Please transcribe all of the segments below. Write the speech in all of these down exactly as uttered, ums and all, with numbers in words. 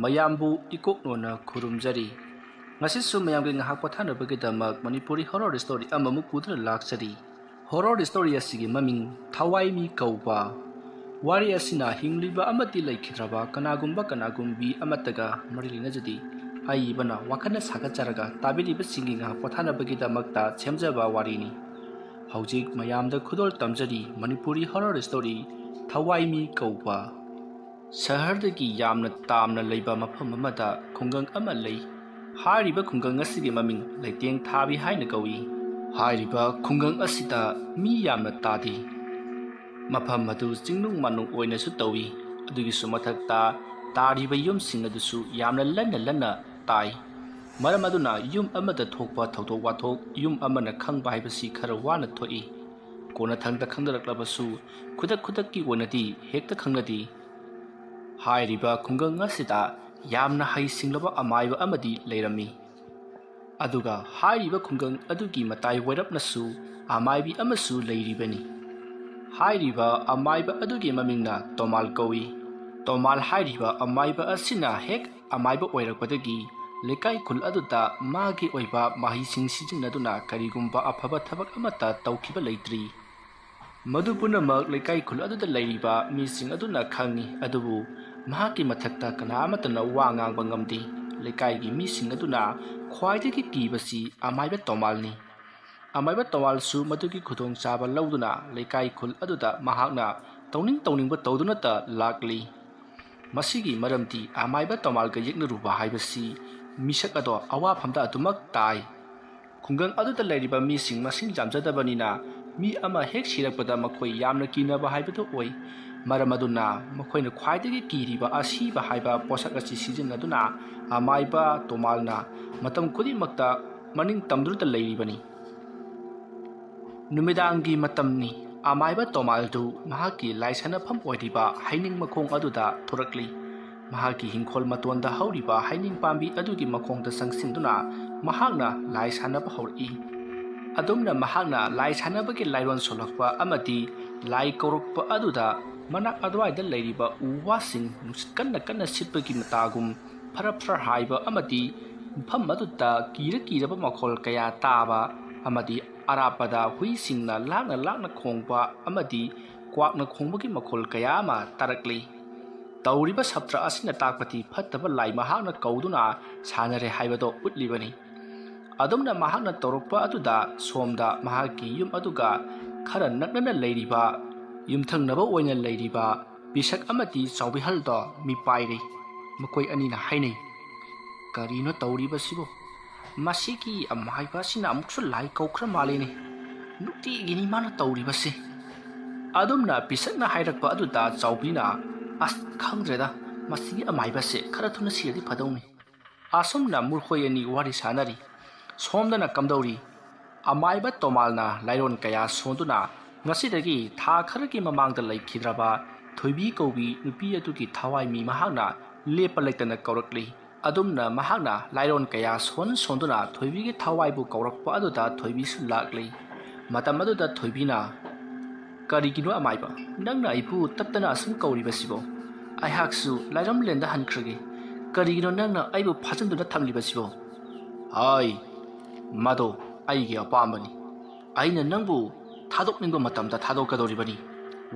ꯃꯌꯥꯝꯕꯨ ꯏꯀꯣꯛꯅꯣꯅ ꯈꯨꯔꯨꯝꯖꯔꯤ꯫ ꯉꯁꯤꯁꯨ ꯃꯌꯥꯝꯒꯤ ꯉꯥꯏꯍꯥꯛ ꯄꯣꯊꯥꯅꯕꯒꯤꯗꯃꯛ ꯃꯅꯤꯄꯨꯔꯤ horror story ꯑꯃꯃꯨꯛ ꯄꯨꯗꯨꯅ ꯂꯥꯛꯆꯔꯤ꯫ Horror story ꯑꯁꯤꯒꯤ ꯃꯃꯤꯡ ꯊꯋꯥꯏꯃꯤ ꯀꯧꯕ꯫ ꯋꯥꯔꯤ ꯑꯁꯤꯅ ꯍꯤꯡꯂꯤꯕ ꯑꯃꯗꯤ ꯂꯩꯈꯤꯗ꯭ꯔꯕ ꯀꯅꯥꯒꯨꯝꯕ ꯀꯅꯥꯒꯨꯝꯕꯤ ꯑꯃꯠꯇꯒ ꯃꯔꯤ ꯂꯩꯅꯖꯗꯦ꯫ ꯑꯏꯕꯅ ꯋꯥꯈꯜꯅ ꯁꯥꯒꯠꯆꯔꯒ ꯇꯥꯕꯤꯔꯤꯕꯁꯤꯡꯒꯤ ꯉꯥꯏꯍꯥꯛ ꯄꯣꯊꯥꯅꯕꯒꯤꯗꯃꯛꯇ ꯁꯦꯝꯖꯕ ꯋꯥꯔꯤꯅꯤ꯫ ꯍꯧꯖꯤꯛ ꯃꯌꯥꯝꯗ ꯈꯨꯗꯣꯜ ꯇꯝꯖꯔꯤ ꯃꯅꯤꯄꯨꯔꯤ horror story ꯊꯋꯥꯏꯃꯤ ꯀꯧꯕ꯫ ꯁꯍꯔꯗꯒꯤ ꯌꯥꯝꯅ ꯇꯥꯝꯅ ꯂꯩꯕ ꯃꯐꯝ ꯑꯃꯗ ꯈꯨꯡꯒꯪ ꯑꯃ ꯂꯩ꯫ ꯍꯥꯏꯔꯤꯕ ꯈꯨꯡꯒꯪ ꯑꯁꯤꯒꯤ ꯃꯃꯤꯡ ꯂꯩꯇꯦꯡ ꯊꯥꯕꯤ ꯍꯥꯏꯅ ꯀꯧꯏ꯫ ꯍꯥꯏꯔꯤꯕ ꯈꯨꯡꯒꯪ ꯑꯁꯤꯗ ꯃꯤ ꯌꯥꯝꯅ ꯇꯥꯗꯦ꯫ ꯃꯐꯝ ꯑꯗꯨ ꯆꯤꯡꯅꯨꯡ ꯃꯥꯅꯨꯡ ꯑꯣꯏꯅꯁꯨ ꯇꯧꯏ꯫ ꯑꯗꯨꯒꯤꯁꯨ ꯃꯊꯛꯇ ꯇꯥꯔꯤꯕ ꯌꯨꯝꯁꯤꯡ ꯑꯗꯨꯁꯨ ꯌꯥꯝꯅ ꯂꯟꯅ ꯂꯟꯅ ꯇꯥꯏ꯫ ꯃꯔꯝ ꯑꯗꯨꯅ ꯌꯨꯝ ꯑꯃꯗ ꯊꯣꯛꯄ ꯊꯧꯗꯣꯛ ꯋꯥꯊꯣꯛ ꯌꯨꯝ ꯑꯃꯅ ꯈꯪꯕ ꯍꯥꯏꯕꯁꯤ ꯈꯔ ꯋꯥꯅ ꯊꯣꯛꯏ꯫ ꯀꯣꯟꯅꯊꯪꯗ ꯈꯪꯅꯔꯛꯂꯕꯁꯨ ꯈꯨꯗꯛ ꯈꯨꯗꯛꯀꯤ ꯑꯣꯏꯅꯗꯤ ꯍꯦꯛꯇ ꯈꯪꯅꯗꯦ꯫ ꯍꯥꯏꯔꯤꯕ ꯈꯨꯡꯒꯪ ꯑꯁꯤꯗ ꯌꯥꯝꯅ ꯍꯩꯁꯤꯡꯂꯕ ꯑꯃꯥꯏꯕ ꯑꯃꯗꯤ ꯂꯩꯔꯝꯃꯤ꯫ ꯑꯗꯨꯒ ꯍꯥꯏꯔꯤꯕ ꯈꯨꯡꯒꯪ ꯑꯗꯨꯒꯤ ꯃꯇꯥꯏ ꯋꯥꯏꯔꯞꯅꯁꯨ ꯑꯃꯥꯏꯕꯤ ꯑꯃꯁꯨ ꯂꯩꯔꯤꯕꯅꯤ꯫ ꯍꯥꯏꯔꯤꯕ ꯑꯃꯥꯏꯕ ꯑꯗꯨꯒꯤ ꯃꯃꯤꯡꯅ ꯇꯣꯃꯥꯜ ꯀꯧꯏ꯫ ꯇꯣꯃꯥꯜ ꯍꯥꯏꯔꯤꯕ ꯑꯃꯥꯏꯕ ꯑꯁꯤꯅ ꯍꯦꯛ ꯑꯃꯥꯏꯕ ꯑꯣꯏꯔꯛꯄꯗꯒꯤ ꯂꯩꯀꯥꯏ ꯈꯨꯜ ꯑꯗꯨꯗ ꯃꯥꯒꯤ ꯑꯣꯏꯕ ꯃꯍꯩꯁꯤꯡ ꯁꯤꯖꯤꯟꯅꯗꯨꯅ ꯀꯔꯤꯒꯨꯝꯕ ꯑꯐꯕ ꯊꯕꯛ ꯑꯃꯠꯇ ꯇꯧꯈꯤꯕ ꯂꯩꯇ꯭ꯔꯤ꯫ ꯃꯗꯨ ꯄꯨꯝꯅꯃꯛ ꯂꯩꯀꯥꯏ ꯈꯨꯜ ꯑꯗꯨꯗ ꯂꯩꯔꯤꯕ ꯃꯤꯁꯤꯡ ꯑꯗꯨꯅ ꯈꯪꯏ, ꯑꯗꯨꯕꯨ ꯃꯍꯥꯛꯀꯤ ꯃꯊꯛꯇ ꯀꯅꯥ ꯑꯃꯠꯇꯅ ꯋꯥ ꯉꯥꯡꯕ ꯉꯝꯗꯦ꯫ ꯂꯩꯀꯥꯏꯒꯤ ꯃꯤꯁꯤꯡ ꯑꯗꯨꯅ ꯈ꯭ꯋꯥꯏꯗꯒꯤ ꯀꯤꯕꯁꯤ ꯑꯃꯥꯏꯕ ꯇꯣꯃꯥꯜꯅꯤ꯫ ꯑꯃꯥꯏꯕ ꯇꯣꯃꯥꯜꯁꯨ ꯃꯗꯨꯒꯤ ꯈꯨꯗꯣꯡꯆꯥꯕ ꯂꯧꯗꯨꯅ ꯂꯩꯀꯥꯏ ꯈꯨꯜ ꯑꯗꯨꯗ ꯃꯍꯥꯛꯅ ꯇꯧꯅꯤꯡ ꯇꯧꯅꯤꯡꯕ ꯇꯧꯗꯨꯅꯇ ꯂꯥꯛꯂꯤ꯫ ꯃꯁꯤꯒꯤ ꯃꯔꯝꯗꯤ ꯑꯃꯥꯏꯕ ꯇꯣꯃꯥꯜꯒ ꯌꯦꯛꯅꯔꯨꯕ ꯍꯥꯏꯕꯁꯤ ꯃꯤꯁꯛ ꯑꯗꯣ ꯑꯋꯥꯐꯝꯗ ꯑꯗꯨꯃꯛ ꯇꯥꯏ꯫ ꯈꯨꯡꯒꯪ ꯑꯗꯨꯗ ꯂꯩꯔꯤꯕ ꯃꯤꯁꯤꯡ ꯃꯁꯤꯡ ꯌꯥꯝꯖꯗꯕꯅꯤꯅ ꯃꯤ ꯑꯃ ꯍꯦꯛ ꯁꯤꯔꯛꯄꯗ ꯃꯈꯣꯏ ꯌꯥꯝꯅ ꯀꯤꯅꯕ ꯍꯥꯏꯕꯗꯨ ꯑꯣꯏ꯫ ꯃꯔꯝ ꯑꯗꯨꯅ ꯃꯈꯣꯏꯅ ꯈ꯭ꯋꯥꯏꯗꯒꯤ ꯀꯤꯔꯤꯕ ꯑꯁꯤꯕ ꯍꯥꯏꯕ ꯄꯣꯠꯁꯛ ꯑꯁꯤ ꯁꯤꯖꯤꯟꯅꯗꯨꯅ ꯑꯃꯥꯏꯕ ꯇꯣꯃꯥꯜꯅ ꯃꯇꯝ ꯈꯨꯗꯤꯡꯃꯛꯇ ꯃꯅꯤꯡ ꯇꯝꯗꯨꯅꯇ ꯂꯩꯔꯤꯕꯅꯤ꯫ ꯅꯨꯃꯤꯗꯥꯡꯒꯤ ꯃꯇꯝꯅꯤ꯫ ꯑꯃꯥꯏꯕ ꯇꯣꯃꯥꯜꯗꯨ ꯃꯍꯥꯛꯀꯤ ꯂꯥꯏ ꯁꯥꯟꯅꯐꯝ ꯑꯣꯏꯔꯤꯕ ꯍꯩꯅꯤꯡ ꯃꯈꯣꯡ ꯑꯗꯨꯗ ꯊꯣꯔꯛꯂꯤ꯫ ꯃꯍꯥꯛꯀꯤ ꯍꯤꯡꯈꯣꯜ ꯃꯇꯣꯟꯗ ꯍꯧꯔꯤꯕ ꯍꯩꯅꯤꯡ ꯄꯥꯝꯕꯤ ꯑꯗꯨꯒꯤ ꯃꯈꯣꯡꯗ ꯆꯪꯁꯤꯟꯗꯨꯅ ꯃꯍꯥꯛꯅ ꯂꯥꯏ ꯁꯥꯟꯅꯕ ꯍꯧꯔꯛꯏ꯫ ꯑꯗꯨꯝꯅ ꯃꯍꯥꯛꯅ ꯂꯥꯏ ꯁꯥꯟꯅꯕꯒꯤ ꯂꯥꯏꯔꯣꯟ ꯁꯣꯜꯂꯛꯄ ꯑꯃꯗꯤ ꯂꯥꯏ ꯀꯧꯔꯛꯄ ꯑꯗꯨꯗ ꯃꯅꯥꯛ ꯑꯗꯨꯋꯥꯏꯗ ꯂꯩꯔꯤꯕ ꯎ ꯋꯥꯁꯤꯡ ꯅꯨꯡꯁꯤꯠ ꯀꯟꯅ ꯀꯟꯅ ꯁꯤꯠꯄꯒꯤ ꯃꯇꯥꯒꯨꯝ ꯐꯔꯞ ꯐꯔꯞ ꯍꯥꯏꯕ ꯑꯃꯗꯤ ꯃꯐꯝ ꯑꯗꯨꯗ ꯀꯤꯔ ꯀꯤꯔꯕ ꯃꯈꯣꯜ ꯀꯌꯥ ꯇꯥꯕ ꯑꯃꯗꯤ ꯑꯔꯥꯞꯄꯗ ꯍꯨꯏꯁꯤꯡꯅ ꯂꯥꯡꯅ ꯂꯥꯡꯅ ꯈꯣꯡꯕ ꯑꯃꯗꯤ ꯀ꯭ꯋꯥꯛꯅ ꯈꯣꯡꯕꯒꯤ ꯃꯈꯣꯜ ꯀꯌꯥ ꯑꯃ ꯇꯥꯔꯛꯂꯤ꯫ ꯇꯧꯔꯤꯕ ꯁꯞꯇ꯭ꯔ ꯑꯁꯤꯅ ꯇꯥꯛꯄꯗꯤ ꯐꯠꯇꯕ ꯂꯥꯏ ꯃꯍꯥꯛꯅ ꯀꯧꯗꯨꯅ ꯁꯥꯟꯅꯔꯦ ꯍꯥꯏꯕꯗꯣ ꯎꯠꯂꯤꯕꯅꯤ꯫ ꯑꯗꯨꯝꯅ ꯃꯍꯥꯛꯅ ꯇꯧꯔꯛꯄ ꯑꯗꯨꯗ ꯁꯣꯝꯗ ꯃꯍꯥꯛꯀꯤ ꯌꯨꯝ ꯑꯗꯨꯒ ꯈꯔ ꯅꯛꯅꯅ ꯂꯩꯔꯤꯕ ꯌꯨꯝꯊꯪꯅꯕ ꯑꯣꯏꯅ ꯂꯩꯔꯤꯕ ꯄꯤꯁꯛ ꯑꯃꯗꯤ ꯆꯥꯎꯕꯤꯍꯜꯗꯣ ꯃꯤꯄꯥꯏꯔꯤ꯫ ꯃꯈꯣꯏ ꯑꯅꯤꯅ ꯍꯥꯏꯅꯩ, "ꯀꯔꯤꯅꯣ ꯇꯧꯔꯤꯕꯁꯤꯕꯨ? ꯃꯁꯤꯒꯤ ꯑꯃꯥꯏꯕ ꯑꯁꯤꯅ ꯑꯃꯨꯛꯁꯨ ꯂꯥꯏ ꯀꯧꯈ꯭ꯔ ꯃꯥꯜꯂꯦꯅꯦ꯫ ꯅꯨꯡꯇꯤꯒꯤꯅꯤ ꯃꯥꯅ ꯇꯧꯔꯤꯕꯁꯦ꯫" ꯑꯗꯨꯝꯅ ꯄꯤꯁꯛꯅ ꯍꯥꯏꯔꯛꯄ ꯑꯗꯨꯗ ꯆꯥꯎꯕꯤꯅ, "ꯑꯁ, ꯈꯪꯗ꯭ꯔꯦꯗ, ꯃꯁꯤꯒꯤ ꯑꯃꯥꯏꯕꯁꯦ ꯈꯔ ꯊꯨꯅ ꯁꯤꯔꯗꯤ ꯐꯗꯧꯅꯤ꯫" ꯑꯁꯨꯝꯅ ꯃꯈꯣꯏ ꯑꯅꯤ ꯋꯥꯔꯤ ꯁꯥꯟꯅꯔꯤ꯫ ꯁꯣꯝꯗꯅ ꯀꯝꯗꯧꯔꯤ? ꯑꯃꯥꯏꯕ ꯇꯣꯃꯥꯜꯅ ꯂꯥꯏꯔꯣꯟ ꯀꯌꯥ ꯁꯣꯟꯗꯨꯅ ꯉꯁꯤꯗꯒꯤ ꯊꯥ ꯈꯔꯒꯤ ꯃꯃꯥꯡꯗ ꯂꯩꯈꯤꯗ꯭ꯔꯕ ꯊꯣꯏꯕꯤ ꯀꯧꯕꯤ ꯅꯨꯄꯤ ꯑꯗꯨꯒꯤ ꯊꯋꯥꯏ ꯃꯤ ꯃꯍꯥꯛꯅ ꯂꯦꯞꯄ ꯂꯩꯇꯅ ꯀꯧꯔꯛꯂꯤ꯫ ꯑꯗꯨꯝꯅ ꯃꯍꯥꯛꯅ ꯂꯥꯏꯔꯣꯟ ꯀꯌꯥ ꯁꯣꯟ ꯁꯣꯟꯗꯨꯅ ꯊꯣꯏꯕꯤꯒꯤ ꯊꯋꯥꯏꯕꯨ ꯀꯧꯔꯛꯄ ꯑꯗꯨꯗ ꯊꯣꯏꯕꯤꯁꯨ ꯂꯥꯛꯂꯤ꯫ ꯃꯇꯝ ꯑꯗꯨꯗ ꯊꯣꯏꯕꯤꯅ, "ꯀꯔꯤꯒꯤꯅꯣ ꯑꯃꯥꯏꯕ, ꯅꯪꯅ ꯑꯩꯕꯨ ꯇꯠꯇꯅ ꯑꯁꯨꯝ ꯀꯧꯔꯤꯕꯁꯤꯕꯣ? ꯑꯩꯍꯥꯛꯁꯨ ꯂꯥꯏꯔꯝꯂꯦꯟꯗ ꯍꯟꯈ꯭ꯔꯒꯦ꯫ ꯀꯔꯤꯒꯤꯅꯣ ꯅꯪꯅ ꯑꯩꯕꯨ ꯐꯥꯖꯤꯟꯗꯨꯅ ꯊꯝꯂꯤꯕꯁꯤꯕꯣ?" "ꯍꯥꯏ, ꯃꯗꯣ ꯑꯩꯒꯤ ꯑꯄꯥꯝꯕꯅꯤ꯫ ꯑꯩꯅ ꯅꯪꯕꯨ ꯊꯥꯗꯣꯛꯅꯤꯡꯕ ꯃꯇꯝꯗ ꯊꯥꯗꯣꯛꯀꯗꯧꯔꯤꯕꯅꯤ꯫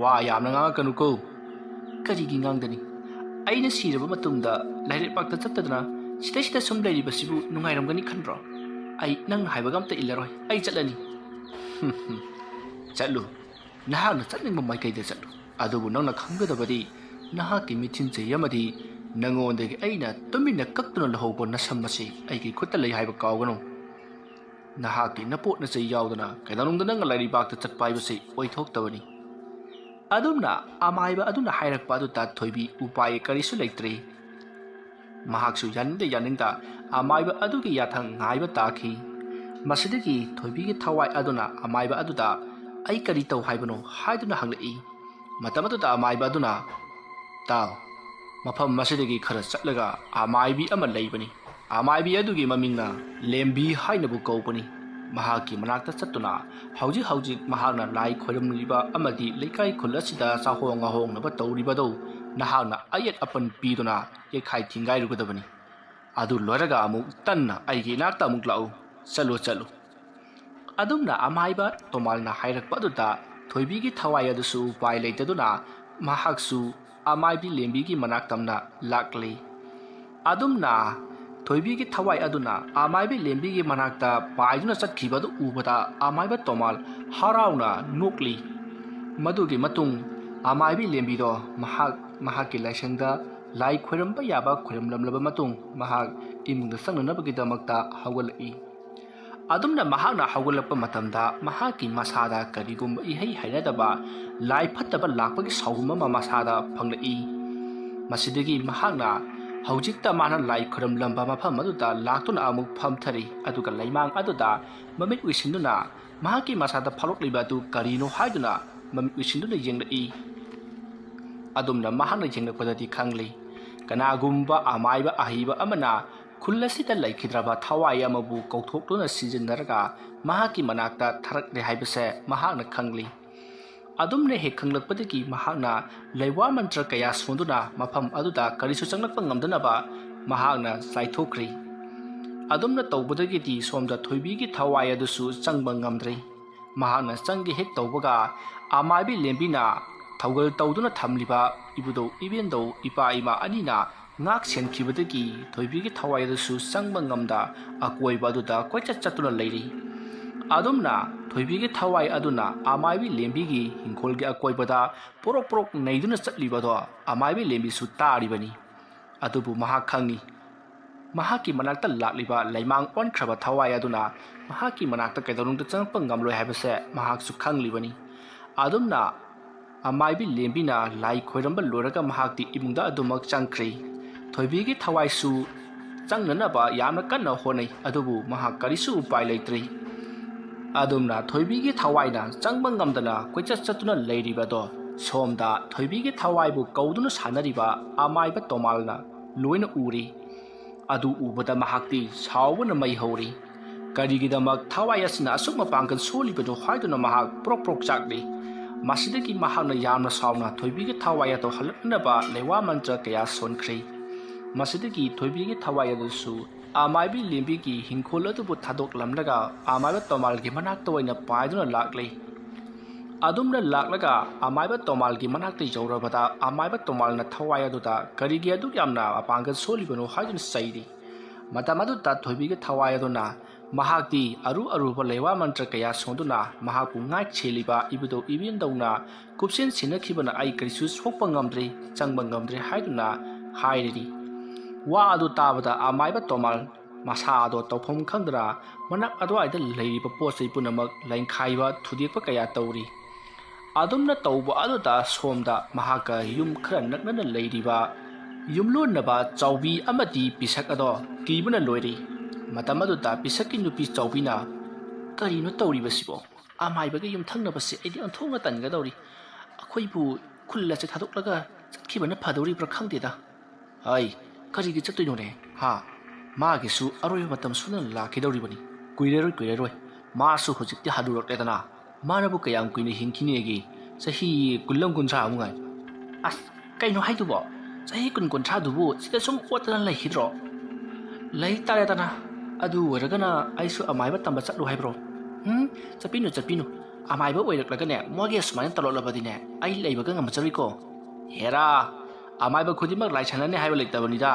ꯋꯥ ꯌꯥꯝꯅ ꯉꯥꯡꯉꯛꯀꯅꯨꯀꯣ꯫" "ꯀꯔꯤꯒꯤ ꯉꯥꯡꯗꯅꯤ? ꯑꯩꯅ ꯁꯤꯔꯕ ꯃꯇꯨꯡꯗ ꯂꯥꯏꯔꯩꯄꯥꯛꯇ ꯆꯠꯇꯗꯅ ꯁꯤꯗꯩꯁꯤꯗ ꯁꯨꯝ ꯂꯩꯔꯤꯕꯁꯤꯕꯨ ꯅꯨꯡꯉꯥꯏꯔꯝꯒꯅꯤ ꯈꯟꯕ꯭ꯔꯣ? ꯑꯩ ꯅꯪꯅ ꯍꯥꯏꯕꯒ ꯑꯝꯇ ꯏꯜꯂꯔꯣꯏ꯫ ꯑꯩ ꯆꯠꯂꯅꯤ꯫" "ꯆꯠꯂꯨ, ꯅꯍꯥꯛꯅ ꯆꯠꯅꯤꯡꯕ ꯃꯥꯏꯀꯩꯗ ꯆꯠꯂꯨ꯫ ꯑꯗꯨꯕꯨ ꯅꯪꯅ ꯈꯪꯒꯗꯕꯗꯤ, ꯅꯍꯥꯛꯀꯤ ꯃꯤꯊꯤꯟ ꯆꯩ ꯑꯃꯗꯤ ꯅꯉꯣꯟꯗꯒꯤ ꯑꯩꯅ ꯇꯨꯃꯤꯟꯅ ꯀꯛꯇꯨꯅ ꯂꯧꯍꯧꯕ ꯅꯁꯝ ꯑꯁꯤ ꯑꯩꯒꯤ ꯈꯨꯠꯇ ꯂꯩ ꯍꯥꯏꯕ ꯀꯥꯎꯒꯅꯨ꯫ ꯅꯍꯥꯛꯀꯤ ꯅꯄꯣꯠ ꯅꯆꯩ ꯌꯥꯎꯗꯅ ꯀꯩꯗꯧꯅꯨꯡꯗ ꯅꯪꯅ ꯂꯥꯏꯔꯩꯕꯥꯛꯇ ꯆꯠꯄ ꯍꯥꯏꯕꯁꯤ ꯑꯣꯏꯊꯣꯛꯇꯕꯅꯤ꯫" ꯑꯗꯨꯝꯅ ꯑꯃꯥꯏꯕ ꯑꯗꯨꯅ ꯍꯥꯏꯔꯛꯄ ꯑꯗꯨꯗ ꯊꯣꯏꯕꯤ ꯎꯄꯥꯏ ꯀꯔꯤꯁꯨ ꯂꯩꯇ꯭ꯔꯦ꯫ ꯃꯍꯥꯛꯁꯨ ꯌꯥꯅꯤꯡꯗ ꯌꯥꯅꯤꯡꯗ ꯑꯃꯥꯏꯕ ꯑꯗꯨꯒꯤ ꯌꯥꯊꯪ ꯉꯥꯏꯕ ꯇꯥꯈꯤ꯫ ꯃꯁꯤꯗꯒꯤ ꯊꯣꯏꯕꯤꯒꯤ ꯊꯋꯥꯏ ꯑꯗꯨꯅ ꯑꯃꯥꯏꯕ ꯑꯗꯨꯗ, "ꯑꯩ ꯀꯔꯤ ꯇꯧ ꯍꯥꯏꯕꯅꯣ?" ꯍꯥꯏꯗꯨꯅ ꯍꯪꯂꯛꯏ꯫ ꯃꯇꯝ ꯑꯗꯨꯗ ꯑꯃꯥꯏꯕ ꯑꯗꯨꯅ, "ꯇꯥꯎ, ꯃꯐꯝ ꯑꯁꯤꯗꯒꯤ ꯈꯔ ꯆꯠꯂꯒ ꯑꯃꯥꯏꯕꯤ ꯑꯃ ꯂꯩꯕꯅꯤ꯫ ꯑꯃꯥꯏꯕꯤ ꯑꯗꯨꯒꯤ ꯃꯃꯤꯡꯅ ꯂꯦꯝꯕꯤ ꯍꯥꯏꯅꯕꯨ ꯀꯧꯕꯅꯤ꯫ ꯃꯍꯥꯛꯀꯤ ꯃꯅꯥꯛꯇ ꯆꯠꯇꯨꯅ, "ꯍꯧꯖꯤꯛ ꯍꯧꯖꯤꯛ ꯃꯍꯥꯛꯅ ꯂꯥꯏ ꯈꯣꯏꯔꯝꯂꯤꯕ ꯑꯃꯗꯤ ꯂꯩꯀꯥꯏ ꯈꯨꯜ ꯑꯁꯤꯗ ꯆꯥꯍꯣꯡ ꯉꯥꯍꯣꯡꯅꯕ ꯇꯧꯔꯤꯕꯗꯨ ꯅꯍꯥꯛꯅ ꯑꯌꯦꯠ ꯑꯄꯟ ꯄꯤꯗꯨꯅ ꯌꯩꯈꯥꯏ ꯊꯤꯡꯒꯥꯏꯔꯨꯒꯗꯕꯅꯤ꯫ ꯑꯗꯨ ꯂꯣꯏꯔꯒ ꯑꯃꯨꯛ ꯇꯟꯅ ꯑꯩꯒꯤ ꯏꯅꯥꯛꯇ ꯑꯃꯨꯛ ꯂꯥꯛꯎ꯫ ꯆꯠꯂꯨ, ꯆꯠꯂꯨ꯫" ꯑꯗꯨꯝꯅ ꯑꯃꯥꯏꯕ ꯇꯣꯃꯥꯜꯅ ꯍꯥꯏꯔꯛꯄ ꯑꯗꯨꯗ ꯊꯣꯏꯕꯤꯒꯤ ꯊꯋꯥꯏ ꯑꯗꯨꯁꯨ ꯎꯄꯥꯏ ꯂꯩꯇꯗꯨꯅ ꯃꯍꯥꯛꯁꯨ ꯑꯃꯥꯏꯕꯤ ꯂꯦꯝꯕꯤꯒꯤ ꯃꯅꯥꯛ ꯇꯝꯅ ꯂꯥꯛꯂꯤ꯫ ꯑꯗꯨꯝꯅ ꯊꯣꯏꯕꯤꯒꯤ ꯊꯋꯥꯏ ꯑꯗꯨꯅ ꯑꯃꯥꯏꯕꯤ ꯂꯦꯝꯕꯤꯒꯤ ꯃꯅꯥꯛꯇ ꯄꯥꯏꯗꯨꯅ ꯆꯠꯈꯤꯕ ꯑꯗꯨ ꯎꯕꯗ ꯑꯃꯥꯏꯕ ꯇꯣꯃꯥꯜ ꯍꯔꯥꯎꯅ ꯅꯣꯛꯂꯤ꯫ ꯃꯗꯨꯒꯤ ꯃꯇꯨꯡ ꯑꯃꯥꯏꯕꯤ ꯂꯦꯝꯕꯤꯗꯣ ꯃꯍꯥꯛ ꯃꯍꯥꯛꯀꯤ ꯂꯥꯏꯁꯪꯗ ꯂꯥꯏ ꯈꯣꯏꯔꯝꯕ ꯌꯥꯕ ꯈꯣꯏꯔꯝꯂꯝꯂꯕ ꯃꯇꯨꯡ ꯃꯍꯥꯛ ꯏꯃꯨꯡꯗ ꯆꯪꯅꯅꯕꯒꯤꯗꯃꯛꯇ ꯍꯧꯒꯠꯂꯛꯏ꯫ ꯑꯗꯨꯝꯅ ꯃꯍꯥꯛꯅ ꯍꯧꯒꯠꯂꯛꯄ ꯃꯇꯝꯗ ꯃꯍꯥꯛꯀꯤ ꯃꯁꯥꯗ ꯀꯔꯤꯒꯨꯝꯕ ꯏꯍꯩ ꯍꯩꯅꯗꯕ, ꯂꯥꯏ ꯐꯠꯇꯕ ꯂꯥꯛꯄꯒꯤ ꯁꯥꯎꯒꯨꯝ ꯑꯃ ꯃꯁꯥꯗ ꯐꯪꯂꯛꯏ꯫ ꯃꯁꯤꯗꯒꯤ ꯃꯍꯥꯛꯅ ꯍꯧꯖꯤꯛꯇ ꯃꯥꯅ ꯂꯥꯏ ꯈꯨꯔꯨꯝꯂꯝꯕ ꯃꯐꯝ ꯑꯗꯨꯗ ꯂꯥꯛꯇꯨꯅ ꯑꯃꯨꯛ ꯐꯝꯊꯔꯤ, ꯑꯗꯨꯒ ꯂꯩꯃꯥꯡ ꯑꯗꯨꯗ ꯃꯃꯤꯠ ꯎꯏꯁꯤꯟꯗꯨꯅ ꯃꯍꯥꯛꯀꯤ ꯃꯁꯥꯗ ꯐꯥꯎꯔꯛꯂꯤꯕ ꯑꯗꯨ ꯀꯔꯤꯅꯣ ꯍꯥꯏꯗꯨꯅ ꯃꯃꯤꯠ ꯎꯏꯁꯤꯟꯗꯨꯅ ꯌꯦꯡꯂꯛꯏ꯫ ꯑꯗꯨꯝꯅ ꯃꯍꯥꯛꯅ ꯌꯦꯡꯂꯛꯄꯗꯗꯤ ꯈꯪꯂꯤ, ꯀꯅꯥꯒꯨꯝꯕ ꯑꯃꯥꯏꯕ ꯑꯍꯩꯕ ꯑꯃꯅ ꯈꯨꯜ ꯑꯁꯤꯗ ꯂꯩꯈꯤꯗ꯭ꯔꯕ ꯊꯋꯥꯏ ꯑꯃꯕꯨ ꯀꯧꯊꯣꯛꯇꯨꯅ ꯁꯤꯖꯤꯟꯅꯔꯒ ꯃꯍꯥꯛꯀꯤ ꯃꯅꯥꯛꯇ ꯊꯥꯔꯛꯂꯦ ꯍꯥꯏꯕꯁꯦ ꯃꯍꯥꯛꯅ ꯈꯪꯂꯤ꯫ ꯑꯗꯨꯝꯅ ꯍꯦꯛ ꯈꯪꯂꯛꯄꯗꯒꯤ ꯃꯍꯥꯛꯅ ꯂꯩꯋꯥ ꯃꯟꯇ꯭ꯔ ꯀꯌꯥ ꯁꯣꯟꯗꯨꯅ ꯃꯐꯝ ꯑꯗꯨꯗ ꯀꯔꯤꯁꯨ ꯆꯪꯂꯛꯄ ꯉꯝꯗꯅꯕ ꯃꯍꯥꯛꯅ ꯆꯥꯏꯊꯣꯛꯈ꯭ꯔꯤ꯫ ꯑꯗꯨꯝꯅ ꯇꯧꯕꯗꯒꯤꯗꯤ ꯁꯣꯝꯗ ꯊꯣꯏꯕꯤꯒꯤ ꯊꯋꯥꯏ ꯑꯗꯨꯁꯨ ꯆꯪꯕ ꯉꯝꯗ꯭ꯔꯤ꯫ ꯃꯍꯥꯛꯅ ꯆꯪꯒꯦ ꯍꯦꯛ ꯇꯧꯕꯒ ꯑꯃꯥꯏꯕꯤ ꯂꯦꯝꯕꯤꯅ ꯊꯧꯒꯜ ꯇꯧꯗꯨꯅ ꯊꯝꯂꯤꯕ ꯏꯕꯨꯙꯧ ꯏꯕꯦꯟꯙꯧ ꯏꯄꯥ ꯏꯃꯥ ꯑꯅꯤꯅ ꯉꯥꯛ ꯁꯦꯟꯈꯤꯕꯗꯒꯤ ꯊꯣꯏꯕꯤꯒꯤ ꯊꯋꯥꯏ ꯑꯗꯨꯁꯨ ꯆꯪꯕ ꯉꯝꯗ ꯑꯀꯣꯏꯕ ꯑꯗꯨꯗ ꯀꯣꯏꯆꯠ ꯆꯠꯇꯨꯅ ꯂꯩꯔꯤ꯫ ꯑꯗꯨꯝꯅ ꯊꯣꯏꯕꯤꯒꯤ ꯊꯋꯥꯏ ꯑꯗꯨꯅ ꯑꯃꯥꯏꯕꯤ ꯂꯦꯝꯕꯤꯒꯤ ꯍꯤꯡꯈꯣꯜꯒꯤ ꯑꯀꯣꯏꯕꯗ ꯄꯣꯔꯣꯛ ꯄꯣꯔꯣꯛ ꯅꯩꯗꯨꯅ ꯆꯠꯂꯤꯕꯗꯣ ꯑꯃꯥꯏꯕꯤ ꯂꯦꯝꯕꯤꯁꯨ ꯇꯥꯔꯤꯕꯅꯤ꯫ ꯑꯗꯨꯕꯨ ꯃꯍꯥꯛ ꯈꯪꯏ, ꯃꯍꯥꯛꯀꯤ ꯃꯅꯥꯛꯇ ꯂꯥꯛꯂꯤꯕ ꯂꯩꯃꯥꯡ ꯑꯣꯟꯈ꯭ꯔꯕ ꯊꯋꯥꯏ ꯑꯗꯨꯅ ꯃꯍꯥꯛꯀꯤ ꯃꯅꯥꯛꯇ ꯀꯩꯗꯧꯅꯨꯡꯗ ꯆꯪꯂꯛꯄ ꯉꯝꯂꯣꯏ ꯍꯥꯏꯕꯁꯦ ꯃꯍꯥꯛꯁꯨ ꯈꯪꯂꯤꯕꯅꯤ꯫ ꯑꯗꯨꯝꯅ ꯑꯃꯥꯏꯕꯤ ꯂꯦꯝꯕꯤꯅ ꯂꯥꯏ ꯈꯣꯏꯔꯝꯕ ꯂꯣꯏꯔꯒ ꯃꯍꯥꯛꯇꯤ ꯏꯃꯨꯡꯗ ꯑꯗꯨꯃꯛ ꯆꯪꯈ꯭ꯔꯤ꯫ ꯊꯣꯏꯕꯤꯒꯤ ꯊꯋꯥꯏꯁꯨ ꯆꯪꯅꯅꯕ ꯌꯥꯝꯅ ꯀꯟꯅ ꯍꯣꯠꯅꯩ, ꯑꯗꯨꯕꯨ ꯃꯍꯥꯛ ꯀꯔꯤꯁꯨ ꯎꯄꯥꯏ ꯂꯩꯇ꯭ꯔꯤ꯫ ꯑꯗꯨꯝꯅ ꯊꯣꯏꯕꯤꯒꯤ ꯊꯋꯥꯏꯅ ꯆꯪꯕ ꯉꯝꯗꯅ ꯀꯣꯏꯆꯠ ꯆꯠꯇꯨꯅ ꯂꯩꯔꯤꯕꯗꯣ ꯁꯣꯝꯗ ꯊꯣꯏꯕꯤꯒꯤ ꯊꯋꯥꯏꯕꯨ ꯀꯧꯗꯨꯅ ꯁꯥꯟꯅꯔꯤꯕ ꯑꯃꯥꯏꯕ ꯇꯣꯃꯥꯜꯅ ꯂꯣꯏꯅ ꯎꯔꯤ꯫ ꯑꯗꯨ ꯎꯕꯗ ꯃꯍꯥꯛꯇꯤ ꯁꯥꯎꯕꯅ ꯃꯩ ꯍꯧꯔꯤ꯫ ꯀꯔꯤꯒꯤꯗꯃꯛ ꯊꯋꯥꯏ ꯑꯁꯤꯅ ꯑꯁꯨꯛ ꯃꯄꯥꯡꯒꯜ ꯁꯣꯜꯂꯤꯕꯅꯣ ꯍꯥꯏꯗꯨꯅ ꯃꯍꯥꯛ ꯄ꯭ꯔꯣꯛ ꯄ꯭ꯔꯣꯛ ꯆꯥꯛꯂꯤ꯫ ꯃꯁꯤꯗꯒꯤ ꯃꯍꯥꯛꯅ ꯌꯥꯝꯅ ꯁꯥꯎꯅ ꯊꯣꯏꯕꯤꯒꯤ ꯊꯋꯥꯏ ꯑꯗꯨ ꯍꯜꯂꯛꯅꯅꯕ ꯂꯩꯋꯥ ꯃꯟꯇ꯭ꯔ ꯀꯌꯥ ꯁꯣꯟꯈ꯭ꯔꯦ꯫ ꯃꯁꯤꯗꯒꯤ ꯊꯣꯏꯕꯤꯒꯤ ꯊꯋꯥꯏ ꯑꯗꯨꯁꯨ ꯑꯃꯥꯏꯕꯤ ꯂꯦꯝꯕꯤꯒꯤ ꯍꯤꯡꯈꯣꯜ ꯑꯗꯨꯕꯨ ꯊꯥꯗꯣꯛꯂꯝꯂꯒ ꯑꯃꯥꯏꯕ ꯇꯣꯃꯥꯜꯒꯤ ꯃꯅꯥꯛꯇ ꯑꯣꯏꯅ ꯄꯥꯏꯗꯨꯅ ꯂꯥꯛꯂꯦ꯫ ꯑꯗꯨꯝꯅ ꯂꯥꯛꯂꯒ ꯑꯃꯥꯏꯕ ꯇꯣꯃꯥꯜꯒꯤ ꯃꯅꯥꯛꯇ ꯌꯧꯔꯕꯗ ꯑꯃꯥꯏꯕ ꯇꯣꯃꯥꯜꯅ ꯊꯋꯥꯏ ꯑꯗꯨꯗ ꯀꯔꯤꯒꯤ ꯑꯗꯨꯛ ꯌꯥꯝꯅ ꯃꯄꯥꯡꯒꯜ ꯁꯣꯜꯂꯤꯕꯅꯣ ꯍꯥꯏꯗꯨꯅ ꯆꯩꯔꯤ꯫ ꯃꯇꯝ ꯑꯗꯨꯗ ꯊꯣꯏꯕꯤꯒꯤ ꯊꯋꯥꯏ ꯑꯗꯨꯅ ꯃꯍꯥꯛꯇꯤ ꯑꯔꯨ ꯑꯔꯨꯕ ꯂꯩꯋꯥ ꯃꯟꯇ꯭ꯔ ꯀꯌꯥ ꯁꯣꯟꯗꯨꯅ ꯃꯍꯥꯛꯄꯨ ꯉꯥꯛ ꯁꯦꯜꯂꯤꯕ ꯏꯕꯨꯙꯧ ꯏꯕꯦꯟꯗꯧꯅ ꯀꯨꯞꯁꯦꯟ ꯁꯦꯟꯅꯈꯤꯕꯅ ꯑꯩ ꯀꯔꯤꯁꯨ ꯁꯣꯛꯄ ꯉꯝꯗ꯭ꯔꯦ, ꯆꯪꯕ ꯉꯝꯗ꯭ꯔꯦ ꯍꯥꯏꯗꯨꯅ ꯍꯥꯏꯔꯤꯔꯤ꯫ ꯋꯥ ꯑꯗꯨ ꯇꯥꯕꯗ ꯑꯃꯥꯏꯕ ꯇꯣꯃꯥꯜ ꯃꯁꯥ ꯑꯗꯣ ꯇꯧꯐꯝ ꯈꯪꯗꯅ ꯃꯅꯥꯛ ꯑꯗꯨꯋꯥꯏꯗ ꯂꯩꯔꯤꯕ ꯄꯣꯠ ꯆꯩ ꯄꯨꯝꯅꯃꯛ ꯂꯦꯡꯈꯥꯏꯕ ꯊꯨꯗꯦꯛꯄ ꯀꯌꯥ ꯇꯧꯔꯤ꯫ ꯑꯗꯨꯝꯅ ꯇꯧꯕ ꯑꯗꯨꯗ ꯁꯣꯝꯗ ꯃꯍꯥꯛꯀ ꯌꯨꯝ ꯈꯔ ꯅꯛꯅꯅ ꯂꯩꯔꯤꯕ ꯌꯨꯝꯂꯣꯟꯅꯕ ꯆꯥꯎꯕꯤ ꯑꯃꯗꯤ ꯄꯤꯁꯛ ꯑꯗꯣ ꯀꯤꯕꯅ ꯂꯣꯏꯔꯤ꯫ ꯃꯇꯝ ꯑꯗꯨꯗ ꯄꯤꯁꯛꯀꯤ ꯅꯨꯄꯤ ꯆꯥꯎꯕꯤꯅ, "ꯀꯔꯤꯅꯣ ꯇꯧꯔꯤꯕꯁꯤꯕꯣ? ꯑꯃꯥꯏꯕꯒꯤ ꯌꯨꯝꯊꯪꯅꯕꯁꯦ ꯑꯩꯗꯤ ꯑꯣꯟꯊꯣꯛꯅ ꯇꯟꯒꯗꯧꯔꯤ꯫ ꯑꯩꯈꯣꯏꯕꯨ ꯈꯨꯜ ꯑꯁꯦ ꯊꯥꯗꯣꯛꯂꯒ ꯆꯠꯈꯤꯕꯅ ꯐꯗꯧꯔꯤꯕ꯭ꯔꯥ ꯈꯪꯗꯦꯗ꯫ ꯑꯩ ꯀꯔꯤꯒꯤ ꯆꯠꯇꯣꯏꯅꯣꯅꯦ? ꯍꯥ? ꯃꯥꯒꯤꯁꯨ ꯑꯔꯣꯏꯕ ꯃꯇꯝ ꯁꯣꯏꯗꯅ ꯂꯥꯛꯈꯤꯗꯧꯔꯤꯕꯅꯤ꯫ ꯀꯨꯏꯔꯔꯣꯏ, ꯀꯨꯏꯔꯔꯣꯏ꯫ ꯃꯥꯁꯨ ꯍꯧꯖꯤꯛꯇꯤ ꯍꯅꯨꯔꯛꯂꯦꯗꯅ꯫ ꯃꯥꯅꯕꯨ ꯀꯌꯥꯝ ꯀꯨꯏꯅ ꯍꯤꯡꯈꯤꯅꯦꯒꯦ? ꯆꯍꯤ ꯀꯨꯟ ꯑꯃ, ꯀꯨꯟꯊ꯭ꯔꯥ ꯑꯃꯨꯛ ꯉꯥꯏ꯫ ꯑꯁ, ꯀꯩꯅꯣ ꯍꯥꯏꯗꯨꯕꯣ? ꯆꯍꯤ ꯀꯨꯟ, ꯀꯨꯟꯊ꯭ꯔꯥꯗꯨꯕꯨ ꯁꯤꯗ ꯁꯨꯝ ꯑꯣꯠꯇꯅ ꯂꯩꯈꯤꯗ꯭ꯔꯣ? ꯂꯩ ꯇꯥꯔꯦꯗꯅ꯫ ꯑꯗꯨ ꯑꯣꯏꯔꯒꯅ ꯑꯩꯁꯨ ꯑꯃꯥꯏꯕ ꯇꯝꯕ ꯆꯠꯂꯨ ꯍꯥꯏꯕ꯭ꯔꯣ? ꯎꯝ, ꯆꯠꯄꯤꯅꯨ, ꯆꯠꯄꯤꯅꯨ꯫ ꯑꯃꯥꯏꯕ ꯑꯣꯏꯔꯛꯂꯒꯅꯦ, ꯃꯣꯏꯒꯤ ꯑꯁꯨꯃꯥꯏꯅ ꯇꯧꯔꯛꯂꯕꯗꯤꯅꯦ, ꯑꯩ ꯂꯩꯕꯒ ꯉꯝꯖꯔꯣꯏꯀꯣ꯫ ꯍꯦꯔꯥ, ꯑꯃꯥꯏꯕ ꯈꯨꯗꯤꯡꯃꯛ ꯂꯥꯏ ꯁꯥꯟꯅꯅꯤ ꯍꯥꯏꯕ ꯂꯩꯇꯕꯅꯤꯗ꯫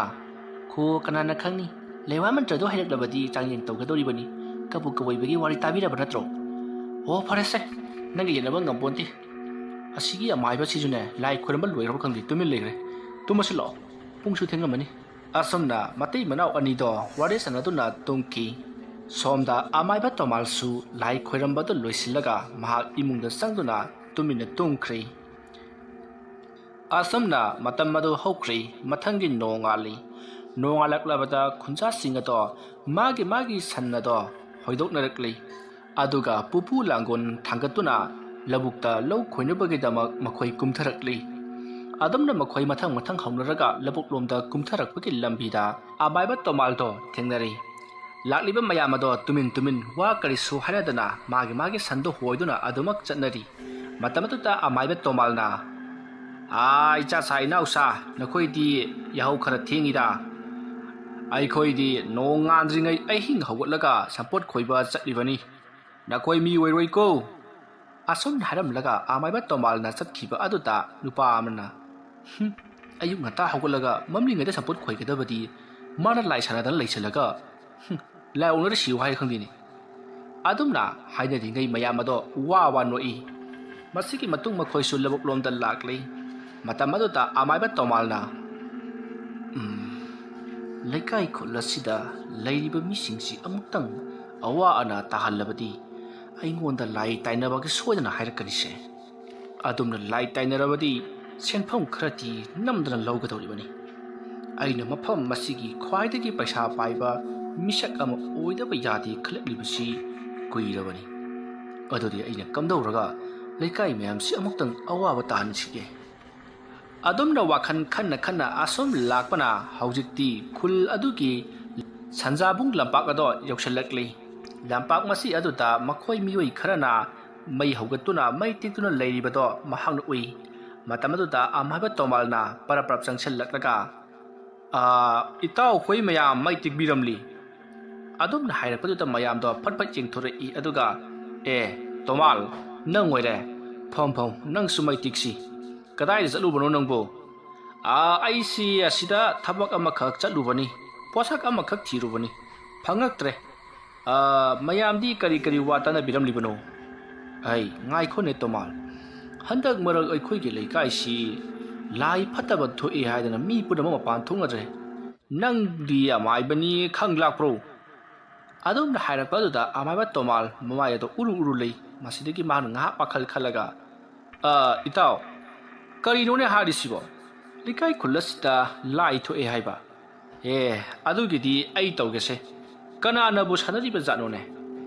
ꯈꯣ, ꯀꯅꯥꯅ ꯈꯪꯅꯤ? ꯂꯩꯋꯥ ꯃꯟꯇ꯭ꯔꯗꯣ ꯍꯩꯔꯛꯂꯕꯗꯤ ꯆꯥꯡꯌꯦꯡ ꯇꯧꯒꯗꯧꯔꯤꯕꯅꯤ꯫ ꯀꯕꯨ ꯀꯕꯣꯏꯕꯒꯤ ꯋꯥꯔꯤ ꯇꯥꯕꯤꯔꯕ ꯅꯠꯇ꯭ꯔꯣ? ꯑꯣ, ꯐꯔꯦꯁꯦ, ꯅꯪꯒ ꯌꯦꯠꯅꯕ ꯉꯝꯄꯣꯟꯇꯦ꯫ ꯑꯁꯤꯒꯤ ꯑꯃꯥꯏꯕꯁꯤꯁꯨꯅꯦ, ꯂꯥꯏ ꯈꯣꯏꯔꯝꯕ ꯂꯣꯏꯈ꯭ꯔꯕ ꯈꯪꯗꯦ, ꯇꯨꯃꯤꯟ ꯂꯩꯈ꯭ꯔꯦ꯫ ꯇꯨꯝꯃꯁꯤ ꯂꯥꯛꯑꯣ, ꯄꯨꯡꯁꯨ ꯊꯦꯡꯉꯝꯃꯅꯤ꯫ ꯑꯁꯨꯝꯅ ꯃꯇꯩ ꯃꯅꯥꯎ ꯑꯅꯤꯗꯣ ꯋꯥꯔꯤ ꯁꯥꯟꯅꯗꯨꯅ ꯇꯨꯝꯈꯤ꯫ ꯁꯣꯝꯗ ꯑꯃꯥꯏꯕ ꯇꯣꯃꯥꯜꯁꯨ ꯂꯥꯏ ꯈꯣꯏꯔꯝꯕꯗꯨ ꯂꯣꯏꯁꯤꯜꯂꯒ ꯃꯍꯥꯛ ꯏꯃꯨꯡꯗ ꯆꯪꯗꯨꯅ ꯇꯨꯃꯤꯟꯅ ꯇꯨꯝꯈ꯭ꯔꯦ꯫ ꯑꯁꯨꯝꯅ ꯃꯇꯝ ꯑꯗꯨ ꯍꯧꯈ꯭ꯔꯦ꯫ ꯃꯊꯪꯒꯤ ꯅꯣꯡꯉꯥꯜꯂꯤ꯫ ꯅꯣꯡꯉꯥꯜꯂꯛꯂꯕꯗ ꯈꯨꯟꯖꯥꯁꯤꯡ ꯑꯗꯣ ꯃꯥꯒꯤ ꯃꯥꯒꯤ ꯁꯟ ꯑꯗꯣ ꯍꯣꯏꯗꯣꯛꯅꯔꯛꯂꯤ꯫ ꯑꯗꯨꯒ ꯄꯨꯄꯨ ꯂꯥꯡꯒꯣꯜ ꯊꯥꯡꯒꯠꯇꯨꯅ ꯂꯧꯕꯨꯛꯇ ꯂꯧ ꯈꯣꯏꯅꯕꯒꯤꯗꯃꯛ ꯃꯈꯣꯏ ꯀꯨꯝꯊꯔꯛꯂꯤ꯫ ꯑꯗꯨꯝꯅ ꯃꯈꯣꯏ ꯃꯊꯪ ꯃꯊꯪ ꯍꯧꯅꯔꯒ ꯂꯧꯕꯨꯛꯂꯣꯝꯗ ꯀꯨꯝꯊꯔꯛꯄꯒꯤ ꯂꯝꯕꯤꯗ ꯑꯃꯥꯏꯕ ꯇꯣꯃꯥꯜꯗꯣ ꯊꯦꯡꯅꯔꯦ꯫ ꯂꯥꯛꯂꯤꯕ ꯃꯌꯥꯝ ꯑꯗꯣ ꯇꯨꯃꯤꯟ ꯇꯨꯃꯤꯟ ꯋꯥ ꯀꯔꯤꯁꯨ ꯍꯥꯏꯅꯗꯅ ꯃꯥꯒꯤ ꯃꯥꯒꯤ ꯁꯟꯗꯣ ꯍꯣꯏꯗꯨꯅ ꯑꯗꯨꯃꯛ ꯆꯠꯅꯔꯤ꯫ ꯃꯇꯝ ꯑꯗꯨꯗ ꯑꯃꯥꯏꯕ ꯇꯣꯃꯥꯜꯅ, "ꯑꯥ, ꯏꯆꯥꯁꯥ ꯏꯅꯥꯎꯁꯥ, ꯅꯈꯣꯏꯗꯤ ꯌꯥꯍꯧ ꯈꯔ ꯊꯦꯡꯉꯤꯗ꯫ ꯑꯩꯈꯣꯏꯗꯤ ꯅꯣꯡ ꯉꯥꯟꯗ꯭ꯔꯤꯉꯩ ꯑꯍꯤꯡ ꯍꯧꯒꯠꯂꯒ ꯁꯝꯄꯣꯠ ꯈꯣꯏꯕ ꯆꯠꯂꯤꯕꯅꯤ꯫ ꯅꯈꯣꯏ ꯃꯤ ꯑꯣꯏꯔꯣꯏꯀꯣ?" ꯑꯁꯨꯝꯅ ꯍꯥꯏꯔꯝꯂꯒ ꯑꯃꯥꯏꯕ ꯇꯣꯃꯥꯜꯅ ꯆꯠꯈꯤꯕ ꯑꯗꯨꯗ ꯅꯨꯄꯥ ꯑꯃꯅ, "ꯍꯨꯝ, ꯑꯌꯨꯛ ꯉꯟꯇꯥ ꯍꯧꯒꯠꯂꯒ ꯃꯝꯂꯤꯉꯩꯗ ꯁꯝꯄꯣꯠ ꯈꯣꯏꯒꯗꯕꯗꯤ ꯃꯥꯅ ꯂꯥꯏ ꯁꯥꯟꯅꯗꯅ ꯂꯩꯁꯤꯜꯂꯒ, ꯍꯨꯝ, ꯂꯥꯏ ꯑꯣꯛꯅꯔ ꯁꯤꯌꯨ ꯍꯥꯏ ꯈꯪꯗꯦꯅꯦ"꯫ ꯑꯗꯨꯝꯅ ꯍꯥꯏꯅꯔꯤꯉꯩ ꯃꯌꯥꯝ ꯑꯗꯣ ꯋꯥ ꯋꯥ ꯅꯣꯛꯏ꯫ ꯃꯁꯤꯒꯤ ꯃꯇꯨꯡ ꯃꯈꯣꯏꯁꯨ ꯂꯧꯕꯨꯛ ꯂꯣꯝꯗ ꯂꯥꯛꯂꯤ꯫ ꯃꯇꯝ ꯑꯗꯨꯗ ꯑꯃꯥꯏꯕ ꯇꯣꯃꯥꯜꯅ, "ꯎꯝ, ꯂꯩꯀꯥꯏ ꯈꯨꯜ ꯑꯁꯤꯗ ꯂꯩꯔꯤꯕ ꯃꯤꯁꯤꯡꯁꯤ ꯑꯃꯨꯛꯇꯪ ꯑꯋꯥ ꯑꯅꯥ ꯇꯥꯍꯜꯂꯕꯗꯤ ꯑꯩꯉꯣꯟꯗ ꯂꯥꯏ ꯇꯥꯏꯅꯕꯒꯤ ꯁꯣꯏꯗꯅ ꯍꯥꯏꯔꯛꯀꯅꯤꯁꯦ꯫ ꯑꯗꯨꯝꯅ ꯂꯥꯏ ꯇꯥꯏꯅꯔꯕꯗꯤ ꯁꯦꯟꯐꯝ ꯈꯔꯗꯤ ꯅꯝꯗꯅ ꯂꯧꯒꯗꯧꯔꯤꯕꯅꯤ꯫ ꯑꯩꯅ ꯃꯐꯝ ꯑꯁꯤꯒꯤ ꯈ꯭ꯋꯥꯏꯗꯒꯤ ꯄꯩꯁꯥ ꯄꯥꯏꯕ ꯃꯤꯁꯛ ꯑꯃ ꯑꯣꯏꯗꯕ ꯌꯥꯗꯦ ꯈꯜꯂꯛꯂꯤꯕꯁꯤ ꯀꯨꯏꯔꯕꯅꯤ꯫ ꯑꯗꯨꯗꯤ ꯑꯩꯅ ꯀꯝꯗꯧꯔꯒ ꯂꯩꯀꯥꯏ ꯃꯌꯥꯝꯁꯤ ꯑꯃꯨꯛꯇꯪ ꯑꯋꯥꯕ ꯇꯥꯍꯟꯁꯤꯒꯦ?" ꯑꯗꯨꯝꯅ ꯋꯥꯈꯜ ꯈꯟꯅ ꯈꯟꯅ ꯑꯁꯨꯝ ꯂꯥꯛꯄꯅ ꯍꯧꯖꯤꯛꯇꯤ ꯈꯨꯜ ꯑꯗꯨꯒꯤ ꯁꯟꯖꯥꯕꯨꯡ ꯂꯝꯄꯥꯛ ꯑꯗꯣ ꯌꯧꯁꯤꯜꯂꯛꯂꯤ꯫ ꯂꯝꯄꯥꯛ ꯃꯁꯤ ꯑꯗꯨꯗ ꯃꯈꯣꯏ ꯃꯤꯑꯣꯏ ꯈꯔꯅ ꯃꯩ ꯍꯧꯒꯠꯇꯨꯅ ꯃꯩ ꯇꯤꯛꯇꯨꯅ ꯂꯩꯔꯤꯕꯗꯣ ꯃꯍꯥꯛꯅ ꯎꯏ꯫ ꯃꯇꯝ ꯑꯗꯨꯗ ꯑꯃꯥꯏꯕ ꯇꯣꯃꯥꯜꯅ ꯄꯔꯞ ꯄꯔꯞ ꯆꯪꯁꯤꯜꯂꯛꯂꯒ, "ꯑꯥ, ꯏꯇꯥꯎꯈꯣꯏ ꯃꯌꯥꯝ ꯃꯩ ꯇꯤꯛꯄꯤꯔꯝꯂꯤ"꯫ ꯑꯗꯨꯝꯅ ꯍꯥꯏꯔꯛꯄꯗꯨꯗ ꯃꯌꯥꯝꯗꯣ ꯐꯠ ꯐꯠ ꯌꯦꯡꯊꯣꯔꯛꯏ꯫ ꯑꯗꯨꯒ, "ꯑꯦ, ꯇꯣꯃꯥꯜ, ꯅꯪ ꯑꯣꯏꯔꯦ꯫ ꯐꯝ ꯐꯝ, ꯅꯪꯁꯨ ꯃꯩ ꯇꯤꯛꯁꯤ꯫ ꯀꯗꯥꯏꯗ ꯆꯠꯂꯨꯕꯅꯣ ꯅꯪꯕꯨ?" "ꯑꯥ, ꯑꯩꯁꯤ ꯑꯁꯤꯗ ꯊꯕꯛ ꯑꯃꯈꯛ ꯆꯠꯂꯨꯕꯅꯤ꯫ ꯄꯣꯠꯁꯛ ꯑꯃꯈꯛ ꯊꯤꯔꯨꯕꯅꯤ꯫ ꯐꯪꯉꯛꯇ꯭ꯔꯦ꯫ ꯑꯥ, ꯃꯌꯥꯝꯗꯤ ꯀꯔꯤ ꯀꯔꯤ ꯋꯥ ꯇꯥꯅꯕꯤꯔꯝꯂꯤꯕꯅꯣ?" "ꯑꯩ, ꯉꯥꯏꯈꯣꯅꯦ ꯇꯣꯃꯥꯜ꯫ ꯍꯟꯗꯛ ꯃꯔꯛ ꯑꯩꯈꯣꯏꯒꯤ ꯂꯩꯀꯥꯏꯁꯤ ꯂꯥꯏ ꯐꯠꯇꯕ ꯊꯣꯛꯏ ꯍꯥꯏꯗꯅ ꯃꯤ ꯄꯨꯝꯅꯃꯛ ꯃꯄꯥꯟ ꯊꯣꯛꯅꯗ꯭ꯔꯦ꯫ ꯅꯪꯗꯤ ꯑꯃꯥꯏꯕꯅꯤ ꯈꯪ ꯂꯥꯛꯄ꯭ꯔꯣ?" ꯑꯗꯨꯝꯅ ꯍꯥꯏꯔꯛꯄ ꯑꯗꯨꯗ ꯑꯃꯥꯏꯕ ꯇꯣꯃꯥꯜ ꯃꯃꯥꯏ ꯑꯗꯨ ꯎꯔꯨ ꯎꯔꯨ ꯂꯩ꯫ ꯃꯁꯤꯗꯒꯤ ꯃꯍꯥꯛꯅ ꯉꯥꯏꯍꯥꯛ ꯋꯥꯈꯜ ꯈꯜꯂꯒ, "ꯑ, ꯏꯇꯥꯎ, ꯀꯔꯤꯅꯣꯅꯦ ꯍꯥꯏꯔꯤꯁꯤꯕꯣ? ꯂꯩꯀꯥꯏ ꯈꯨꯜ ꯑꯁꯤꯗ ꯂꯥꯏ ꯊꯣꯛꯑꯦ ꯍꯥꯏꯕ? ꯑꯦ, ꯑꯗꯨꯒꯤꯗꯤ ꯑꯩ ꯇꯧꯒꯦꯁꯦ꯫ ꯀꯅꯥꯅꯕꯨ ꯁꯥꯟꯅꯔꯤꯕ ꯖꯥꯠꯅꯣꯅꯦ?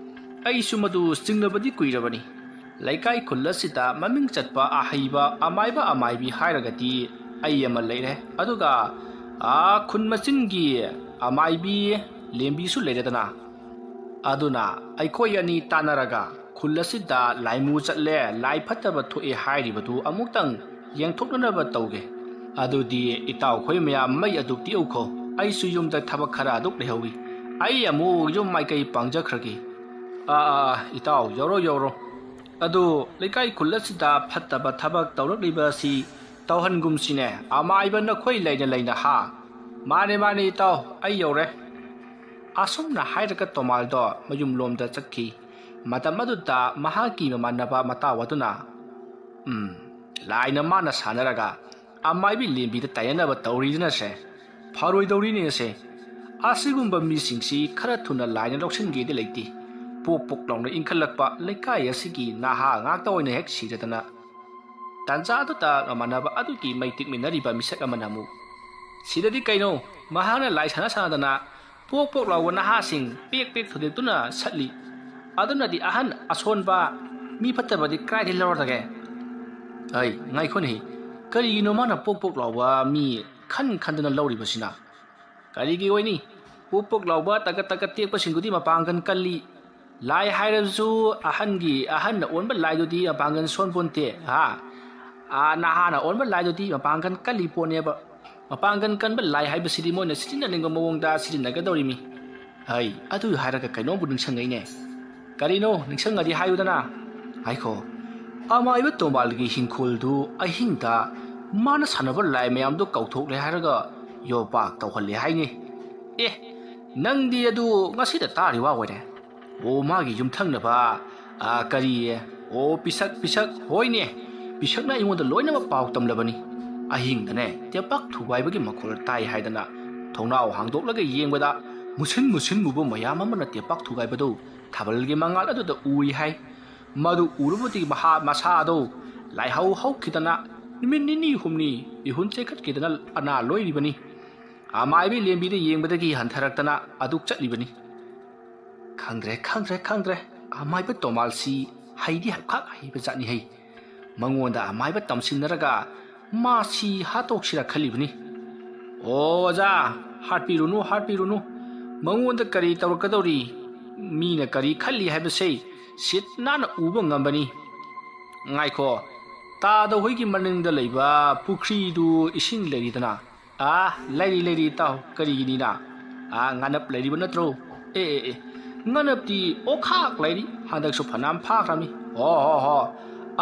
ꯑꯩꯁꯨ ꯃꯗꯨ ꯆꯤꯡꯅꯕꯗꯤ ꯀꯨꯏꯔꯕꯅꯤ꯫ ꯂꯩꯀꯥꯏ ꯈꯨꯜ ꯑꯁꯤꯗ ꯃꯃꯤꯡ ꯆꯠꯄ ꯑꯍꯩꯕ ꯑꯃꯥꯏꯕ ꯑꯃꯥꯏꯕꯤ ꯍꯥꯏꯔꯒꯗꯤ ꯑꯩ ꯑꯃ ꯂꯩꯔꯦ꯫ ꯑꯗꯨꯒ, ꯑꯥ, ꯈꯨꯟ ꯃꯆꯤꯟꯒꯤ ꯑꯃꯥꯏꯕꯤ ꯂꯦꯝꯕꯤꯁꯨ ꯂꯩꯔꯦꯗꯅ꯫ ꯑꯗꯨꯅ ꯑꯩꯈꯣꯏ ꯑꯅꯤ ꯇꯥꯟꯅꯔꯒ ꯈꯨꯜ ꯑꯁꯤꯗ ꯂꯥꯏꯃꯨ ꯆꯠꯂꯦ, ꯂꯥꯏ ꯐꯠꯇꯕ ꯊꯣꯛꯑꯦ ꯍꯥꯏꯔꯤꯕꯗꯨ ꯑꯃꯨꯛꯇꯪ ꯌꯦꯡꯊꯣꯛꯅꯅꯕ ꯇꯧꯒꯦ꯫ ꯑꯗꯨꯗꯤ ꯏꯇꯥꯎꯈꯣꯏ ꯃꯌꯥꯝ ꯃꯩ ꯑꯗꯨ ꯇꯤꯛꯎꯈꯣ꯫ ꯑꯩꯁꯨ ꯌꯨꯝꯗ ꯊꯕꯛ ꯈꯔ ꯑꯗꯨꯛ ꯂꯩꯍꯧꯏ꯫ ꯑꯩ ꯑꯃꯨꯛ ꯌꯨꯝ ꯃꯥꯏꯀꯩ ꯄꯥꯡꯖꯈ꯭ꯔꯒꯦ꯫ ꯑꯥ, ꯑꯥ, ꯑꯥ, ꯏꯇꯥꯎ, ꯌꯧꯔꯣ, ꯌꯧꯔꯣ꯫ ꯑꯗꯨ ꯂꯩꯀꯥꯏ ꯈꯨꯜ ꯑꯁꯤꯗ ꯐꯠꯇꯕ ꯊꯕꯛ ꯇꯧꯔꯛꯂꯤꯕ ꯑꯁꯤ ꯇꯧꯍꯟꯒꯨꯝꯁꯤꯅꯦ, ꯑꯃꯥꯏꯕ ꯅꯈꯣꯏ ꯂꯩꯅ ꯂꯩꯅ ꯍꯥ? ꯃꯥꯅꯦ, ꯃꯥꯅꯦ, ꯏꯇꯥꯎ, ꯑꯩ ꯌꯧꯔꯦ꯫ ꯑꯁꯨꯝꯅ ꯍꯥꯏꯔꯒ ꯇꯣꯃꯥꯜꯗꯣ ꯃꯌꯨꯝꯂꯣꯝꯗ ꯆꯠꯈꯤ꯫ ꯃꯇꯝ ꯑꯗꯨꯗ ꯃꯍꯥꯛꯀꯤ ꯃꯃꯥꯟꯅꯕ ꯃꯇꯥꯎ ꯑꯗꯨꯅ, "ꯎꯝ, ꯂꯥꯏꯅ ꯃꯥꯅ ꯁꯥꯟꯅꯔꯒ ꯑꯃꯥꯏꯕꯤ ꯂꯦꯝꯕꯤꯗ ꯇꯥꯏꯅꯅꯕ ꯇꯧꯔꯤꯗꯅꯁꯦ꯫ ꯐꯔꯣꯏꯗꯧꯔꯤꯅꯦꯁꯦ꯫ ꯑꯁꯤꯒꯨꯝꯕ ꯃꯤꯁꯤꯡꯁꯤ ꯈꯔ ꯊꯨꯅ ꯂꯥꯏꯅ ꯂꯧꯁꯤꯟꯒꯦꯗꯤ ꯂꯩꯇꯦ꯫ ꯄꯣꯛ ꯄꯣꯛ ꯂꯥꯎꯅ ꯏꯟꯈꯠꯂꯛꯄ ꯂꯩꯀꯥꯏ ꯑꯁꯤꯒꯤ ꯅꯍꯥ ꯉꯥꯛꯇ ꯑꯣꯏꯅ ꯍꯦꯛ ꯁꯤꯔꯗꯅ"꯫ ꯇꯥꯟꯖꯥꯗꯨꯗ ꯃꯃꯥꯟꯅꯕ ꯑꯗꯨꯒꯤ ꯃꯩ ꯇꯤꯛꯃꯤꯟꯅꯔꯤꯕ ꯃꯤꯁꯛ ꯑꯃꯅ ꯑꯃꯨꯛ, "ꯁꯤꯗꯗꯤ ꯀꯩꯅꯣ, ꯃꯍꯥꯛꯅ ꯂꯥꯏ ꯁꯥꯟꯅ ꯁꯥꯟꯅꯗꯅ ꯄꯣꯛ ꯄꯣꯛ ꯂꯥꯎꯕ ꯅꯍꯥꯁꯤꯡ ꯄꯦꯛ ꯄꯦꯛ ꯊꯨꯗꯦꯛꯇꯨꯅ ꯁꯠꯂꯤ꯫ ꯑꯗꯨꯅꯗꯤ ꯑꯍꯟ ꯑꯁꯣꯟꯕ ꯃꯤ ꯐꯠꯇꯕꯗꯤ ꯀꯥꯏꯗꯩ ꯂꯧꯔꯗꯒꯦ?" ꯑꯩ, ꯉꯥꯏꯈꯣꯅꯦꯍꯦ, ꯀꯔꯤꯒꯤꯅꯣ ꯃꯥꯅ ꯄꯣꯛ ꯄꯣꯛ ꯂꯥꯎꯕ ꯃꯤ ꯈꯟ ꯈꯟꯗꯅ ꯂꯧꯔꯤꯕꯁꯤꯅ? ꯀꯔꯤꯒꯤ ꯑꯣꯏꯅꯤ? ꯄꯣꯛ ꯄꯣꯛ ꯂꯥꯎꯕ ꯇꯒꯠ ꯇꯒꯠ ꯇꯦꯛꯄꯁꯤꯡꯗꯨꯗꯤ ꯃꯄꯥꯡꯒꯜ ꯀꯜꯂꯤ꯫ ꯂꯥꯏ ꯍꯥꯏꯔꯕꯁꯨ ꯑꯍꯟꯒꯤ, ꯑꯍꯟꯅ ꯑꯣꯟꯕ ꯂꯥꯏꯗꯨꯗꯤ ꯃꯄꯥꯡꯒꯜ ꯁꯣꯟꯄꯣꯟꯇꯦ, ꯍꯥ? ꯑꯥ, ꯅꯍꯥꯅ ꯑꯣꯟꯕ ꯂꯥꯏꯗꯨꯗꯤ ꯃꯄꯥꯡꯒꯜ ꯀꯜꯂꯤ ꯄꯣꯠꯅꯦꯕ꯫ ꯃꯄꯥꯡꯒꯜ ꯀꯟꯕ ꯂꯥꯏ ꯍꯥꯏꯕꯁꯤꯗꯤ ꯃꯣꯏꯅ ꯁꯤꯖꯤꯟꯅꯅꯤꯡꯕ ꯃꯑꯣꯡꯗ ꯁꯤꯖꯤꯟꯅꯒꯗꯧꯔꯤꯃꯤ꯫ ꯍꯩ, ꯑꯗꯨ ꯍꯥꯏꯔꯒ ꯀꯩꯅꯣꯝꯕꯨ ꯅꯤꯡꯁꯤꯡꯉꯛꯏꯅꯦ꯫ ꯀꯔꯤꯅꯣ? ꯅꯤꯡꯁꯤꯡꯉꯗꯤ ꯍꯥꯏꯌꯨꯗꯅ꯫ ꯉꯥꯏꯈꯣ, ꯑꯃꯥꯏꯕ ꯇꯣꯝꯕꯥꯜꯒꯤ ꯍꯤꯡꯈꯣꯜꯗꯨ ꯑꯍꯤꯡꯗ ꯃꯥꯅ ꯁꯥꯟꯅꯕ ꯂꯥꯏ ꯃꯌꯥꯝꯗꯣ ꯀꯧꯊꯣꯛꯂꯦ ꯍꯥꯏꯔꯒ ꯌꯣꯄꯥꯛ ꯇꯧꯍꯜꯂꯦ ꯍꯥꯏꯅꯦ꯫ ꯑꯦ, ꯅꯪꯗꯤ ꯑꯗꯨ ꯉꯁꯤꯗ ꯇꯥꯔꯤ ꯋꯥ ꯑꯣꯏꯔꯦ꯫ ꯑꯣ, ꯃꯥꯒꯤ ꯌꯨꯝꯊꯪꯅꯕ, ꯑ, ꯀꯔꯤ, ꯑꯣ, ꯄꯤꯁꯛ, ꯄꯤꯁꯛ, ꯍꯣꯏꯅꯦ, ꯄꯤꯁꯛꯅ ꯑꯩꯉꯣꯟꯗ ꯂꯣꯏꯅꯃꯛ ꯄꯥꯎ ꯇꯝꯂꯕꯅꯤ꯫ ꯑꯍꯤꯡꯗꯅꯦ, ꯇꯦꯄꯥꯛ ꯊꯨꯒꯥꯏꯕꯒꯤ ꯃꯈꯣꯜ ꯇꯥꯏ ꯍꯥꯏꯗꯅ ꯊꯣꯡꯅꯥꯎ ꯍꯥꯡꯗꯣꯛꯂꯒ ꯌꯦꯡꯕꯗ ꯃꯨꯁꯤꯟ ꯃꯨꯁꯤꯟ ꯃꯨꯕ ꯃꯌꯥꯝ ꯑꯃꯅ ꯇꯦꯄꯥꯛ ꯊꯨꯒꯥꯏꯕꯗꯨ ꯊꯥꯕꯜꯒꯤ ꯃꯉꯥꯜ ꯑꯗꯨꯗ ꯎꯏ ꯍꯥꯏ꯫ ꯃꯗꯨ ꯎꯔꯨꯕꯗꯒꯤ ꯃꯍꯥꯛ ꯃꯁꯥ ꯑꯗꯨ ꯂꯥꯏꯍꯧ ꯍꯧꯈꯤꯗꯅ ꯅꯨꯃꯤꯠ ꯅꯤꯅꯤ ꯍꯨꯝꯅꯤ ꯃꯤꯍꯨꯟ ꯆꯦꯟꯈꯠꯈꯤꯗꯅ ꯑꯅꯥ ꯂꯣꯏꯔꯤꯕꯅꯤ꯫ ꯑꯃꯥꯏꯕꯤ ꯂꯦꯝꯕꯤꯗ ꯌꯦꯡꯕꯗꯒꯤ ꯍꯟꯊꯔꯛꯇꯅ ꯑꯗꯨꯛ ꯆꯠꯂꯤꯕꯅꯤ꯫ ꯈꯪꯗ꯭ꯔꯦ, ꯈꯪꯗ꯭ꯔꯦ, ꯈꯪꯗ꯭ꯔꯦ꯫ ꯑꯃꯥꯏꯕ ꯇꯣꯃꯥꯜꯁꯤ ꯍꯩꯗꯤ ꯍꯛꯈꯥꯛ ꯍꯩꯕ ꯖꯥꯠꯅꯤ ꯍꯩ꯫ ꯃꯉꯣꯟꯗ ꯑꯃꯥꯏꯕ ꯇꯝꯁꯤꯟꯅꯔꯒ ꯃꯥꯁꯤ ꯍꯥꯠꯇꯣꯛꯁꯤꯔ ꯈꯜꯂꯤꯕꯅꯤ꯫ ꯑꯣ ꯑꯣꯖꯥ, ꯍꯥꯠꯄꯤꯔꯨꯅꯨ, ꯍꯥꯠꯄꯤꯔꯨꯅꯨ꯫ ꯃꯉꯣꯟꯗ ꯀꯔꯤ ꯇꯧꯔꯛꯀꯗꯧꯔꯤ, ꯃꯤꯅ ꯀꯔꯤ ꯈꯜꯂꯤ ꯍꯥꯏꯕꯁꯦ ꯁꯤꯠ ꯅꯥꯟꯅ ꯎꯕ ꯉꯝꯕꯅꯤ꯫ ꯉꯥꯏꯈꯣ, ꯇꯥꯗ ꯍꯣꯏꯒꯤ ꯃꯅꯤꯡꯗ ꯂꯩꯕ ꯄꯨꯈ꯭ꯔꯤꯗꯨ ꯏꯁꯤꯡ ꯂꯩꯔꯤꯗꯅ? ꯑꯥ, ꯂꯩꯔꯤ, ꯂꯩꯔꯤ, ꯏꯇꯥꯎ꯫ ꯀꯔꯤꯒꯤꯅꯤꯅ? ꯑꯥ, ꯉꯥꯅꯞ ꯂꯩꯔꯤꯕ ꯅꯠꯇ꯭ꯔꯣ? ꯑꯦ, ꯑꯦ, ꯑꯦ, ꯉꯥꯅꯞꯇꯤ ꯑꯣꯈꯥꯛ ꯂꯩꯔꯤ, ꯍꯟꯗꯛꯁꯨ ꯐꯅꯌꯥꯝ ꯐꯥꯈ꯭ꯔꯃꯤ꯫ ꯍꯣ, ꯍꯣ, ꯍꯣ,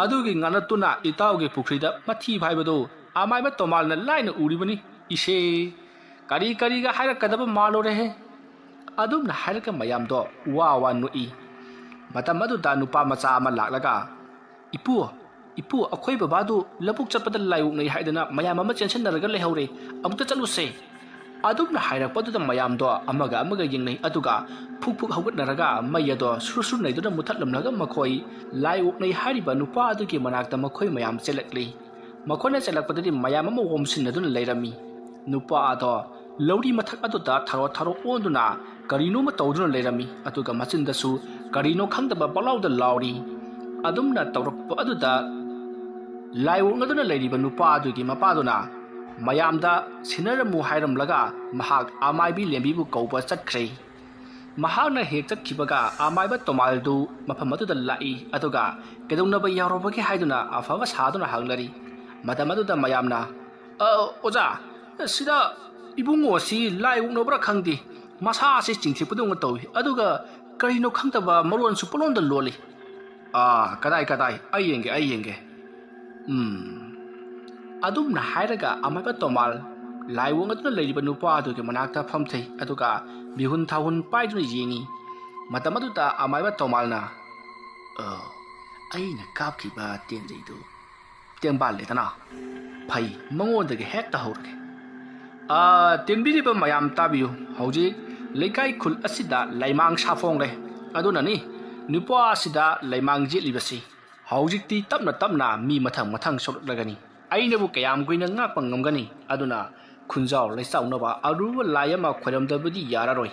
ꯑꯗꯨꯒꯤ ꯉꯥꯅꯞꯇꯨꯅ ꯏꯇꯥꯎꯒꯤ ꯄꯨꯈ꯭ꯔꯤꯗ ꯃꯊꯤ ꯐꯥꯏꯕꯗꯨ ꯑꯃꯥꯏꯕ ꯇꯣꯃꯥꯜꯅ ꯂꯥꯏꯅ ꯎꯔꯤꯕꯅꯤ꯫ ꯏꯁꯦ, ꯀꯔꯤ ꯀꯔꯤꯒ ꯍꯥꯏꯔꯛꯀꯗꯕ ꯃꯥꯜꯂꯨꯔꯦꯍꯦ꯫ ꯑꯗꯨꯝꯅ ꯍꯥꯏꯔꯒ ꯃꯌꯥꯝꯗꯣ ꯋꯥ ꯋꯥ ꯅꯣꯛꯏ꯫ ꯃꯇꯝ ꯑꯗꯨꯗ ꯅꯨꯄꯥ ꯃꯆꯥ ꯑꯃ ꯂꯥꯛꯂꯒ, "ꯏꯄꯨ, ꯏꯄꯨ, ꯑꯩꯈꯣꯏ ꯕꯕꯥꯗꯨ ꯂꯧꯕꯨꯛ ꯆꯠꯄꯗ ꯂꯥꯏ ꯑꯣꯛꯅꯩ ꯍꯥꯏꯗꯅ ꯃꯌꯥꯝ ꯑꯃ ꯆꯦꯟꯁꯤꯟꯅꯔꯒ ꯂꯩꯍꯧꯔꯦ, ꯑꯃꯨꯛꯇ ꯆꯠꯂꯨꯁꯦ"꯫ ꯑꯗꯨꯝꯅ ꯍꯥꯏꯔꯛꯄꯗꯨꯗ ꯃꯌꯥꯝꯗꯣ ꯑꯃꯒ ꯑꯃꯒ ꯌꯦꯡꯅꯩ, ꯑꯗꯨꯒ ꯐꯨꯛ ꯐꯨꯛ ꯍꯧꯒꯠꯅꯔꯒ ꯃꯩ ꯑꯗꯣ ꯁꯨꯔ ꯁꯨꯔ ꯅꯩꯗꯨꯅ ꯃꯨꯊꯠꯂꯝꯂꯒ ꯃꯈꯣꯏ ꯂꯥꯏ ꯑꯣꯛꯅꯩ ꯍꯥꯏꯔꯤꯕ ꯅꯨꯄꯥ ꯑꯗꯨꯒꯤ ꯃꯅꯥꯛꯇ ꯃꯈꯣꯏ ꯃꯌꯥꯝ ꯆꯦꯜꯂꯛꯂꯤ꯫ ꯃꯈꯣꯏꯅ ꯆꯦꯜꯂꯛꯄꯗꯗꯤ ꯃꯌꯥꯝ ꯑꯃ ꯑꯣꯝꯁꯤꯟꯅꯗꯨꯅ ꯂꯩꯔꯝꯃꯤ꯫ ꯅꯨꯄꯥ ꯑꯗꯣ ꯂꯧꯔꯤ ꯃꯊꯛ ꯑꯗꯨꯗ ꯊꯔꯣ ꯊꯔꯣ ꯑꯣꯟꯗꯨꯅ ꯀꯔꯤꯅꯣꯃ ꯇꯧꯗꯨꯅ ꯂꯩꯔꯝꯃꯤ, ꯑꯗꯨꯒ ꯃꯆꯤꯟꯗꯁꯨ ꯀꯔꯤꯅꯣ ꯈꯪꯗꯕ ꯄꯪꯂꯥꯎꯗ ꯂꯥꯎꯔꯤ꯫ ꯑꯗꯨꯝꯅ ꯇꯧꯔꯛꯄ ꯑꯗꯨꯗ ꯂꯥꯏ ꯑꯣꯛꯅꯗꯨꯅ ꯂꯩꯔꯤꯕ ꯅꯨꯄꯥ ꯑꯗꯨꯒꯤ ꯃꯄꯥꯗꯨꯅ ꯃꯌꯥꯝꯗ ꯁꯤꯟꯅꯔꯝꯃꯨ ꯍꯥꯏꯔꯝꯂꯒ ꯃꯍꯥꯛ ꯑꯃꯥꯏꯕꯤ ꯂꯦꯝꯕꯤꯕꯨ ꯀꯧꯕ ꯆꯠꯈ꯭ꯔꯦ꯫ ꯃꯍꯥꯛꯅ ꯍꯦꯛ ꯆꯠꯈꯤꯕꯒ ꯑꯃꯥꯏꯕ ꯇꯣꯃꯥꯜꯗꯨ ꯃꯐꯝ ꯑꯗꯨꯗ ꯂꯥꯛꯏ, ꯑꯗꯨꯒ ꯀꯩꯗꯧꯅꯕ ꯌꯥꯎꯔꯕꯒꯦ ꯍꯥꯏꯗꯨꯅ ꯑꯐꯕ ꯁꯥꯗꯨꯅ ꯍꯪꯅꯔꯤ꯫ ꯃꯇꯝ ꯑꯗꯨꯗ ꯃꯌꯥꯝꯅ, "ꯑ, ꯑꯣꯖꯥ, ꯁꯤꯗ ꯏꯕꯨꯡꯉꯣ ꯑꯁꯤ ꯂꯥꯏ ꯑꯣꯛꯅꯕ꯭ꯔꯥ ꯈꯪꯗꯦ, ꯃꯁꯥ ꯑꯁꯤ ꯆꯤꯡꯊꯤꯛꯄꯗꯧꯅ ꯇꯧꯏ, ꯑꯗꯨꯒ ꯀꯔꯤꯅꯣ ꯈꯪꯗꯕ ꯃꯔꯣꯟꯁꯨ ꯄꯨꯂꯣꯟꯗ ꯂꯣꯜꯂꯤ"꯫ "ꯑꯥ, ꯀꯗꯥꯏ, ꯀꯗꯥꯏ? ꯑꯩ ꯌꯦꯡꯒꯦ, ꯑꯩ ꯌꯦꯡꯒꯦ꯫ ꯎꯝ"꯫ ꯑꯗꯨꯝꯅ ꯍꯥꯏꯔꯒ ꯑꯃꯥꯏꯕ ꯇꯣꯃꯥꯜ ꯂꯥꯏ ꯑꯣꯛꯅꯗꯨꯅ ꯂꯩꯔꯤꯕ ꯅꯨꯄꯥ ꯑꯗꯨꯒꯤ ꯃꯅꯥꯛꯇ ꯐꯝꯊꯩ, ꯑꯗꯨꯒ ꯃꯤꯍꯨꯟ ꯊꯥꯍꯨꯟ ꯄꯥꯏꯗꯨꯅ ꯌꯦꯡꯉꯤ꯫ ꯃꯇꯝ ꯑꯗꯨꯗ ꯑꯃꯥꯏꯕ ꯇꯣꯃꯥꯜꯅ, "ꯑ, ꯑꯩꯅ ꯀꯥꯞꯈꯤꯕ ꯇꯦꯟꯖꯩꯗꯨ ꯇꯦꯡꯕꯥꯜꯂꯦꯗꯅ꯫ ꯐꯩ, ꯃꯉꯣꯟꯗꯒꯤ ꯍꯦꯛꯇ ꯍꯧꯔꯒꯦ꯫ ꯑ, ꯇꯦꯟꯕꯤꯔꯤꯕ ꯃꯌꯥꯝ ꯇꯥꯕꯤꯌꯨ꯫ ꯍꯧꯖꯤꯛ ꯂꯩꯀꯥꯏ ꯈꯨꯜ ꯑꯁꯤꯗ ꯂꯩꯃꯥꯡ ꯁꯥꯐꯣꯡꯂꯦ꯫ ꯑꯗꯨꯅꯅꯤ ꯅꯨꯄꯥ ꯑꯁꯤꯗ ꯂꯩꯃꯥꯡ ꯌꯦꯠꯂꯤꯕꯁꯤ꯫ ꯍꯧꯖꯤꯛꯇꯤ ꯇꯞꯅ ꯇꯞꯅ ꯃꯤ ꯃꯊꯪ ꯃꯊꯪ ꯁꯣꯛꯂꯛꯂꯒꯅꯤ꯫ ꯑꯩꯅꯕꯨ ꯀꯌꯥꯝ ꯀꯨꯏꯅ ꯉꯥꯛꯄ ꯉꯝꯒꯅꯤ? ꯑꯗꯨꯅ ꯈꯨꯟꯖꯥꯎ ꯂꯩꯆꯥꯎꯅꯕ ꯑꯔꯨꯕ ꯂꯥꯏ ꯑꯃ ꯈꯣꯏꯔꯝꯗꯕꯗꯤ ꯌꯥꯔꯔꯣꯏ"꯫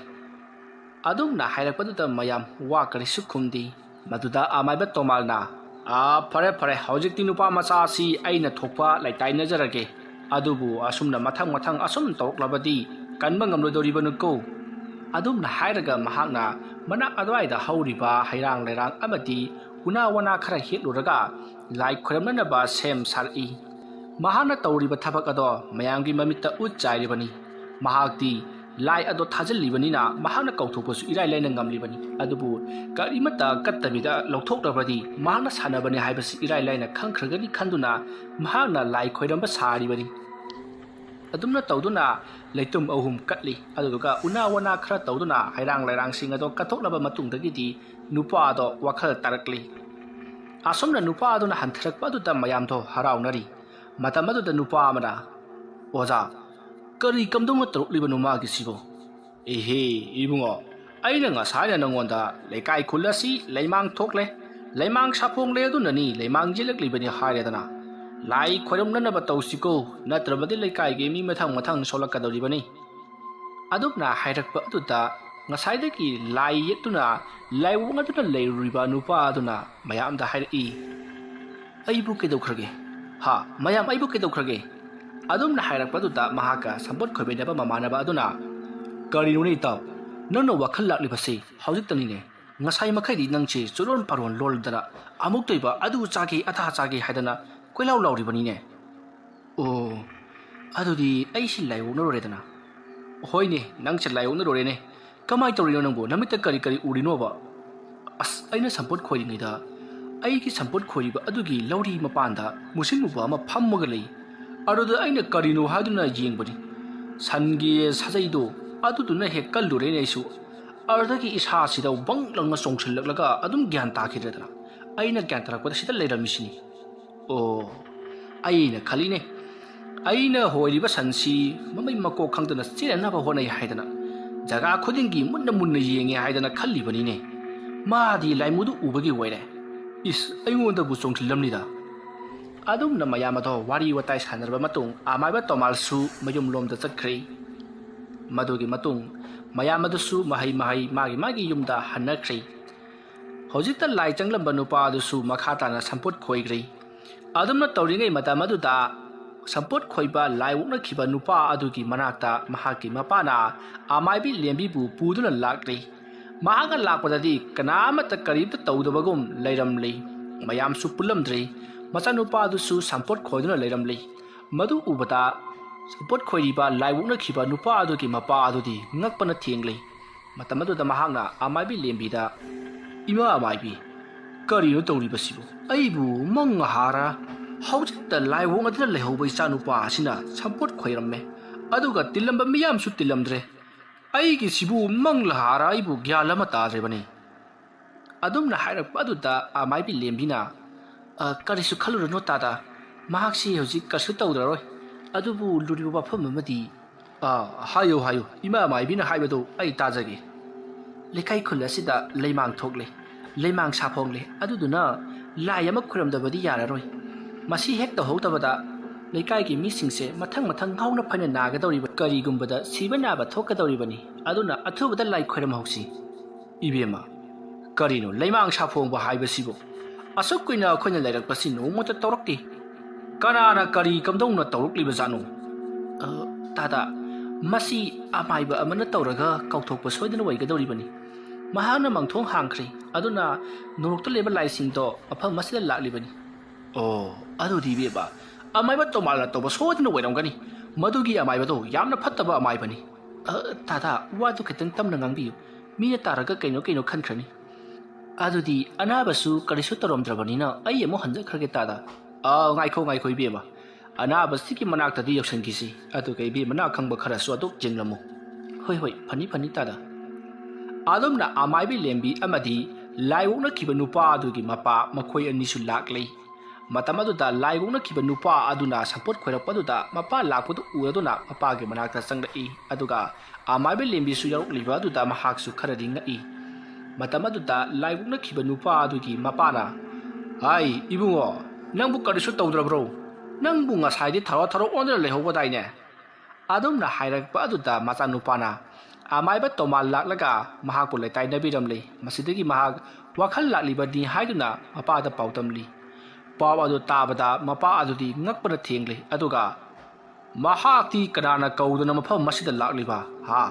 ꯑꯗꯨꯝꯅ ꯍꯥꯏꯔꯛꯄꯗꯨꯗ ꯃꯌꯥꯝ ꯋꯥ ꯀꯔꯤꯁꯨ ꯈꯨꯝꯗꯦ꯫ ꯃꯗꯨꯗ ꯑꯃꯥꯏꯕ ꯇꯣꯃꯥꯜꯅ, "ꯑꯥ, ꯐꯔꯦ, ꯐꯔꯦ, ꯍꯧꯖꯤꯛꯇꯤ ꯅꯨꯄꯥ ꯃꯆꯥ ꯑꯁꯤ ꯑꯩꯅ ꯊꯣꯛꯄ ꯂꯩꯇꯥꯏꯅꯖꯔꯒꯦ꯫ ꯑꯗꯨꯕꯨ ꯑꯁꯨꯝꯅ ꯃꯊꯪ ꯃꯊꯪ ꯑꯁꯨꯝ ꯇꯧꯔꯛꯂꯕꯗꯤ ꯀꯟꯕ ꯉꯝꯂꯣꯏꯗꯧꯔꯤꯕꯅꯤꯀꯣ"꯫ ꯑꯗꯨꯝꯅ ꯍꯥꯏꯔꯒ ꯃꯍꯥꯛꯅ ꯃꯅꯥꯛ ꯑꯗꯨꯋꯥꯏꯗ ꯍꯧꯔꯤꯕ ꯍꯩꯔꯥꯡ ꯂꯩꯔꯥꯡ ꯑꯃꯗꯤ ꯎꯅꯥ ꯋꯥꯅꯥ ꯈꯔ ꯍꯦꯛꯂꯨꯔꯒ ꯂꯥꯏ ꯈꯣꯏꯔꯝꯅꯅꯕ ꯁꯦꯝ ꯁꯥꯔꯛꯏ꯫ ꯃꯍꯥꯛꯅ ꯇꯧꯔꯤꯕ ꯊꯕꯛ ꯑꯗꯣ ꯃꯌꯥꯝꯒꯤ ꯃꯃꯤꯠꯇ ꯎꯠ ꯆꯥꯏꯔꯤꯕꯅꯤ꯫ ꯃꯍꯥꯛꯇꯤ ꯂꯥꯏ ꯑꯗꯣ ꯊꯥꯖꯤꯜꯂꯤꯕꯅꯤꯅ ꯃꯍꯥꯛꯅ ꯀꯧꯊꯣꯛꯄꯁꯨ ꯏꯔꯥꯏ ꯂꯥꯏꯅ ꯉꯝꯂꯤꯕꯅꯤ꯫ ꯑꯗꯨꯕꯨ ꯀꯔꯤꯃꯠꯇ ꯀꯠꯇꯕꯤꯗ ꯂꯧꯊꯣꯛꯂꯕꯗꯤ ꯃꯍꯥꯛꯅ ꯁꯥꯟꯅꯕꯅꯤ ꯍꯥꯏꯕꯁꯤ ꯏꯔꯥꯏ ꯂꯥꯏꯅ ꯈꯪꯈ꯭ꯔꯒꯅꯤ ꯈꯟꯗꯨꯅ ꯃꯍꯥꯛꯅ ꯂꯥꯏ ꯈꯣꯏꯔꯝꯕ ꯁꯥꯔꯤꯕꯅꯤ꯫ ꯑꯗꯨꯝꯅ ꯇꯧꯗꯨꯅ ꯂꯩꯇꯨꯝ ꯑꯍꯨꯝ ꯀꯠꯂꯤ꯫ ꯑꯗꯨꯗꯨꯒ ꯎꯅꯥ ꯋꯥꯅꯥ ꯈꯔ ꯇꯧꯗꯨꯅ ꯍꯩꯔꯥꯡ ꯂꯩꯔꯥꯡꯁꯤꯡ ꯑꯗꯣ ꯀꯠꯊꯣꯛꯂꯕ ꯃꯇꯨꯡꯗꯒꯤꯗꯤ ꯅꯨꯄꯥ ꯑꯗꯣ ꯋꯥꯈꯜ ꯇꯥꯔꯛꯂꯤ꯫ ꯑꯁꯨꯝꯅ ꯅꯨꯄꯥ ꯑꯗꯨꯅ ꯍꯟꯊꯔꯛꯄ ꯑꯗꯨꯗ ꯃꯌꯥꯝꯗꯣ ꯍꯔꯥꯎꯅꯔꯤ꯫ ꯃꯇꯝ ꯑꯗꯨꯗ ꯅꯨꯄꯥ ꯑꯃꯅ, "ꯑꯣꯖꯥ, ꯀꯔꯤ ꯀꯝꯗꯧꯅ ꯇꯧꯔꯛꯂꯤꯕꯅꯣ ꯃꯥꯒꯤꯁꯤꯕꯣ?" "ꯏꯍꯦ, ꯏꯕꯨꯡꯉꯣ, ꯑꯩꯅ ꯉꯁꯥꯏꯅ ꯅꯪꯉꯣꯟꯗ ꯂꯩꯀꯥꯏ ꯈꯨꯜ ꯑꯁꯤ ꯂꯩꯃꯥꯡ ꯊꯣꯛꯂꯦ, ꯂꯩꯃꯥꯡ ꯁꯥꯐꯣꯡꯂꯦ ꯑꯗꯨꯅꯅꯤ ꯂꯩꯃꯥꯡ ꯌꯦꯜꯂꯛꯂꯤꯕꯅꯤ ꯍꯥꯏꯔꯦꯗꯅ꯫ ꯂꯥꯏ ꯈꯣꯏꯔꯝꯅꯅꯕ ꯇꯧꯁꯤꯀꯣ, ꯅꯠꯇ꯭ꯔꯕꯗꯤ ꯂꯩꯀꯥꯏꯒꯤ ꯃꯤ ꯃꯊꯪ ꯃꯊꯪ ꯁꯣꯛꯂꯛꯀꯗꯧꯔꯤꯕꯅꯤ꯫" ꯑꯗꯨꯝꯅ ꯍꯥꯏꯔꯛꯄ ꯑꯗꯨꯗ ꯉꯁꯥꯏꯗꯒꯤ ꯂꯥꯏ ꯌꯦꯛꯇꯨꯅ ꯂꯥꯏꯑꯣꯛꯅꯗꯨꯅ ꯂꯩꯔꯨꯔꯤꯕ ꯅꯨꯄꯥ ꯑꯗꯨꯅ ꯃꯌꯥꯝꯗ ꯍꯥꯏꯔꯛꯏ, "ꯑꯩꯕꯨ ꯀꯩꯗꯧꯈ꯭ꯔꯒꯦ? ꯍꯥ, ꯃꯌꯥꯝ, ꯑꯩꯕꯨ ꯀꯩꯗꯧꯈ꯭ꯔꯒꯦ?" ꯑꯗꯨꯝꯅ ꯍꯥꯏꯔꯛꯄꯗꯨꯗ ꯃꯍꯥꯛꯀ ꯁꯝꯄꯣꯠ ꯈꯣꯏꯕꯩꯅꯕ ꯃꯃꯥꯟꯅꯕ ꯑꯗꯨꯅ, "ꯀꯔꯤꯅꯣꯅꯦ ꯏꯇꯥꯎ, ꯅꯪꯅ ꯋꯥꯈꯜ ꯂꯥꯛꯂꯤꯕꯁꯤ ꯍꯧꯖꯤꯛꯇꯅꯤꯅꯦ꯫ ꯉꯁꯥꯏ ꯃꯈꯩꯗꯤ ꯅꯪꯁꯦ ꯆꯨꯔꯣꯟ ꯄꯥꯔꯣꯟ ꯂꯣꯜꯗꯅ ꯑꯃꯨꯛꯇꯣꯏꯕ ꯑꯗꯨ ꯆꯥꯒꯦ ꯑꯗꯥ ꯆꯥꯒꯦ ꯍꯥꯏꯗꯅ ꯀꯣꯏꯂꯥꯎ ꯂꯥꯎꯔꯤꯕꯅꯤꯅꯦ꯫ ꯑꯣ, ꯑꯗꯨꯗꯤ ꯑꯩꯁꯤ ꯂꯥꯏꯑꯣꯛꯅꯔꯨꯔꯦꯗꯅ꯫" "ꯍꯣꯏꯅꯦ, ꯅꯪꯁꯦ ꯂꯥꯏꯑꯣꯛꯅꯔꯨꯔꯦꯅꯦ꯫ ꯀꯃꯥꯏꯅ ꯇꯧꯔꯤꯅꯣ ꯅꯪꯕꯨ? ꯅꯃꯤꯠꯇ ꯀꯔꯤ ꯀꯔꯤ ꯎꯔꯤꯅꯣꯕ?" "ꯑꯁ, ꯑꯩꯅ ꯁꯝꯄꯣꯠ ꯈꯣꯏꯔꯤꯉꯩꯗ ꯑꯩꯒꯤ ꯁꯝꯄꯣꯠ ꯈꯣꯏꯔꯤꯕ ꯑꯗꯨꯒꯤ ꯂꯧꯔꯤ ꯃꯄꯥꯟꯗ ꯃꯨꯁꯤꯟ ꯃꯨꯕ ꯑꯃ ꯐꯝꯃꯒ ꯂꯩ꯫ ꯑꯗꯨꯗ ꯑꯩꯅ ꯀꯔꯤꯅꯣ ꯍꯥꯏꯗꯨꯅ ꯌꯦꯡꯕꯅꯤ꯫ ꯁꯟꯒꯤ ꯁꯥꯖꯩꯗꯣ ꯑꯗꯨꯗꯨꯅ ꯍꯦꯛ ꯀꯜꯂꯨꯔꯦꯅꯦ ꯑꯩꯁꯨ꯫ ꯑꯗꯨꯗꯒꯤ ꯏꯁꯥꯁꯤꯗ ꯕꯪ ꯂꯪꯅ ꯆꯣꯡꯁꯤꯜꯂꯛꯂꯒ ꯑꯗꯨꯝ ꯒ꯭ꯌꯥꯟ ꯇꯥꯈꯤꯗ꯭ꯔꯦꯗꯅ꯫ ꯑꯩꯅ ꯒ꯭ꯌꯥꯟ ꯇꯥꯔꯛꯄꯗ ꯁꯤꯗ ꯂꯩꯔꯝꯃꯤꯁꯤꯅꯤ꯫" ꯑꯣ, ꯑꯩꯅ ꯈꯜꯂꯤꯅꯦ, ꯑꯩꯅ ꯍꯣꯏꯔꯤꯕ ꯁꯟꯁꯤ ꯃꯃꯩ ꯃꯀꯣꯛ ꯈꯪꯗꯅ ꯆꯦꯟꯅꯅꯕ ꯍꯣꯠꯅꯩ ꯍꯥꯏꯗꯅ ꯖꯒꯥ ꯈꯨꯗꯤꯡꯒꯤ ꯃꯨꯟꯅ ꯃꯨꯟꯅ ꯌꯦꯡꯉꯦ ꯍꯥꯏꯗꯅ ꯈꯜꯂꯤꯕꯅꯤꯅꯦ꯫ ꯃꯥꯗꯤ ꯂꯥꯏꯃꯨꯗꯨ ꯎꯕꯒꯤ ꯑꯣꯏꯔꯦ꯫ ꯏꯁ, ꯑꯩꯉꯣꯟꯗꯕꯨ ꯆꯣꯡꯁꯤꯜꯂꯝꯂꯤꯗ꯫ ꯑꯗꯨꯝꯅ ꯃꯌꯥꯝ ꯑꯗꯣ ꯋꯥꯔꯤ ꯋꯥꯇꯥꯏ ꯁꯥꯟꯅꯔꯕ ꯃꯇꯨꯡ ꯑꯃꯥꯏꯕ ꯇꯣꯃꯥꯜꯁꯨ ꯃꯌꯨꯝꯂꯣꯝꯗ ꯆꯠꯈ꯭ꯔꯦ꯫ ꯃꯗꯨꯒꯤ ꯃꯇꯨꯡ ꯃꯌꯥꯝ ꯑꯗꯨꯁꯨ ꯃꯍꯩ ꯃꯍꯩ ꯃꯥꯒꯤ ꯃꯥꯒꯤ ꯌꯨꯝꯗ ꯍꯟꯅꯈ꯭ꯔꯦ꯫ ꯍꯧꯖꯤꯛꯇ ꯂꯥꯏ ꯆꯪꯂꯝꯕ ꯅꯨꯄꯥ ꯑꯗꯨꯁꯨ ꯃꯈꯥ ꯇꯥꯅ ꯁꯝꯄꯣꯠ ꯈꯣꯏꯈ꯭ꯔꯦ꯫ ꯑꯗꯨꯝꯅ ꯇꯧꯔꯤꯉꯩ ꯃꯇꯝ ꯑꯗꯨꯗ ꯁꯝꯄꯣꯠ ꯈꯣꯏꯕ ꯂꯥꯏ ꯑꯣꯛꯅꯈꯤꯕ ꯅꯨꯄꯥ ꯑꯗꯨꯒꯤ ꯃꯅꯥꯛꯇ ꯃꯍꯥꯛꯀꯤ ꯃꯄꯥꯅ ꯑꯃꯥꯏꯕꯤ ꯂꯦꯝꯕꯤꯕꯨ ꯄꯨꯗꯨꯅ ꯂꯥꯛꯂꯤ꯫ ꯃꯍꯥꯛꯅ ꯂꯥꯛꯄꯗꯗꯤ ꯀꯅꯥꯃꯠꯇ ꯀꯔꯤꯝꯇ ꯇꯧꯗꯕꯒꯨꯝ ꯂꯩꯔꯝꯂꯤ꯫ ꯃꯌꯥꯝꯁꯨ ꯄꯨꯜꯂꯝꯗ꯭ꯔꯤ꯫ ꯃꯆꯥꯅꯨꯄꯥ ꯑꯗꯨꯁꯨ ꯁꯝꯄꯣꯠ ꯈꯣꯏꯗꯨꯅ ꯂꯩꯔꯝꯂꯤ꯫ ꯃꯗꯨ ꯎꯕꯗ ꯁꯝꯄꯣꯠ ꯈꯣꯏꯔꯤꯕ ꯂꯥꯏ ꯑꯣꯛꯅꯈꯤꯕ ꯅꯨꯄꯥ ꯑꯗꯨꯒꯤ ꯃꯄꯥ ꯑꯗꯨꯗꯤ ꯉꯛꯄꯅ ꯊꯦꯡꯂꯤ꯫ ꯃꯇꯝ ꯑꯗꯨꯗ ꯃꯍꯥꯛꯅ ꯑꯃꯥꯏꯕꯤ ꯂꯦꯝꯕꯤꯗ, "ꯏꯃꯥ ꯑꯃꯥꯏꯕꯤ, ꯀꯔꯤꯅꯣ ꯇꯧꯔꯤꯕꯁꯤꯕꯨ? ꯑꯩꯕꯨ ꯃꯪ ꯍꯥꯔ? ꯍꯧꯖꯤꯛꯇ ꯂꯥꯏ ꯑꯣꯛꯅꯗꯨꯅ ꯂꯩꯍꯧꯕ ꯏꯆꯥꯅꯨꯄꯥ ꯑꯁꯤꯅ ꯁꯝꯄꯣꯠ ꯈꯣꯏꯔꯝꯃꯦ, ꯑꯗꯨꯒ ꯇꯤꯜꯂꯝꯕ ꯃꯤꯌꯥꯝꯁꯨ ꯇꯤꯜꯂꯝꯗ꯭ꯔꯦ꯫ ꯑꯩꯒꯤꯁꯤꯕꯨ ꯃꯪ ꯂꯍꯥꯔ? ꯑꯩꯕꯨ ꯒ꯭ꯌꯥꯟ ꯑꯃ ꯇꯥꯗ꯭ꯔꯤꯕꯅꯤ꯫" ꯑꯗꯨꯝꯅ ꯍꯥꯏꯔꯛꯄ ꯑꯗꯨꯗ ꯑꯃꯥꯏꯕꯤ ꯂꯦꯝꯕꯤꯅ, "ꯑ, ꯀꯔꯤꯁꯨ ꯈꯜꯂꯨꯔꯅꯨ ꯇꯥꯗ, ꯃꯍꯥꯛꯁꯤ ꯍꯧꯖꯤꯛ ꯀꯔꯤꯁꯨ ꯇꯧꯗ꯭ꯔꯔꯣꯏ꯫ ꯑꯗꯨꯕꯨ ꯂꯨꯔꯤꯕ ꯋꯥꯐꯝ ꯑꯃꯗꯤ"꯫ "ꯑ, ꯍꯥꯏꯌꯨ, ꯍꯥꯏꯌꯨ, ꯏꯃꯥ ꯃꯥꯏꯕꯤꯅ ꯍꯥꯏꯕꯗꯨ ꯑꯩ ꯇꯥꯖꯒꯦ꯫ ꯂꯩꯀꯥꯏ ꯈꯨꯜ ꯑꯁꯤꯗ ꯂꯩꯃꯥꯡ ꯊꯣꯛꯂꯦ, ꯂꯩꯃꯥꯡ ꯁꯥꯐꯣꯡꯂꯦ, ꯑꯗꯨꯗꯨꯅ ꯂꯥꯏ ꯑꯃ ꯈꯨꯔꯝꯗꯕꯗꯤ ꯌꯥꯔꯔꯣꯏ꯫ ꯃꯁꯤ ꯍꯦꯛ ꯇꯧꯍꯧꯗꯕꯗ ꯂꯩꯀꯥꯏꯒꯤ ꯃꯤꯁꯤꯡꯁꯦ ꯃꯊꯪ ꯃꯊꯪ ꯉꯥꯎꯅ ꯐꯩꯅ ꯅꯥꯒꯗꯧꯔꯤꯕ, ꯀꯔꯤꯒꯨꯝꯕꯗ ꯁꯤꯕ ꯅꯥꯕ ꯊꯣꯛꯀꯗꯧꯔꯤꯕꯅꯤ꯫ ꯑꯗꯨꯅ ꯑꯊꯨꯕꯗ ꯂꯥꯏ ꯈꯣꯏꯔꯝꯍꯧꯁꯤ꯫" "ꯏꯕꯦꯝꯃ, ꯀꯔꯤꯅꯣ ꯂꯩꯃꯥꯡ ꯁꯥꯐꯣꯡꯕ ꯍꯥꯏꯕꯁꯤꯕꯨ? ꯑꯁꯨꯛ ꯀꯨꯏꯅ ꯑꯩꯈꯣꯏꯅ ꯂꯩꯔꯛꯄꯁꯤ ꯅꯣꯡꯃꯇ ꯇꯧꯔꯛꯇꯦ꯫ ꯀꯅꯥꯅ ꯀꯔꯤ ꯀꯝꯗꯧꯅ ꯇꯧꯔꯛꯂꯤꯕꯖꯥꯠꯅꯣ?" "ꯑ, ꯇꯥꯗ, ꯃꯁꯤ ꯑꯃꯥꯏꯕ ꯑꯃꯅ ꯇꯧꯔꯒ ꯀꯥꯎꯊꯣꯛꯄ ꯁꯣꯏꯗꯅ ꯑꯣꯏꯒꯗꯧꯔꯤꯕꯅꯤ꯫ ꯃꯍꯥꯛꯅ ꯃꯥꯡꯊꯣꯡ ꯍꯥꯡꯈ꯭ꯔꯦ, ꯑꯗꯨꯅ ꯅꯣꯔꯣꯛꯇ ꯂꯩꯕ ꯂꯥꯏꯁꯤꯡꯗꯣ ꯃꯐꯝ ꯑꯁꯤꯗ ꯂꯥꯛꯂꯤꯕꯅꯤ꯫" "ꯑꯣ, ꯑꯗꯨꯗꯤ ꯏꯕꯦꯝꯃ, ꯑꯃꯥꯏꯕ ꯇꯣꯃꯥꯜꯅ ꯇꯧꯕ ꯁꯣꯏꯗꯅ ꯑꯣꯏꯔꯝꯒꯅꯤ꯫ ꯃꯗꯨꯒꯤ ꯑꯃꯥꯏꯕꯗꯣ ꯌꯥꯝꯅ ꯐꯠꯇꯕ ꯑꯃꯥꯏꯕꯅꯤ꯫" "ꯑ, ꯇꯥꯗ, ꯋꯥꯗꯨ ꯈꯤꯇꯪ ꯇꯞꯅ ꯉꯥꯡꯕꯤꯌꯨ꯫ ꯃꯤꯅ ꯇꯥꯔꯒ ꯀꯩꯅꯣ ꯀꯩꯅꯣ ꯈꯟꯈ꯭ꯔꯅꯤ꯫" "ꯑꯗꯨꯗꯤ ꯑꯅꯥꯕꯁꯨ ꯀꯔꯤꯁꯨ ꯇꯧꯔꯝꯗ꯭ꯔꯕꯅꯤꯅ ꯑꯩ ꯑꯃꯨꯛ ꯍꯟꯖꯈ꯭ꯔꯒꯦ ꯇꯥꯗ꯫" "ꯑ, ꯉꯥꯏꯈꯣ, ꯉꯥꯏꯈꯣ ꯏꯕꯦꯝꯃ, ꯑꯅꯥꯕꯁꯤꯒꯤ ꯃꯅꯥꯛꯇꯗꯤ ꯌꯧꯁꯤꯟꯈꯤꯁꯤ, ꯑꯗꯨꯒ ꯏꯕꯦꯝꯃꯅ ꯑꯈꯪꯕ ꯈꯔꯁꯨ ꯑꯗꯨꯝ ꯌꯦꯡꯂꯝꯃꯨ꯫" "ꯍꯣꯏ, ꯍꯣꯏ, ꯐꯅꯤ, ꯐꯅꯤ ꯇꯥꯗ꯫" ꯑꯗꯨꯝꯅ ꯑꯃꯥꯏꯕꯤ ꯂꯦꯝꯕꯤ ꯑꯃꯗꯤ ꯂꯥꯏ ꯑꯣꯛꯅꯈꯤꯕ ꯅꯨꯄꯥ ꯑꯗꯨꯒꯤ ꯃꯄꯥ ꯃꯈꯣꯏ ꯑꯅꯤꯁꯨ ꯂꯥꯛꯂꯤ꯫ ꯃꯇꯝ ꯑꯗꯨꯗ ꯂꯥꯏ ꯑꯣꯛꯅꯈꯤꯕ ꯅꯨꯄꯥ ꯑꯗꯨꯅ ꯁꯝꯄꯣꯠ ꯈꯣꯏꯔꯛꯄꯗꯨꯗ ꯃꯄꯥ ꯂꯥꯛꯄꯗꯨ ꯎꯔꯗꯨꯅ ꯃꯄꯥꯒꯤ ꯃꯅꯥꯛꯇ ꯆꯪꯂꯛꯏ, ꯑꯗꯨꯒ ꯑꯃꯥꯏꯕ ꯂꯦꯝꯕꯤꯁꯨ ꯌꯥꯎꯔꯛꯂꯤꯕ ꯑꯗꯨꯗ ꯃꯍꯥꯛꯁꯨ ꯈꯔꯗꯤ ꯉꯛꯏ꯫ ꯃꯇꯝ ꯑꯗꯨꯗ ꯂꯥꯏ ꯑꯣꯛꯅꯈꯤꯕ ꯅꯨꯄꯥ ꯑꯗꯨꯒꯤ ꯃꯄꯥꯅ, "ꯍꯥꯏ, ꯏꯕꯨꯡꯉꯣ, ꯅꯪꯕꯨ ꯀꯔꯤꯁꯨ ꯇꯧꯗ꯭ꯔꯕ꯭ꯔꯣ? ꯅꯪꯕꯨ ꯉꯁꯥꯏꯗꯤ ꯊꯔꯣ ꯊꯔꯣ ꯑꯣꯟꯗꯨꯅ ꯂꯩꯍꯧꯕꯗꯥꯏꯅꯦ?" ꯑꯗꯨꯝꯅ ꯍꯥꯏꯔꯛꯄ ꯑꯗꯨꯗ ꯃꯆꯥꯅꯨꯄꯥꯅ ꯑꯃꯥꯏꯕ ꯇꯣꯃꯥꯜ ꯂꯥꯛꯂꯒ ꯃꯍꯥꯛꯄꯨ ꯂꯩꯇꯥꯏꯅꯕꯤꯔꯝꯂꯤ꯫ ꯃꯁꯤꯗꯒꯤ ꯃꯍꯥꯛ ꯋꯥꯈꯜ ꯂꯥꯛꯂꯤꯕꯅꯤ ꯍꯥꯏꯗꯨꯅ ꯃꯄꯥꯗ ꯄꯥꯎꯗꯝꯂꯤ꯫ ꯄꯥꯎ ꯑꯗꯨ ꯇꯥꯕꯗ ꯃꯄꯥ ꯑꯗꯨꯗꯤ ꯉꯛꯄꯅ ꯊꯦꯡꯂꯦ꯫ ꯑꯗꯨꯒ, "ꯃꯍꯥꯛꯇꯤ ꯀꯅꯥꯅ ꯀꯧꯗꯨꯅ ꯃꯐꯝ ꯑꯁꯤꯗ ꯂꯥꯛꯂꯤꯕ, ꯍꯥ?"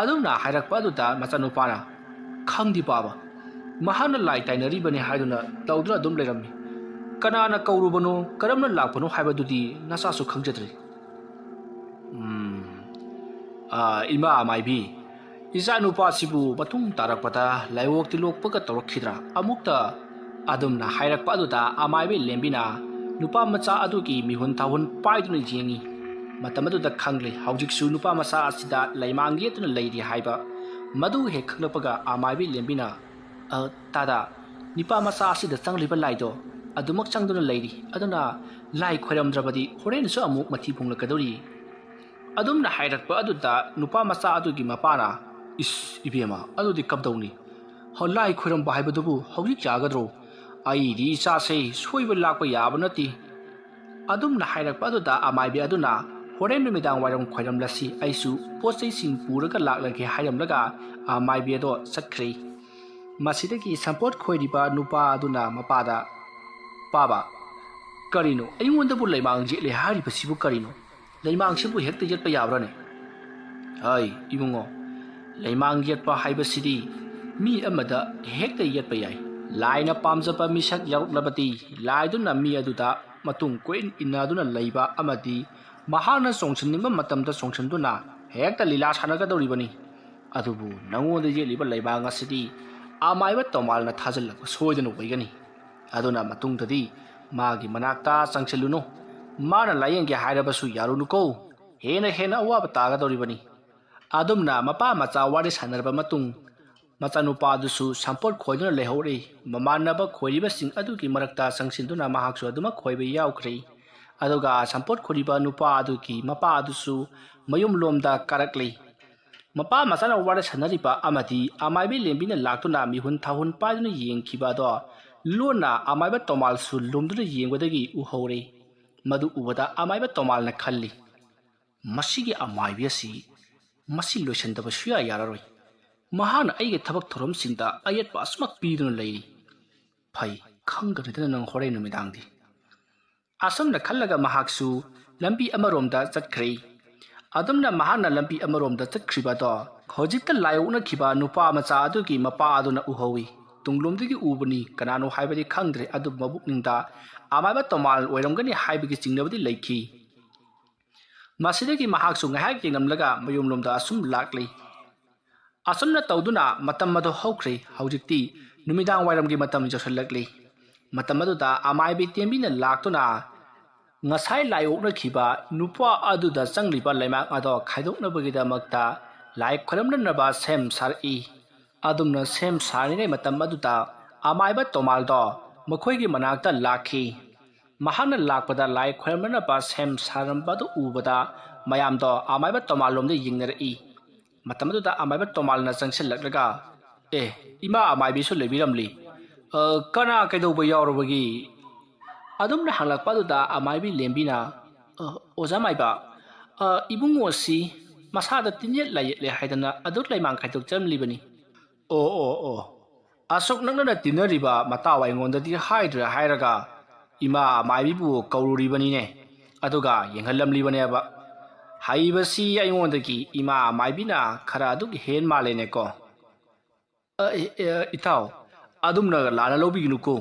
ꯑꯗꯨꯝꯅ ꯍꯥꯏꯔꯛꯄ ꯑꯗꯨꯗ ꯃꯆꯥꯅꯨꯄꯥꯅ, "ꯈꯪꯗꯦ ꯄꯥꯕ, ꯃꯍꯥꯛꯅ ꯂꯥꯏ ꯇꯥꯏꯅꯔꯤꯕꯅꯤ ꯍꯥꯏꯗꯨꯅ ꯇꯧꯗꯨꯅ ꯑꯗꯨꯝ ꯂꯩꯔꯝꯃꯤ꯫ ꯀꯅꯥꯅ ꯀꯧꯔꯨꯕꯅꯣ, ꯀꯔꯝꯅ ꯂꯥꯛꯄꯅꯣ ꯍꯥꯏꯕꯗꯨꯗꯤ ꯅꯆꯥꯁꯨ ꯈꯪꯖꯗ꯭ꯔꯤ"꯫ ꯎꯝ, ꯑ, ꯏꯃꯥ ꯃꯥꯏꯕꯤ, ꯏꯆꯥꯅꯨꯄꯥꯁꯤꯕꯨ ꯃꯇꯨꯡ ꯇꯥꯔꯛꯄꯗ ꯂꯥꯏꯑꯣꯛ ꯇꯤꯜꯂꯣꯛꯄꯒ ꯇꯧꯔꯛꯈꯤꯗ꯭ꯔꯥ? ꯑꯃꯨꯛꯇ ꯑꯗꯨꯝꯅ ꯍꯥꯏꯔꯛꯄ ꯑꯗꯨꯗ ꯑꯃꯥꯏꯕꯤ ꯂꯦꯝꯕꯤꯅ ꯅꯨꯄꯥ ꯃꯆꯥ ꯑꯗꯨꯒꯤ ꯃꯤꯍꯨꯟ ꯊꯥꯍꯨꯟ ꯄꯥꯏꯗꯨꯅ ꯌꯦꯡꯉꯤ꯫ ꯃꯇꯝ ꯑꯗꯨꯗ ꯈꯪꯂꯦ, ꯍꯧꯖꯤꯛꯁꯨ ꯅꯨꯄꯥ ꯃꯆꯥ ꯑꯁꯤꯗ ꯂꯩꯃꯥꯡ ꯌꯦꯠꯇꯨꯅ ꯂꯩꯔꯤ ꯍꯥꯏꯕ꯫ ꯃꯗꯨ ꯍꯦꯛ ꯈꯪꯂꯛꯄꯒ ꯑꯃꯥꯏꯕꯤ ꯂꯦꯝꯕꯤꯅ, "ꯑ, ꯇꯥꯗ, ꯅꯨꯄꯥ ꯃꯆꯥ ꯑꯁꯤꯗ ꯆꯪꯂꯤꯕ ꯂꯥꯏꯗꯣ ꯑꯗꯨꯃꯛ ꯆꯪꯗꯨꯅ ꯂꯩꯔꯤ꯫ ꯑꯗꯨꯅ ꯂꯥꯏ ꯈꯣꯏꯔꯝꯗ꯭ꯔꯕꯗꯤ ꯍꯣꯔꯦꯟꯁꯨ ꯑꯃꯨꯛ ꯃꯊꯤ ꯐꯣꯡꯂꯛꯀꯗꯧꯔꯤ"꯫ ꯑꯗꯨꯝꯅ ꯍꯥꯏꯔꯛꯄ ꯑꯗꯨꯗ ꯅꯨꯄꯥ ꯃꯆꯥ ꯑꯗꯨꯒꯤ ꯃꯄꯥꯅ, "ꯏꯁ, ꯏꯕꯦꯝꯃ, ꯑꯗꯨꯗꯤ ꯀꯝꯗꯧꯅꯤ? ꯍ, ꯂꯥꯏ ꯈꯣꯏꯔꯝꯕ ꯍꯥꯏꯕꯗꯨꯕꯨ ꯍꯧꯖꯤꯛ ꯌꯥꯒꯗ꯭ꯔꯣ? ꯑꯩꯗꯤ ꯏꯆꯥꯁꯦ ꯁꯣꯏꯕ ꯂꯥꯛꯄ ꯌꯥꯕ ꯅꯠꯇꯦ"꯫ ꯑꯗꯨꯝꯅ ꯍꯥꯏꯔꯛꯄ ꯑꯗꯨꯗ ꯑꯃꯥꯏꯕꯤ ꯑꯗꯨꯅ, "ꯍꯣꯔꯦꯟ ꯅꯨꯃꯤꯗꯥꯡ ꯋꯥꯏꯔꯝ ꯈꯣꯏꯔꯝꯂꯁꯤ, ꯑꯩꯁꯨ ꯄꯣꯠ ꯆꯩꯁꯤꯡ ꯄꯨꯔꯒ ꯂꯥꯛꯂꯒꯦ" ꯍꯥꯏꯔꯝꯂꯒ ꯑꯃꯥꯏꯕꯤ ꯑꯗꯣ ꯆꯠꯈ꯭ꯔꯦ꯫ ꯃꯁꯤꯗꯒꯤ ꯁꯝꯄꯣꯠ ꯈꯣꯏꯔꯤꯕ ꯅꯨꯄꯥ ꯑꯗꯨꯅ ꯃꯄꯥꯗ, "ꯄꯥꯕ, ꯀꯔꯤꯅꯣ? ꯑꯩꯉꯣꯟꯗꯕꯨ ꯂꯩꯃꯥꯡ ꯌꯦꯠꯂꯦ ꯍꯥꯏꯔꯤꯕꯁꯤꯕꯨ ꯀꯔꯤꯅꯣ? ꯂꯩꯃꯥꯡꯁꯤꯕꯨ ꯍꯦꯛꯇ ꯌꯦꯠꯄ ꯌꯥꯕ꯭ꯔꯥꯅꯦ?" "ꯍꯥꯏ, ꯏꯕꯨꯡꯉꯣ, ꯂꯩꯃꯥꯡ ꯌꯦꯠꯄ ꯍꯥꯏꯕꯁꯤꯗꯤ ꯃꯤ ꯑꯃꯗ ꯍꯦꯛꯇ ꯌꯦꯠꯄ ꯌꯥꯏ꯫ ꯂꯥꯏꯅ ꯄꯥꯝꯖꯕ ꯃꯤꯁꯛ ꯌꯥꯎꯔꯛꯂꯕꯗꯤ ꯂꯥꯏꯗꯨꯅ ꯃꯤ ꯑꯗꯨꯗ ꯃꯇꯨꯡ ꯀꯣꯏꯏꯟ ꯏꯟꯅꯗꯨꯅ ꯂꯩꯕ ꯑꯃꯗꯤ ꯃꯍꯥꯛꯅ ꯆꯣꯡꯁꯤꯟꯅꯤꯡꯕ ꯃꯇꯝꯗ ꯆꯣꯡꯁꯤꯟꯗꯨꯅ ꯍꯦꯛꯇ ꯂꯤꯂꯥ ꯁꯥꯟꯅꯒꯗꯧꯔꯤꯕꯅꯤ꯫ ꯑꯗꯨꯕꯨ ꯅꯉꯣꯟꯗ ꯌꯦꯠꯂꯤꯕ ꯂꯩꯃꯥꯡ ꯑꯁꯤꯗꯤ ꯑꯃꯥꯏꯕ ꯇꯣꯃꯥꯜꯅ ꯊꯥꯖꯤꯜꯂꯛꯄ ꯁꯣꯏꯗꯅ ꯑꯣꯏꯒꯅꯤ꯫ ꯑꯗꯨꯅ ꯃꯇꯨꯡꯗꯗꯤ ꯃꯥꯒꯤ ꯃꯅꯥꯛꯇ ꯆꯪꯁꯤꯜꯂꯨꯅꯨ꯫ ꯃꯥꯅ ꯂꯥꯌꯦꯡꯒꯦ ꯍꯥꯏꯔꯕꯁꯨ ꯌꯥꯔꯨꯅꯨꯀꯣ꯫ ꯍꯦꯟꯅ ꯍꯦꯟꯅ ꯑꯋꯥꯕ ꯇꯥꯒꯗꯧꯔꯤꯕꯅꯤ"꯫ ꯑꯗꯨꯝꯅ ꯃꯄꯥ ꯃꯆꯥ ꯋꯥꯔꯤ ꯁꯥꯟꯅꯔꯕ ꯃꯇꯨꯡ, ꯃꯆꯥꯅꯨꯄꯥꯗꯨꯁꯨ ꯁꯝꯄꯣꯠ ꯈꯣꯏꯗꯨꯅ ꯂꯩꯍꯧꯔꯦ꯫ ꯃꯃꯥꯟꯅꯕ ꯈꯣꯏꯔꯤꯕꯁꯤꯡ ꯑꯗꯨꯒꯤ ꯃꯔꯛꯇ ꯆꯪꯁꯤꯟꯗꯨꯅ ꯃꯍꯥꯛꯁꯨ ꯑꯗꯨꯃꯛ ꯈꯣꯏꯕ ꯌꯥꯎꯈ꯭ꯔꯦ꯫ ꯑꯗꯨꯒ ꯁꯝꯄꯣꯠ ꯈꯣꯏꯔꯤꯕ ꯅꯨꯄꯥ ꯑꯗꯨꯒꯤ ꯃꯄꯥ ꯑꯗꯨꯁꯨ ꯃꯌꯨꯝꯂꯣꯝꯗ ꯀꯥꯔꯛꯂꯦ꯫ ꯃꯄꯥ ꯃꯆꯥꯅ ꯋꯥꯔꯤ ꯁꯥꯟꯅꯔꯤꯕ ꯑꯃꯗꯤ ꯑꯃꯥꯏꯕꯤ ꯂꯦꯝꯕꯤꯅ ꯂꯥꯛꯇꯨꯅ ꯃꯤꯍꯨꯟ ꯊꯥꯍꯨꯟ ꯄꯥꯏꯗꯨꯅ ꯌꯦꯡꯈꯤꯕ ꯑꯗꯣ ꯂꯣꯟꯅ ꯑꯃꯥꯏꯕ ꯇꯣꯃꯥꯜꯁꯨ ꯂꯨꯝꯗꯨꯅ ꯌꯦꯡꯕꯗꯒꯤ ꯎꯍꯧꯔꯦ꯫ ꯃꯗꯨ ꯎꯕꯗ ꯑꯃꯥꯏꯕ ꯇꯣꯃꯥꯜꯅ ꯈꯜꯂꯤ, "ꯃꯁꯤꯒꯤ ꯑꯃꯥꯏꯕꯤ ꯑꯁꯤ ꯃꯁꯤ ꯂꯣꯏꯁꯤꯟꯗꯕ ꯁꯨꯌꯥ ꯌꯥꯔꯔꯣꯏ꯫ ꯃꯍꯥꯛꯅ ꯑꯩꯒꯤ ꯊꯕꯛ ꯊꯧꯔꯝꯁꯤꯡꯗ ꯑꯌꯦꯠꯄ ꯑꯁꯨꯃꯛ ꯄꯤꯗꯨꯅ ꯂꯩꯔꯤ꯫ ꯐꯩ, ꯈꯪꯒꯅꯤꯗꯅ ꯅꯪ ꯍꯣꯔꯦꯟ ꯅꯨꯃꯤꯗꯥꯡꯗꯤ꯫ ꯑꯁꯨꯝꯅ ꯈꯜꯂꯒ ꯃꯍꯥꯛꯁꯨ ꯂꯝꯕꯤ ꯑꯃꯔꯣꯝꯗ ꯆꯠꯈ꯭ꯔꯦ꯫ ꯑꯗꯨꯝꯅ ꯃꯍꯥꯛꯅ ꯂꯝꯕꯤ ꯑꯃꯔꯣꯝꯗ ꯆꯠꯈ꯭ꯔꯤꯕꯗꯣ ꯍꯧꯖꯤꯛꯇ ꯂꯥꯏ ꯑꯣꯛꯅꯈꯤꯕ ꯅꯨꯄꯥ ꯃꯆꯥ ꯑꯗꯨꯒꯤ ꯃꯄꯥ ꯑꯗꯨꯅ ꯎꯍꯧꯏ꯫ ꯇꯨꯡꯂꯣꯝꯗꯒꯤ ꯎꯕꯅꯤ, ꯀꯅꯥꯅꯣ ꯍꯥꯏꯕꯗꯤ ꯈꯪꯗ꯭ꯔꯦ, ꯑꯗꯨꯕꯨ ꯃꯕꯨꯛꯅꯤꯡꯗ ꯑꯃꯥꯏꯕ ꯇꯣꯃꯥꯜ ꯑꯣꯏꯔꯝꯒꯅꯤ ꯍꯥꯏꯕꯒꯤ ꯆꯤꯡꯅꯕꯗꯤ ꯂꯩꯈꯤ꯫ ꯃꯁꯤꯗꯒꯤ ꯃꯍꯥꯛꯁꯨ ꯉꯥꯏꯍꯥꯛ ꯌꯦꯡꯂꯝꯂꯒ ꯃꯌꯨꯝꯂꯣꯝꯗ ꯑꯁꯨꯝ ꯂꯥꯛꯂꯤ꯫ ꯑꯁꯨꯝꯅ ꯇꯧꯗꯨꯅ ꯃꯇꯝ ꯑꯗꯨ ꯍꯧꯈ꯭ꯔꯦ꯫ ꯍꯧꯖꯤꯛꯇꯤ ꯅꯨꯃꯤꯗꯥꯡ ꯋꯥꯏꯔꯝꯒꯤ ꯃꯇꯝ ꯌꯧꯁꯤꯜꯂꯛꯂꯤ꯫ ꯃꯇꯝ ꯑꯗꯨꯗ ꯑꯃꯥꯏꯕꯤ ꯇꯦꯝꯕꯤꯅ ꯂꯥꯛꯇꯨꯅ ꯉꯁꯥꯏ ꯂꯥꯏ ꯑꯣꯛꯅꯈꯤꯕ ꯅꯨꯄꯥ ꯑꯗꯨꯗ ꯆꯪꯂꯤꯕ ꯂꯩꯃꯥꯛ ꯑꯗꯣ ꯈꯥꯏꯗꯣꯛꯅꯕꯒꯤꯗꯃꯛꯇ ꯂꯥꯏ ꯈꯣꯏꯔꯝꯅꯅꯕ ꯁꯦꯝ ꯁꯥꯔꯛꯏ꯫ ꯑꯗꯨꯝꯅ ꯁꯦꯝ ꯁꯥꯔꯤꯉꯩ ꯃꯇꯝ ꯑꯗꯨꯗ ꯑꯃꯥꯏꯕ ꯇꯣꯃꯥꯜꯗꯣ ꯃꯈꯣꯏꯒꯤ ꯃꯅꯥꯛꯇ ꯂꯥꯛꯈꯤ꯫ ꯃꯍꯥꯛꯅ ꯂꯥꯛꯄꯗ ꯂꯥꯏ ꯈꯣꯏꯔꯝꯅꯅꯕ ꯁꯦꯝ ꯁꯥꯔꯝꯕ ꯑꯗꯨ ꯎꯕꯗ ꯃꯌꯥꯝꯗꯣ ꯑꯃꯥꯏꯕ ꯇꯣꯃꯥꯜꯂꯣꯝꯗ ꯌꯦꯡꯅꯔꯛꯏ꯫ ꯃꯇꯝ ꯑꯗꯨꯗ ꯑꯃꯥꯏꯕ ꯇꯣꯃꯥꯜꯅ ꯆꯪꯁꯤꯜꯂꯛꯂꯒ, "ꯑꯦ, ꯏꯃꯥ ꯑꯃꯥꯏꯕꯤꯁꯨ ꯂꯩꯕꯤꯔꯝꯂꯤ꯫ ꯑ, ꯀꯅꯥ ꯀꯩꯗꯧꯕ ꯌꯥꯎꯔꯕꯒꯦ?" ꯑꯗꯨꯝꯅ ꯍꯪꯂꯛꯄ ꯑꯗꯨꯗ ꯑꯃꯥꯏꯕꯤ ꯂꯦꯝꯕꯤꯅ, "ꯑ, ꯑꯣꯖꯥ ꯃꯥꯏꯕ, ꯑ, ꯏꯕꯨꯡꯉꯣꯁꯤ ꯃꯁꯥꯗ ꯇꯤꯟꯌꯦꯠ ꯂꯥꯏꯌꯦꯠꯂꯦ ꯍꯥꯏꯗꯅ ꯑꯗꯨ ꯂꯩꯃꯥꯡ ꯈꯥꯏꯗꯣꯛꯆꯔꯝꯂꯤꯕꯅꯤ꯫" "ꯑꯣ, ꯑꯣ, ꯑꯣ, ꯑꯁꯨꯛ ꯅꯛꯅꯅ ꯇꯤꯟꯅꯔꯤꯕ ꯃꯇꯥꯎ ꯑꯩꯉꯣꯟꯗꯗꯤ ꯍꯥꯏꯗ꯭ꯔꯦ ꯍꯥꯏꯔꯒ ꯏꯃꯥ ꯑꯃꯥꯏꯕꯤꯕꯨ ꯀꯧꯔꯨꯔꯤꯕꯅꯤꯅꯦ, ꯑꯗꯨꯒ ꯌꯦꯡꯍꯜꯂꯝꯂꯤꯕꯅꯦꯕ꯫ ꯍꯩꯕꯁꯤ ꯑꯩꯉꯣꯟꯗꯒꯤ ꯏꯃꯥ ꯑꯃꯥꯏꯕꯤꯅ ꯈꯔ ꯑꯗꯨꯛ ꯍꯦꯟ ꯃꯥꯜꯂꯦꯅꯦꯀꯣ꯫" "ꯑ, ꯑꯦ, ꯑꯦ, ꯏꯇꯥꯎ, ꯑꯗꯨꯝꯅ ꯂꯥꯟꯅ ꯂꯧꯕꯤꯒꯅꯨꯀꯣ꯫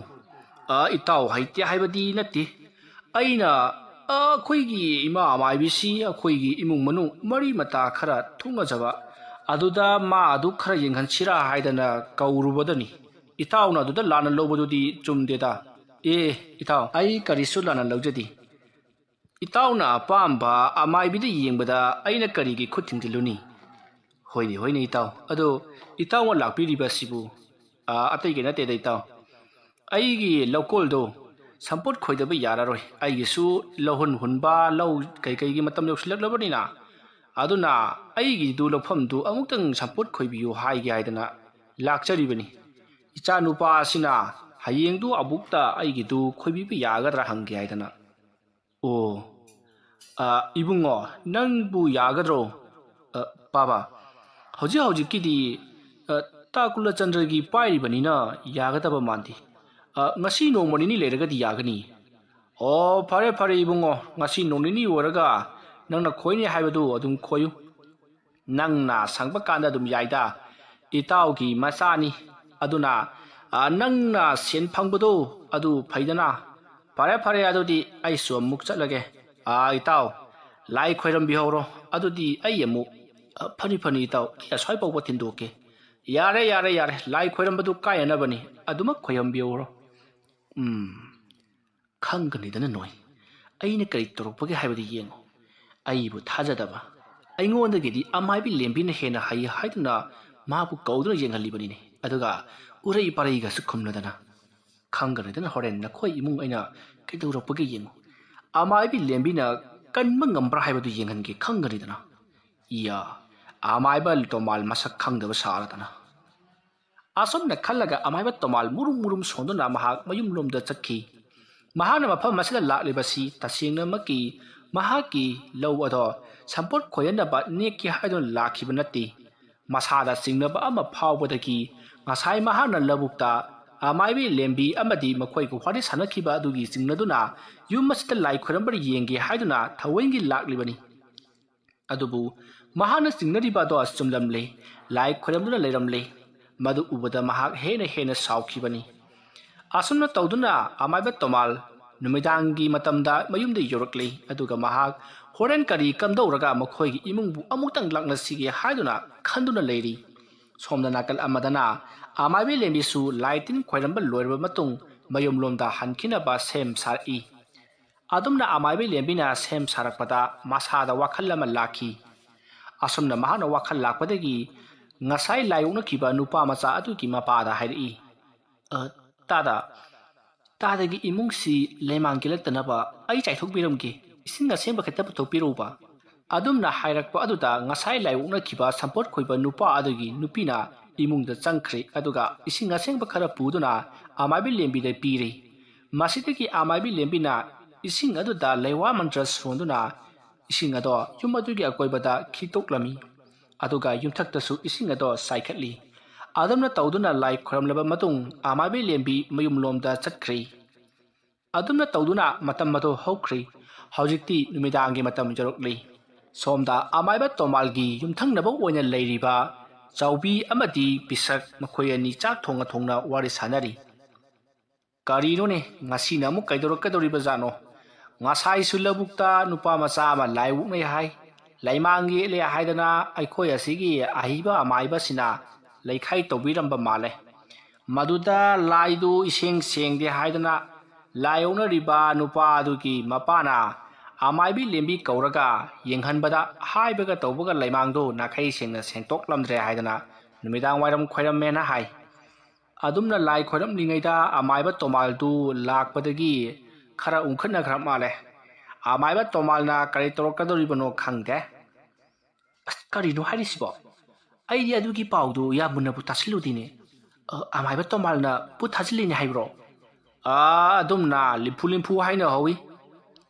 ꯑ, ꯏꯇꯥꯎ ꯍꯩꯇꯦ ꯍꯥꯏꯕꯗꯤ ꯅꯠꯇꯦ꯫ ꯑꯩꯅ, ꯑ, ꯑꯩꯈꯣꯏꯒꯤ ꯏꯃꯥ ꯑꯃꯥꯏꯕꯤꯁꯤ ꯑꯩꯈꯣꯏꯒꯤ ꯏꯃꯨꯡ ꯃꯅꯨꯡ ꯃꯔꯤ ꯃꯇꯥ ꯈꯔ ꯊꯣꯛꯅꯖꯕ, ꯑꯗꯨꯗ ꯃꯥ ꯑꯗꯨ ꯈꯔ ꯌꯦꯡꯍꯟꯁꯤꯔꯥ ꯍꯥꯏꯗꯅ ꯀꯧꯔꯨꯕꯗꯅꯤ꯫ ꯏꯇꯥꯎꯅ ꯑꯗꯨꯗ ꯂꯥꯟꯅ ꯂꯧꯕꯗꯨꯗꯤ ꯆꯨꯝꯗꯦꯗ꯫ ꯑꯦ, ꯏꯇꯥꯎ, ꯑꯩ ꯀꯔꯤꯁꯨ ꯂꯥꯟꯅ ꯂꯧꯖꯗꯦ꯫ ꯏꯇꯥꯎꯅ ꯑꯄꯥꯝꯕ ꯑꯃꯥꯏꯕꯤꯗ ꯌꯦꯡꯕꯗ ꯑꯩꯅ ꯀꯔꯤꯒꯤ ꯈꯨꯠ ꯊꯤꯡꯖꯤꯜꯂꯨꯅꯤ?" "ꯍꯣꯏꯅꯦ, ꯍꯣꯏꯅꯦ, ꯏꯇꯥꯎ꯫ ꯑꯗꯣ ꯏꯇꯥꯎꯅ ꯂꯥꯛꯄꯤꯔꯤꯕ ꯑꯁꯤꯕꯨ, ꯑ, ꯑꯇꯩꯒꯤ ꯅꯠꯇꯦꯗ, ꯏꯇꯥꯎ꯫ ꯑꯩꯒꯤ ꯂꯧꯀꯣꯜꯗꯣ ꯁꯝꯄꯣꯠ ꯈꯣꯏꯗꯕ ꯌꯥꯔꯔꯣꯏ꯫ ꯑꯩꯒꯤꯁꯨ ꯂꯧꯍꯨꯟ ꯍꯨꯟꯕ, ꯂꯧ ꯀꯩꯀꯩꯒꯤ ꯃꯇꯝ ꯌꯧꯁꯤꯜꯂꯛꯂꯕꯅꯤꯅ, ꯑꯗꯨꯅ ꯑꯩꯒꯤꯗꯨ ꯂꯧꯐꯝꯗꯨ ꯑꯃꯨꯛꯇꯪ ꯁꯝꯄꯣꯠ ꯈꯣꯏꯕꯤꯌꯨ ꯍꯥꯏꯒꯦ ꯍꯥꯏꯗꯅ ꯂꯥꯛꯆꯔꯤꯕꯅꯤ꯫ ꯏꯆꯥꯅꯨꯄꯥ ꯑꯁꯤꯅ ꯍꯌꯦꯡꯗꯨ ꯑꯃꯨꯛꯇ ꯑꯩꯒꯤꯗꯨ ꯈꯣꯏꯕꯤꯕ ꯌꯥꯒꯗ꯭ꯔꯥ ꯍꯪꯒꯦ ꯍꯥꯏꯗꯅ꯫" "ꯑꯣ, ꯑ, ꯏꯕꯨꯡꯉꯣ, ꯅꯪꯕꯨ ꯌꯥꯒꯗ꯭ꯔꯣ?" "ꯑ, ꯄꯥꯕ, ꯍꯧꯖꯤꯛ ꯍꯧꯖꯤꯛꯀꯤꯗꯤ, ꯑ, ꯇꯥ ꯀꯨꯂꯆꯟꯗ꯭ꯔꯒꯤ ꯄꯥꯏꯔꯤꯕꯅꯤꯅ ꯌꯥꯒꯗꯕ ꯃꯥꯟꯗꯦ꯫ "ꯑ, ꯉꯁꯤ ꯅꯣꯡꯃ ꯅꯤꯅꯤ ꯂꯩꯔꯒꯗꯤ ꯌꯥꯒꯅꯤ꯫" "ꯑꯣ, ꯐꯔꯦ, ꯐꯔꯦ, ꯏꯕꯨꯡꯉꯣ, ꯉꯁꯤ ꯅꯣꯡ ꯅꯤꯅꯤ ꯑꯣꯏꯔꯒ ꯅꯪꯅ ꯈꯣꯏꯅꯤ ꯍꯥꯏꯕꯗꯨ ꯑꯗꯨꯝ ꯈꯣꯏꯌꯨ꯫ ꯅꯪꯅ ꯁꯪꯕ ꯀꯥꯟꯗ ꯑꯗꯨꯝ ꯌꯥꯏꯗ꯫ ꯏꯇꯥꯎꯒꯤ ꯃꯆꯥꯅꯤ꯫ ꯑꯗꯨꯅ, ꯑ, ꯅꯪꯅ ꯁꯦꯟ ꯐꯪꯕꯗꯣ ꯑꯗꯨ ꯐꯩꯗꯅ꯫ ꯐꯔꯦ, ꯐꯔꯦ, ꯑꯗꯨꯗꯤ ꯑꯩꯁꯨ ꯑꯃꯨꯛ ꯆꯠꯂꯒꯦ꯫ ꯑ, ꯏꯇꯥꯎ, ꯂꯥꯏ ꯈꯣꯏꯔꯝꯕꯤꯍꯧꯔꯣ꯫ ꯑꯗꯨꯗꯤ ꯑꯩ ꯑꯃꯨꯛ, ꯑ, ꯐꯅꯤ, ꯐꯅꯤ, ꯏꯇꯥꯎ, ꯑꯩ ꯑꯁ꯭ꯋꯥꯏ ꯐꯥꯎꯕ ꯊꯤꯟꯗꯣꯛꯀꯦ꯫ ꯌꯥꯔꯦ, ꯌꯥꯔꯦ, ꯌꯥꯔꯦ, ꯂꯥꯏ ꯈꯣꯏꯔꯝꯕꯗꯨ ꯀꯥꯏꯅꯅꯕꯅꯤ, ꯑꯗꯨꯃꯛ ꯈꯣꯏꯔꯝꯕꯤꯍꯧꯔꯣ꯫" ꯎꯝ, ꯈꯪꯒꯅꯤꯗꯅ ꯅꯣꯏ꯫ ꯑꯩꯅ ꯀꯔꯤ ꯇꯧꯔꯛꯄꯒꯦ ꯍꯥꯏꯕꯗꯨ ꯌꯦꯡꯉꯨ꯫ ꯑꯩꯕꯨ ꯊꯥꯖꯗꯕ, ꯑꯩꯉꯣꯟꯗꯒꯤꯗꯤ ꯑꯃꯥꯏꯕꯤ ꯂꯦꯝꯕꯤꯅ ꯍꯦꯟꯅ ꯍꯩ ꯍꯥꯏꯗꯨꯅ ꯃꯥꯕꯨ ꯀꯧꯗꯨꯅ ꯌꯦꯡꯍꯜꯂꯤꯕꯅꯤꯅꯦ꯫ ꯑꯗꯨꯒ ꯎꯔꯩ ꯄꯔꯩꯒꯁꯨ ꯈꯨꯝꯂꯗꯅ꯫ ꯈꯪꯒꯅꯤꯗꯅ ꯍꯣꯔꯦꯟ ꯅꯈꯣꯏ ꯏꯃꯨꯡ ꯑꯩꯅ ꯀꯩꯗꯧꯔꯛꯄꯒꯦ ꯌꯦꯡꯉꯨ꯫ ꯑꯃꯥꯏꯕꯤ ꯂꯦꯝꯕꯤꯅ ꯀꯟꯕ ꯉꯝꯕ꯭ꯔꯥ ꯍꯥꯏꯕꯗꯨ ꯌꯦꯡꯍꯟꯒꯦ, ꯈꯪꯒꯅꯤꯗꯅ꯫ ꯏꯌꯥ, ꯑꯃꯥꯏꯕ ꯇꯣꯃꯥꯜ ꯃꯁꯛ ꯈꯪꯗꯕ ꯁꯥꯔꯗꯅ꯫ ꯑꯁꯨꯝꯅ ꯈꯜꯂꯒ ꯑꯃꯥꯏꯕ ꯇꯣꯃꯥꯜ ꯃꯨꯔꯨꯝ ꯃꯨꯔꯨꯝ ꯁꯣꯟꯗꯨꯅ ꯃꯍꯥꯛ ꯃꯌꯨꯝꯂꯣꯝꯗ ꯆꯠꯈꯤ꯫ ꯃꯍꯥꯛꯅ ꯃꯐꯝ ꯑꯁꯤꯗ ꯂꯥꯛꯂꯤꯕꯁꯤ ꯇꯁꯦꯡꯅꯃꯛꯀꯤ ꯃꯍꯥꯛꯀꯤ ꯂꯧ ꯑꯗꯣ ꯁꯝꯄꯣꯠ ꯈꯣꯏꯍꯟꯅꯕ ꯅꯦꯛꯀꯦ ꯍꯥꯏꯗꯨꯅ ꯂꯥꯛꯈꯤꯕ ꯅꯠꯇꯦ꯫ ꯃꯁꯥꯗ ꯆꯤꯡꯅꯕ ꯑꯃ ꯐꯥꯎꯕꯗꯒꯤ ꯉꯁꯥꯏ ꯃꯍꯥꯛꯅ ꯂꯧꯕꯨꯛꯇ ꯑꯃꯥꯏꯕꯤ ꯂꯦꯝꯕꯤ ꯑꯃꯗꯤ ꯃꯈꯣꯏꯒ ꯋꯥꯔꯤ ꯁꯥꯟꯅꯈꯤꯕ ꯑꯗꯨꯒꯤ ꯆꯤꯡꯅꯗꯨꯅ ꯌꯨꯝ ꯑꯁꯤꯗ ꯂꯥꯏ ꯈꯣꯏꯔꯝꯕ ꯌꯦꯡꯒꯦ ꯍꯥꯏꯗꯨꯅ ꯊꯑꯣꯏꯒꯤ ꯂꯥꯛꯂꯤꯕꯅꯤ꯫ ꯑꯗꯨꯕꯨ ꯃꯍꯥꯛꯅ ꯆꯤꯡꯅꯔꯤꯕ ꯑꯗꯣ ꯆꯨꯝꯂꯝꯂꯦ꯫ ꯂꯥꯏ ꯈꯣꯏꯔꯝꯗꯨꯅ ꯂꯩꯔꯝꯂꯦ꯫ ꯃꯗꯨ ꯎꯕꯗ ꯃꯍꯥꯛ ꯍꯦꯟꯅ ꯍꯦꯟꯅ ꯁꯥꯎꯈꯤꯕꯅꯤ꯫ ꯑꯁꯨꯝꯅ ꯇꯧꯗꯨꯅ ꯑꯃꯥꯏꯕ ꯇꯣꯃꯥꯜ ꯅꯨꯃꯤꯗꯥꯡꯒꯤ ꯃꯇꯝꯗ ꯃꯌꯨꯝꯗ ꯌꯧꯔꯛꯂꯤ꯫ ꯑꯗꯨꯒ ꯃꯍꯥꯛ ꯍꯣꯔꯦꯟ ꯀꯔꯤ ꯀꯝꯗꯧꯔꯒ ꯃꯈꯣꯏꯒꯤ ꯏꯃꯨꯡꯕꯨ ꯑꯃꯨꯛꯇꯪ ꯂꯥꯛꯅꯁꯤꯒꯦ ꯍꯥꯏꯗꯨꯅ ꯈꯟꯗꯨꯅ ꯂꯩꯔꯤ꯫ ꯁꯣꯝꯗ ꯅꯥꯀꯜ ꯑꯃꯗꯅ ꯑꯃꯥꯏꯕꯤ ꯂꯦꯝꯕꯤꯁꯨ ꯂꯥꯏ ꯇꯤꯟ ꯈꯣꯏꯔꯝꯕ ꯂꯣꯏꯔꯕ ꯃꯇꯨꯡ ꯃꯌꯨꯝꯂꯣꯝꯗ ꯍꯟꯈꯤꯅꯕ ꯁꯦꯝ ꯁꯥꯔꯛꯏ꯫ ꯑꯗꯨꯝꯅ ꯑꯃꯥꯏꯕꯤ ꯂꯦꯝꯕꯤꯅ ꯁꯦꯝ ꯁꯥꯔꯛꯄꯗ ꯃꯁꯥꯗ ꯋꯥꯈꯜ ꯑꯃ ꯂꯥꯛꯈꯤ꯫ ꯑꯁꯨꯝꯅ ꯃꯍꯥꯛꯅ ꯋꯥꯈꯜ ꯂꯥꯛꯄꯗꯒꯤ ꯉꯁꯥꯏ ꯂꯥꯏ ꯑꯣꯛꯅꯈꯤꯕ ꯅꯨꯄꯥ ꯃꯆꯥ ꯑꯗꯨꯒꯤ ꯃꯄꯥꯗ ꯍꯥꯏꯔꯛꯏ, "ꯑ, ꯇꯥꯗ, ꯇꯥꯗꯒꯤ ꯏꯃꯨꯡꯁꯤ ꯂꯩꯃꯥꯡ ꯀꯦꯜꯂꯛꯇꯅꯕ ꯑꯩ ꯆꯥꯏꯊꯣꯛꯄꯤꯔꯝꯒꯦ꯫ ꯏꯁꯤꯡ ꯑꯁꯦꯡꯕ ꯈꯛꯇ ꯄꯨꯊꯣꯛꯄꯤꯔꯛꯎꯕ꯫" ꯑꯗꯨꯝꯅ ꯍꯥꯏꯔꯛꯄ ꯑꯗꯨꯗ ꯉꯁꯥꯏ ꯂꯥꯏ ꯑꯣꯛꯅꯈꯤꯕ ꯁꯝꯄꯣꯠ ꯈꯣꯏꯕ ꯅꯨꯄꯥ ꯑꯗꯨꯒꯤ ꯅꯨꯄꯤꯅ ꯏꯃꯨꯡꯗ ꯆꯪꯈ꯭ꯔꯦ꯫ ꯑꯗꯨꯒ ꯏꯁꯤꯡ ꯑꯁꯦꯡꯕ ꯈꯔ ꯄꯨꯗꯨꯅ ꯑꯃꯥꯏꯕꯤ ꯂꯦꯝꯕꯤꯗ ꯄꯤꯔꯦ꯫ ꯃꯁꯤꯗꯒꯤ ꯑꯃꯥꯏꯕꯤ ꯂꯦꯝꯕꯤꯅ ꯏꯁꯤꯡ ꯑꯗꯨꯗ ꯂꯩꯋꯥ ꯃꯟꯇ꯭ꯔ ꯁꯣꯟꯗꯨꯅ ꯏꯁꯤꯡ ꯑꯗꯣ ꯌꯨꯝ ꯑꯗꯨꯒꯤ ꯑꯀꯣꯏꯕꯗ ꯈꯤꯛꯇꯣꯛꯂꯝꯃꯤ꯫ ꯑꯗꯨꯒ ꯌꯨꯝꯊꯛꯇꯁꯨ ꯏꯁꯤꯡ ꯑꯗꯣ ꯆꯥꯏꯈꯠꯂꯤ꯫ ꯑꯗꯨꯝꯅ ꯇꯧꯗꯨꯅ ꯂꯥꯏ ꯈꯣꯏꯔꯝꯂꯕ ꯃꯇꯨꯡ ꯑꯃꯥꯏꯕꯤ ꯂꯦꯝꯕꯤ ꯃꯌꯨꯝꯂꯣꯝꯗ ꯆꯠꯈ꯭ꯔꯤ꯫ ꯑꯗꯨꯝꯅ ꯇꯧꯗꯨꯅ ꯃꯇꯝ ꯑꯗꯨ ꯍꯧꯈ꯭ꯔꯤ꯫ ꯍꯧꯖꯤꯛꯇꯤ ꯅꯨꯃꯤꯗꯥꯡꯒꯤ ꯃꯇꯝ ꯌꯧꯔꯛꯂꯤ꯫ ꯁꯣꯝꯗ ꯑꯃꯥꯏꯕ ꯇꯣꯃꯥꯜꯒꯤ ꯌꯨꯝꯊꯪꯅꯕ ꯑꯣꯏꯅ ꯂꯩꯔꯤꯕ ꯆꯥꯎꯕꯤ ꯑꯃꯗꯤ ꯄꯤꯁꯛ, ꯃꯈꯣꯏ ꯑꯅꯤ ꯆꯥꯛ ꯊꯣꯡꯅ ꯊꯣꯡꯅ ꯋꯥꯔꯤ ꯁꯥꯟꯅꯔꯤ꯫ "ꯀꯔꯤꯅꯣꯅꯦ, ꯉꯁꯤꯅ ꯑꯃꯨꯛ ꯀꯩꯗꯧꯔꯛꯀꯗꯧꯔꯤꯕꯖꯥꯠꯅꯣ? ꯉꯁꯥꯏꯁꯨ ꯂꯧꯕꯨꯛꯇ ꯅꯨꯄꯥ ꯃꯆꯥ ꯑꯃ ꯂꯥꯏ ꯑꯣꯛꯅꯩ ꯍꯥꯏ, ꯂꯩꯃꯥꯡ ꯌꯦꯠꯂꯦ ꯍꯥꯏꯗꯅ ꯑꯩꯈꯣꯏ ꯑꯁꯤꯒꯤ ꯑꯍꯩꯕ ꯑꯃꯥꯏꯕꯁꯤꯅ ꯂꯩꯈꯥꯏ ꯇꯧꯕꯤꯔꯝꯕ ꯃꯥꯜꯂꯦ꯫ ꯃꯗꯨꯗ ꯂꯥꯏꯗꯨ ꯏꯁꯦꯡ ꯁꯦꯡꯗꯦ ꯍꯥꯏꯗꯅ ꯂꯥꯏ ꯑꯣꯛꯅꯔꯤꯕ ꯅꯨꯄꯥ ꯑꯗꯨꯒꯤ ꯃꯄꯥꯅ ꯑꯃꯥꯏꯕꯤ ꯂꯦꯝꯕꯤ ꯀꯧꯔꯒ ꯌꯦꯡꯍꯟꯕꯗ ꯍꯥꯏꯕꯒ ꯇꯧꯕꯒ ꯂꯩꯃꯥꯡꯗꯨ ꯅꯥꯈꯩ ꯁꯦꯡꯅ ꯁꯦꯡꯇꯣꯛꯂꯝꯗ꯭ꯔꯦ ꯍꯥꯏꯗꯅ ꯅꯨꯃꯤꯗꯥꯡ ꯋꯥꯏꯔꯝ ꯈꯣꯏꯔꯝꯃꯦꯅ ꯍꯥꯏ꯫ ꯑꯗꯨꯝꯅ ꯂꯥꯏ ꯈꯣꯏꯔꯝꯂꯤꯉꯩꯗ ꯑꯃꯥꯏꯕ ꯇꯣꯃꯥꯜꯗꯨ ꯂꯥꯛꯄꯗꯒꯤ ꯈꯔ ꯎꯪꯈꯠꯅꯈ꯭ꯔ ꯃꯥꯜꯂꯦ꯫ ꯑꯃꯥꯏꯕ ꯇꯣꯃꯥꯜꯅ ꯀꯔꯤ ꯇꯧꯔꯛꯀꯗꯧꯔꯤꯕꯅꯣ ꯈꯪꯗꯦ꯫" "ꯑꯁ, ꯀꯔꯤꯅꯣ ꯍꯥꯏꯔꯤꯁꯤꯕꯣ? ꯑꯩꯗꯤ ꯑꯗꯨꯒꯤ ꯄꯥꯎꯗꯨ ꯌꯥꯝ ꯃꯨꯟꯅꯕꯨ ꯇꯥꯁꯤꯜꯂꯨꯗꯤꯅꯦ꯫ ꯑ, ꯑꯃꯥꯏꯕ ꯇꯣꯃꯥꯜꯅ ꯄꯨ ꯊꯥꯖꯤꯜꯂꯤꯅꯦ ꯍꯥꯏꯕ꯭ꯔꯣ?" "ꯑꯥ, ꯑꯗꯨꯝꯅ ꯂꯤꯝꯐꯨ ꯂꯤꯝꯐꯨ ꯍꯥꯏꯅ ꯍꯧꯏ꯫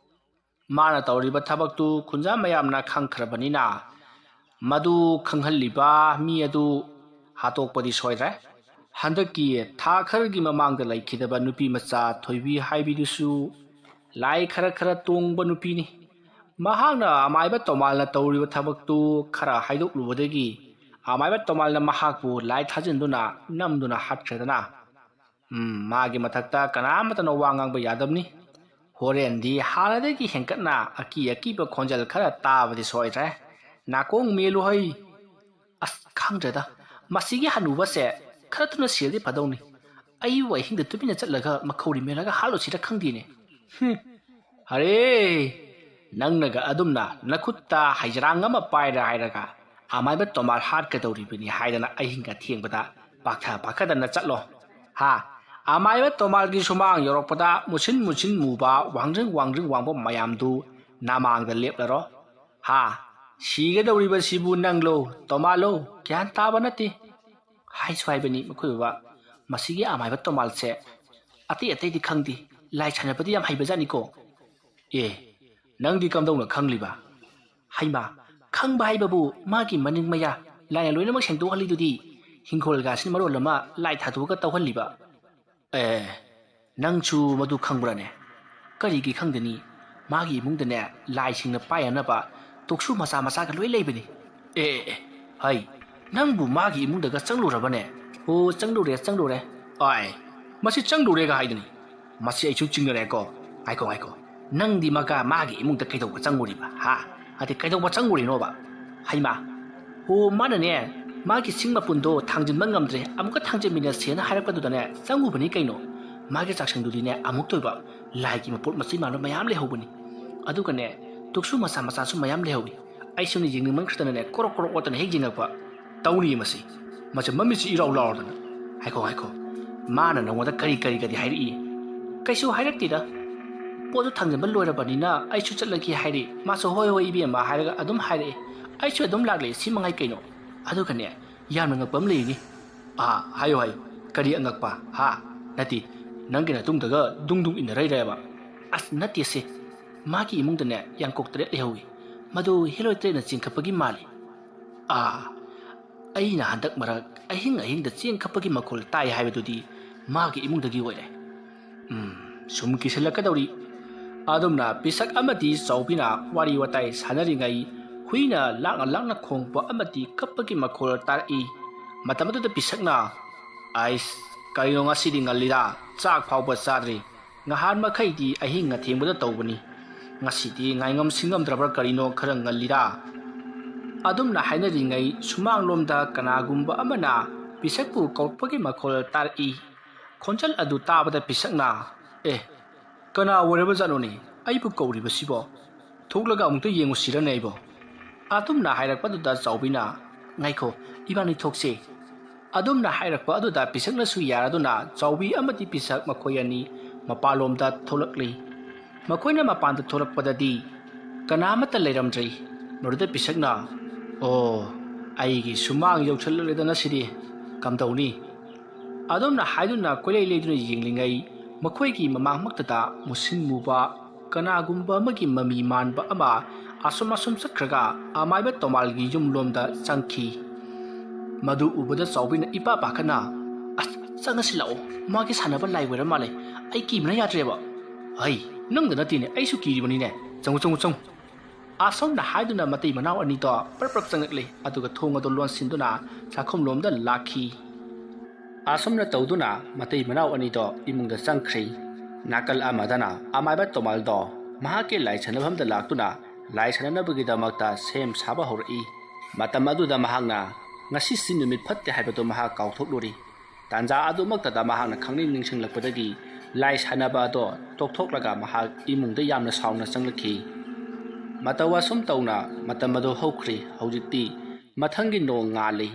ꯃꯥꯅ ꯇꯧꯔꯤꯕ ꯊꯕꯛꯇꯨ ꯈꯨꯟꯖꯥ ꯃꯌꯥꯝꯅ ꯈꯪꯈ꯭ꯔꯕꯅꯤꯅ ꯃꯗꯨ ꯈꯪꯍꯜꯂꯤꯕ ꯃꯤ ꯑꯗꯨ ꯍꯥꯠꯇꯣꯛꯄꯗꯤ ꯁꯣꯏꯗ꯭ꯔꯦ꯫ ꯍꯟꯗꯛꯀꯤ ꯊꯥ ꯈꯔꯒꯤ ꯃꯃꯥꯡꯗ ꯂꯩꯈꯤꯗꯕ ꯅꯨꯄꯤ ꯃꯆꯥ ꯊꯣꯏꯕꯤ ꯍꯥꯏꯕꯤꯗꯨꯁꯨ ꯂꯥꯏ ꯈꯔ ꯈꯔ ꯇꯣꯡꯕ ꯅꯨꯄꯤꯅꯤ꯫ ꯃꯍꯥꯛꯅ ꯑꯃꯥꯏꯕ ꯇꯣꯃꯥꯜꯅ ꯇꯧꯔꯤꯕ ꯊꯕꯛꯇꯨ ꯈꯔ ꯍꯥꯏꯗꯣꯛꯂꯨꯕꯗꯒꯤ ꯑꯃꯥꯏꯕ ꯇꯣꯃꯥꯜꯅ ꯃꯍꯥꯛꯄꯨ ꯂꯥꯏ ꯊꯥꯖꯤꯟꯗꯨꯅ ꯅꯝꯗꯨꯅ ꯍꯥꯠꯈ꯭ꯔꯦꯗꯅ꯫ ꯎꯝ, ꯃꯥꯒꯤ ꯃꯊꯛꯇ ꯀꯅꯥꯃꯠꯇꯅ ꯋꯥ ꯉꯥꯡꯕ ꯌꯥꯗꯕꯅꯤ꯫ ꯍꯣꯔꯦꯟꯗꯤ ꯍꯥꯟꯅꯗꯒꯤ ꯍꯦꯟꯀꯠꯅ ꯑꯀꯤ ꯑꯀꯤꯕ ꯈꯣꯟꯖꯦꯜ ꯈꯔ ꯇꯥꯕꯗꯤ ꯁꯣꯏꯗ꯭ꯔꯦ꯫ ꯅꯥꯀꯣꯡ ꯃꯦꯜꯂꯨ ꯍꯩ!" "ꯑꯁ, ꯈꯪꯗ꯭ꯔꯦꯗ, ꯃꯁꯤꯒꯤ ꯍꯅꯨꯕꯁꯦ ꯈꯔ ꯊꯨꯅ ꯁꯤꯔꯗꯤ ꯐꯗꯧꯅꯤ꯫ ꯑꯩꯕꯨ ꯑꯍꯤꯡꯗ ꯇꯨꯃꯤꯟꯅ ꯆꯠꯂꯒ ꯃꯈꯧꯔꯤ ꯃꯦꯜꯂꯒ ꯍꯥꯠꯂꯨꯁꯤꯔ ꯈꯪꯗꯦꯅꯦ꯫ ꯍꯨꯝ, ꯑꯔꯦ, ꯅꯪꯅꯒ ꯑꯗꯨꯝꯅ ꯅꯈꯨꯠꯇ ꯍꯩꯖꯔꯥꯡ ꯑꯃ ꯄꯥꯏꯔꯦ ꯍꯥꯏꯔꯒ ꯑꯃꯥꯏꯕ ꯇꯣꯃꯥꯜ ꯍꯥꯠꯀꯗꯧꯔꯤꯕꯅꯤ ꯍꯥꯏꯗꯅ ꯑꯍꯤꯡ ꯑꯊꯦꯡꯕꯗ ꯄꯥꯛꯊ ꯄꯥꯛꯊꯗꯅ ꯆꯠꯂꯣ꯫ ꯍꯥ, ꯑꯃꯥꯏꯕ ꯇꯣꯃꯥꯜꯒꯤ ꯁꯨꯃꯥꯡ ꯌꯧꯔꯛꯄꯗ ꯃꯨꯁꯤꯟ ꯃꯨꯁꯤꯟ ꯃꯨꯕ, ꯋꯥꯡꯗ꯭ꯔꯤꯡ ꯋꯥꯡꯗ꯭ꯔꯤꯡ ꯋꯥꯡꯕ ꯃꯌꯥꯝꯗꯨ ꯅꯃꯥꯡꯗ ꯂꯦꯞꯂꯔꯣ꯫ ꯍꯥ, ꯁꯤꯒꯗꯧꯔꯤꯕꯁꯤꯕꯨ ꯅꯪꯂꯣ, ꯇꯣꯃꯥꯜꯂꯣ, ꯒ꯭ꯌꯥꯟ ꯇꯥꯕ ꯅꯠꯇꯦ꯫" ꯍꯥꯏꯁꯨ ꯍꯥꯏꯕꯅꯤ ꯃꯈꯣꯏ ꯕꯕꯥ, ꯃꯁꯤꯒꯤ ꯑꯃꯥꯏꯕ ꯇꯣꯃꯥꯜꯁꯦ ꯑꯇꯩ ꯑꯇꯩꯗꯤ ꯈꯪꯗꯦ, ꯂꯥꯏ ꯁꯥꯟꯅꯕꯗꯤ ꯌꯥꯝ ꯍꯩꯕꯖꯥꯠꯅꯤꯀꯣ꯫ "ꯑꯦ, ꯅꯪꯗꯤ ꯀꯝꯗꯧꯅ ꯈꯪꯂꯤꯕ?" "ꯍꯩꯃꯥ, ꯈꯪꯕ ꯍꯥꯏꯕꯕꯨ ꯃꯥꯒꯤ ꯃꯅꯤꯡ ꯃꯌꯥ ꯂꯥꯏꯅ ꯂꯣꯏꯅꯃꯛ ꯁꯦꯡꯗꯣꯛꯍꯜꯂꯤꯗꯨꯗꯤ꯫ ꯍꯤꯡꯈꯣꯜꯒꯥꯁꯤꯅ ꯃꯔꯣꯜ ꯑꯃ ꯂꯥꯏ ꯊꯥꯗꯣꯛꯑꯒ ꯇꯧꯍꯜꯂꯤꯕ꯫ ꯑꯦ, ꯅꯪꯁꯨ ꯃꯗꯨ ꯈꯪꯕ꯭ꯔꯥꯅꯦ? ꯀꯔꯤꯒꯤ ꯈꯪꯗꯅꯤ? ꯃꯥꯒꯤ ꯏꯃꯨꯡꯗꯅꯦ ꯂꯥꯏꯁꯤꯡꯅ ꯄꯥꯏꯅꯅꯕ ꯇꯨꯛꯁꯨ ꯃꯆꯥ ꯃꯆꯥꯒ ꯂꯣꯏ ꯂꯩꯕꯅꯤ꯫ ꯑꯦ, ꯑꯦ, ꯍꯩ, ꯅꯪꯕꯨ ꯃꯥꯒꯤ ꯏꯃꯨꯡꯗꯒ ꯆꯪꯂꯨꯔꯕꯅꯦ? ꯑꯣ, ꯆꯪꯂꯨꯔꯦ, ꯆꯪꯂꯨꯔꯦ꯫ ꯑꯥꯏ, ꯃꯁꯤ ꯆꯪꯂꯨꯔꯦꯒ ꯍꯥꯏꯗꯨꯅꯤ꯫ ꯃꯁꯤ ꯑꯩꯁꯨ ꯆꯤꯡꯅꯔꯦꯀꯣ꯫ ꯉꯥꯏꯈꯣ, ꯉꯥꯏꯈꯣ꯫ ꯅꯪꯗꯤ ꯃꯒꯥ ꯃꯥꯒꯤ ꯏꯃꯨꯡꯗ ꯀꯩꯗꯧꯕ ꯆꯪꯉꯨꯔꯤꯕ, ꯍꯥ? ꯍꯥꯏꯗꯤ ꯀꯩꯗꯧꯕ ꯆꯪꯉꯨꯔꯤꯅꯣꯕ? ꯍꯩꯃꯥ꯫ ꯑꯣ, ꯃꯥꯅꯅꯦ, ꯃꯥꯒꯤ ꯁꯤꯡ ꯃꯄꯨꯟꯗꯣ ꯊꯥꯡꯖꯤꯟꯕ ꯉꯝꯗ꯭ꯔꯦ, ꯑꯃꯨꯛꯀ ꯊꯥꯡꯖꯤꯟꯃꯤꯟꯅꯁꯦꯅ ꯍꯥꯏꯔꯛꯄꯗꯨꯗꯅꯦ, ꯆꯪꯉꯨꯕꯅꯤ ꯀꯩꯅꯣ꯫ ꯃꯥꯒꯤ ꯆꯥꯛꯁꯪꯗꯨꯗꯤꯅꯦ, ꯑꯃꯨꯛꯇ ꯑꯣꯏꯕ ꯂꯥꯏꯒꯤ ꯃꯄꯣꯠ ꯃꯆꯩ ꯃꯥꯟꯕ ꯃꯌꯥꯝ ꯂꯩꯍꯧꯕꯅꯤ꯫ ꯑꯗꯨꯒꯅꯦ, ꯇꯨꯛꯁꯨ ꯃꯆꯥ ꯃꯆꯥꯁꯨ ꯃꯌꯥꯝ ꯂꯩꯍꯧꯋꯤ꯫ ꯑꯩꯁꯨꯅꯦ, ꯌꯦꯡꯅꯤꯡꯃꯟꯈ꯭ꯔꯗꯅꯅꯦ, ꯀ꯭ꯔꯣꯛ ꯀ꯭ꯔꯣꯛ ꯑꯣꯠꯇꯅ ꯍꯦꯛ ꯌꯦꯡꯉꯛꯄ꯫ ꯇꯧꯔꯤ ꯃꯁꯤ꯫ ꯃꯁꯤ ꯃꯃꯤꯠꯁꯤ ꯏꯔꯥꯎ ꯂꯥꯎꯔꯗꯅ꯫ ꯉꯥꯏꯈꯣ, ꯉꯥꯏꯈꯣ꯫ ꯃꯥꯅ ꯅꯉꯣꯟꯗ ꯀꯔꯤ ꯀꯔꯤꯒꯗꯤ ꯍꯥꯏꯔꯛꯏ? ꯀꯩꯁꯨ ꯍꯥꯏꯔꯛꯇꯦꯗ꯫ ꯄꯣꯠꯇꯨ ꯊꯥꯡꯖꯤꯟꯕ ꯂꯣꯏꯔꯕꯅꯤꯅ ꯑꯩꯁꯨ ꯆꯠꯂꯒꯦ ꯍꯥꯏꯔꯦ꯫ ꯃꯥꯁꯨ "ꯍꯣꯏ, ꯍꯣꯏ, ꯏꯕꯦꯝꯃ" ꯍꯥꯏꯔꯒ ꯑꯗꯨꯝ ꯍꯥꯏꯔꯛꯑꯦ꯫ ꯑꯩꯁꯨ ꯑꯗꯨꯝ ꯂꯥꯛꯂꯦ, ꯁꯤ ꯃꯉꯥꯏ ꯀꯩꯅꯣ꯫ ꯑꯗꯨꯒꯅꯦ, ꯌꯥꯝꯅ ꯉꯛꯄ ꯑꯃ ꯂꯩꯔꯤꯅꯤ꯫ ꯑꯥ, ꯍꯥꯏꯌꯨ, ꯍꯥꯏꯌꯨ꯫ ꯀꯔꯤ ꯑꯉꯛꯄ? ꯍꯥ? ꯅꯠꯇꯦ, ꯅꯪꯒꯤ ꯅꯇꯨꯡꯗꯒ ꯗꯨꯡ ꯗꯨꯡ ꯏꯟꯅꯔꯛꯏꯔꯕ? ꯑꯁ, ꯅꯠꯇꯦꯁꯦ꯫ ꯃꯥꯒꯤ ꯏꯃꯨꯡꯗꯅꯦ ꯌꯥꯡꯀꯣꯛ ꯇꯔꯦꯠ ꯂꯩꯍꯧꯋꯤ꯫ ꯃꯗꯨ ꯍꯦꯂꯣꯏ ꯇꯔꯦꯠꯅ ꯆꯤꯡꯈꯠꯄꯒꯤ ꯃꯥꯜꯂꯤ꯫ ꯑꯥ, ꯑꯩꯅ ꯍꯟꯗꯛ ꯃꯔꯛ ꯑꯍꯤꯡ ꯑꯍꯤꯡꯗ ꯆꯦꯡ ꯈꯞꯄꯒꯤ ꯃꯈꯣꯜ ꯇꯥꯏ ꯍꯥꯏꯕꯗꯨꯗꯤ ꯃꯥꯒꯤ ꯏꯃꯨꯡꯗꯒꯤ ꯑꯣꯏꯔꯦ꯫ ꯎꯝ, ꯁꯨꯝ ꯀꯤꯁꯤꯜꯂꯛꯀꯗꯧꯔꯤ꯫ ꯑꯗꯨꯝꯅ ꯄꯤꯁꯛ ꯑꯃꯗꯤ ꯆꯥꯎꯕꯤꯅ ꯋꯥꯔꯤ ꯋꯥꯇꯥꯏ ꯁꯥꯟꯅꯔꯤꯉꯩ ꯍꯨꯏꯅ ꯂꯥꯛꯅ ꯂꯥꯛꯅ ꯈꯣꯡꯕ ꯑꯃꯗꯤ ꯀꯞꯄꯒꯤ ꯃꯈꯣꯜ ꯇꯥꯔꯛꯏ꯫ ꯃꯇꯝ ꯑꯗꯨꯗ ꯄꯤꯁꯛꯅ, "ꯑꯩꯁ, ꯀꯔꯤꯅꯣ ꯉꯁꯤꯗꯤ ꯉꯜꯂꯤꯗ, ꯆꯥꯛ ꯐꯥꯎꯕ ꯆꯥꯗ꯭ꯔꯤ꯫ ꯉꯍꯥꯟ ꯃꯈꯩꯗꯤ ꯑꯍꯤꯡ ꯑꯊꯦꯡꯕꯗ ꯇꯧꯕꯅꯤ꯫ ꯉꯁꯤꯗꯤ ꯉꯥꯏꯉꯝ ꯁꯤꯡꯉꯝꯗ꯭ꯔꯕ꯭ꯔꯥ ꯀꯔꯤꯅꯣ ꯈꯔ ꯉꯜꯂꯤꯗ?" ꯑꯗꯨꯝꯅ ꯍꯥꯏꯅꯔꯤꯉꯩ ꯁꯨꯃꯥꯡꯂꯣꯝꯗ ꯀꯅꯥꯒꯨꯝꯕ ꯑꯃꯅ ꯄꯤꯁꯛꯄꯨ ꯀꯧꯔꯛꯄꯒꯤ ꯃꯈꯣꯜ ꯇꯥꯔꯛꯏ꯫ ꯈꯣꯟꯖꯦꯜ ꯑꯗꯨ ꯇꯥꯕꯗ ꯄꯤꯁꯛꯅ, "ꯑꯦ, ꯀꯅꯥ ꯑꯣꯏꯔꯕꯖꯥꯠꯅꯣꯅꯦ ꯑꯩꯕꯨ ꯀꯧꯔꯤꯕꯁꯤꯕꯣ? ꯊꯣꯛꯂꯒ ꯑꯃꯨꯛꯇ ꯌꯦꯡꯉꯨꯁꯤꯔꯅꯦ ꯑꯩꯕꯣ?" ꯑꯗꯨꯝꯅ ꯍꯥꯏꯔꯛꯄꯗꯨꯗ ꯆꯥꯎꯕꯤꯅ, "ꯉꯥꯏꯈꯣ, ꯏꯕꯥꯅꯤ ꯊꯣꯛꯁꯦ꯫" ꯑꯗꯨꯝꯅ ꯍꯥꯏꯔꯛꯄ ꯑꯗꯨꯗ ꯄꯤꯁꯛꯅꯁꯨ ꯌꯥꯔꯗꯨꯅ ꯆꯥꯎꯕꯤ ꯑꯃꯗꯤ ꯄꯤꯁꯛ ꯃꯈꯣꯏ ꯑꯅꯤ ꯃꯄꯥꯟꯂꯣꯝꯗ ꯊꯣꯛꯂꯛꯂꯤ꯫ ꯃꯈꯣꯏꯅ ꯃꯄꯥꯟꯗ ꯊꯣꯛꯂꯛꯄꯗꯗꯤ ꯀꯅꯥ ꯑꯃꯠꯇ ꯂꯩꯔꯝꯗ꯭ꯔꯤ꯫ ꯃꯗꯨꯗ ꯄꯤꯁꯛꯅ, "ꯑꯣ, ꯑꯩꯒꯤ ꯁꯨꯃꯥꯡ ꯌꯧꯁꯜꯂꯛꯂꯦꯗꯅ ꯁꯤꯗꯤ꯫ ꯀꯝꯗꯧꯅꯤ?" ꯑꯗꯨꯝꯅ ꯍꯥꯏꯗꯨꯅ ꯀꯣꯏꯂꯩ ꯂꯩꯗꯨꯅ ꯌꯦꯡꯂꯤꯉꯩ ꯃꯈꯣꯏꯒꯤ ꯃꯃꯥꯡꯃꯛꯇꯗ ꯃꯨꯁꯤꯟ ꯃꯨꯕ ꯀꯅꯥꯒꯨꯝꯕ ꯑꯃꯒꯤ ꯃꯃꯤ ꯃꯥꯟꯕ ꯑꯃ ꯑꯁꯨꯝ ꯑꯁꯨꯝ ꯆꯠꯈ꯭ꯔꯒ ꯑꯃꯥꯏꯕ ꯇꯣꯃꯥꯜꯒꯤ ꯌꯨꯝꯂꯣꯝꯗ ꯆꯪꯈꯤ꯫ ꯃꯗꯨ ꯎꯕꯗ ꯆꯥꯎꯕꯤꯅ ꯏꯄꯥ ꯄꯥꯈꯠꯅ, "ꯑꯁ, ꯆꯪꯉꯁꯤ ꯂꯥꯛꯑꯣ, ꯃꯥꯒꯤ ꯁꯥꯟꯅꯕ ꯂꯥꯏ ꯑꯣꯏꯔ ꯃꯥꯜꯂꯦ, ꯑꯩ ꯀꯤꯕꯅ ꯌꯥꯗ꯭ꯔꯦꯕ"꯫ "ꯍꯩ, ꯅꯪꯗ ꯅꯠꯇꯦꯅꯦ, ꯑꯩꯁꯨ ꯀꯤꯔꯤꯕꯅꯤꯅꯦ, ꯆꯪꯉꯨ, ꯆꯪꯉꯨ, ꯆꯪꯉꯨ"꯫ ꯑꯁꯨꯝꯅ ꯍꯥꯏꯗꯨꯅ ꯃꯇꯩ ꯃꯅꯥꯎ ꯑꯅꯤꯗꯣ ꯄ꯭ꯔꯞ ꯄ꯭ꯔꯞ ꯆꯪꯂꯛꯂꯦ, ꯑꯗꯨꯒ ꯊꯣꯡ ꯑꯗꯨ ꯂꯣꯟꯁꯤꯟꯗꯨꯅ ꯆꯥꯛꯈꯨꯝꯂꯣꯝꯗ ꯂꯥꯛꯈꯤ꯫ ꯑꯁꯨꯝꯅ ꯇꯧꯗꯨꯅ ꯃꯇꯩ ꯃꯅꯥꯎ ꯑꯅꯤꯗꯣ ꯏꯃꯨꯡꯗ ꯆꯪꯈ꯭ꯔꯦ꯫ ꯅꯥꯀꯜ ꯑꯃꯗꯅ ꯑꯃꯥꯏꯕ ꯇꯣꯃꯥꯜꯗꯣ ꯃꯍꯥꯛꯀꯤ ꯂꯥꯏ ꯁꯥꯟꯅꯐꯝꯗ ꯂꯥꯛꯇꯨꯅ ꯂꯥꯏ ꯁꯥꯟꯅꯅꯕꯒꯤꯗꯃꯛꯇ ꯁꯦꯝ ꯁꯥꯕ ꯍꯧꯔꯛꯏ꯫ ꯃꯇꯝ ꯑꯗꯨꯗ ꯃꯍꯥꯛꯅ, "ꯉꯁꯤꯁꯤ ꯅꯨꯃꯤꯠ ꯐꯠꯇꯦ" ꯍꯥꯏꯕꯗꯨ ꯃꯍꯥꯛ ꯀꯥꯎꯊꯣꯛꯂꯨꯔꯤ꯫ ꯇꯥꯟꯖꯥ ꯑꯗꯨꯃꯛꯇꯗ ꯃꯍꯥꯛꯅ ꯈꯪꯅꯤꯡ ꯅꯤꯡꯁꯤꯡꯂꯛꯄꯗꯒꯤ ꯂꯥꯏ ꯁꯥꯟꯅꯕ ꯑꯗꯣ ꯇꯣꯛꯊꯣꯛꯂꯒ ꯃꯍꯥꯛ ꯏꯃꯨꯡꯗ ꯌꯥꯝꯅ ꯁꯥꯎꯅ ꯆꯪꯂꯛꯈꯤ꯫ ꯃꯇꯧ ꯑꯁꯨꯝ ꯇꯧꯅ ꯃꯇꯝ ꯑꯗꯨ ꯍꯧꯈ꯭ꯔꯦ꯫ ꯍꯧꯖꯤꯛꯇꯤ ꯃꯊꯪꯒꯤ ꯅꯣꯡ ꯉꯥꯜꯂꯤ꯫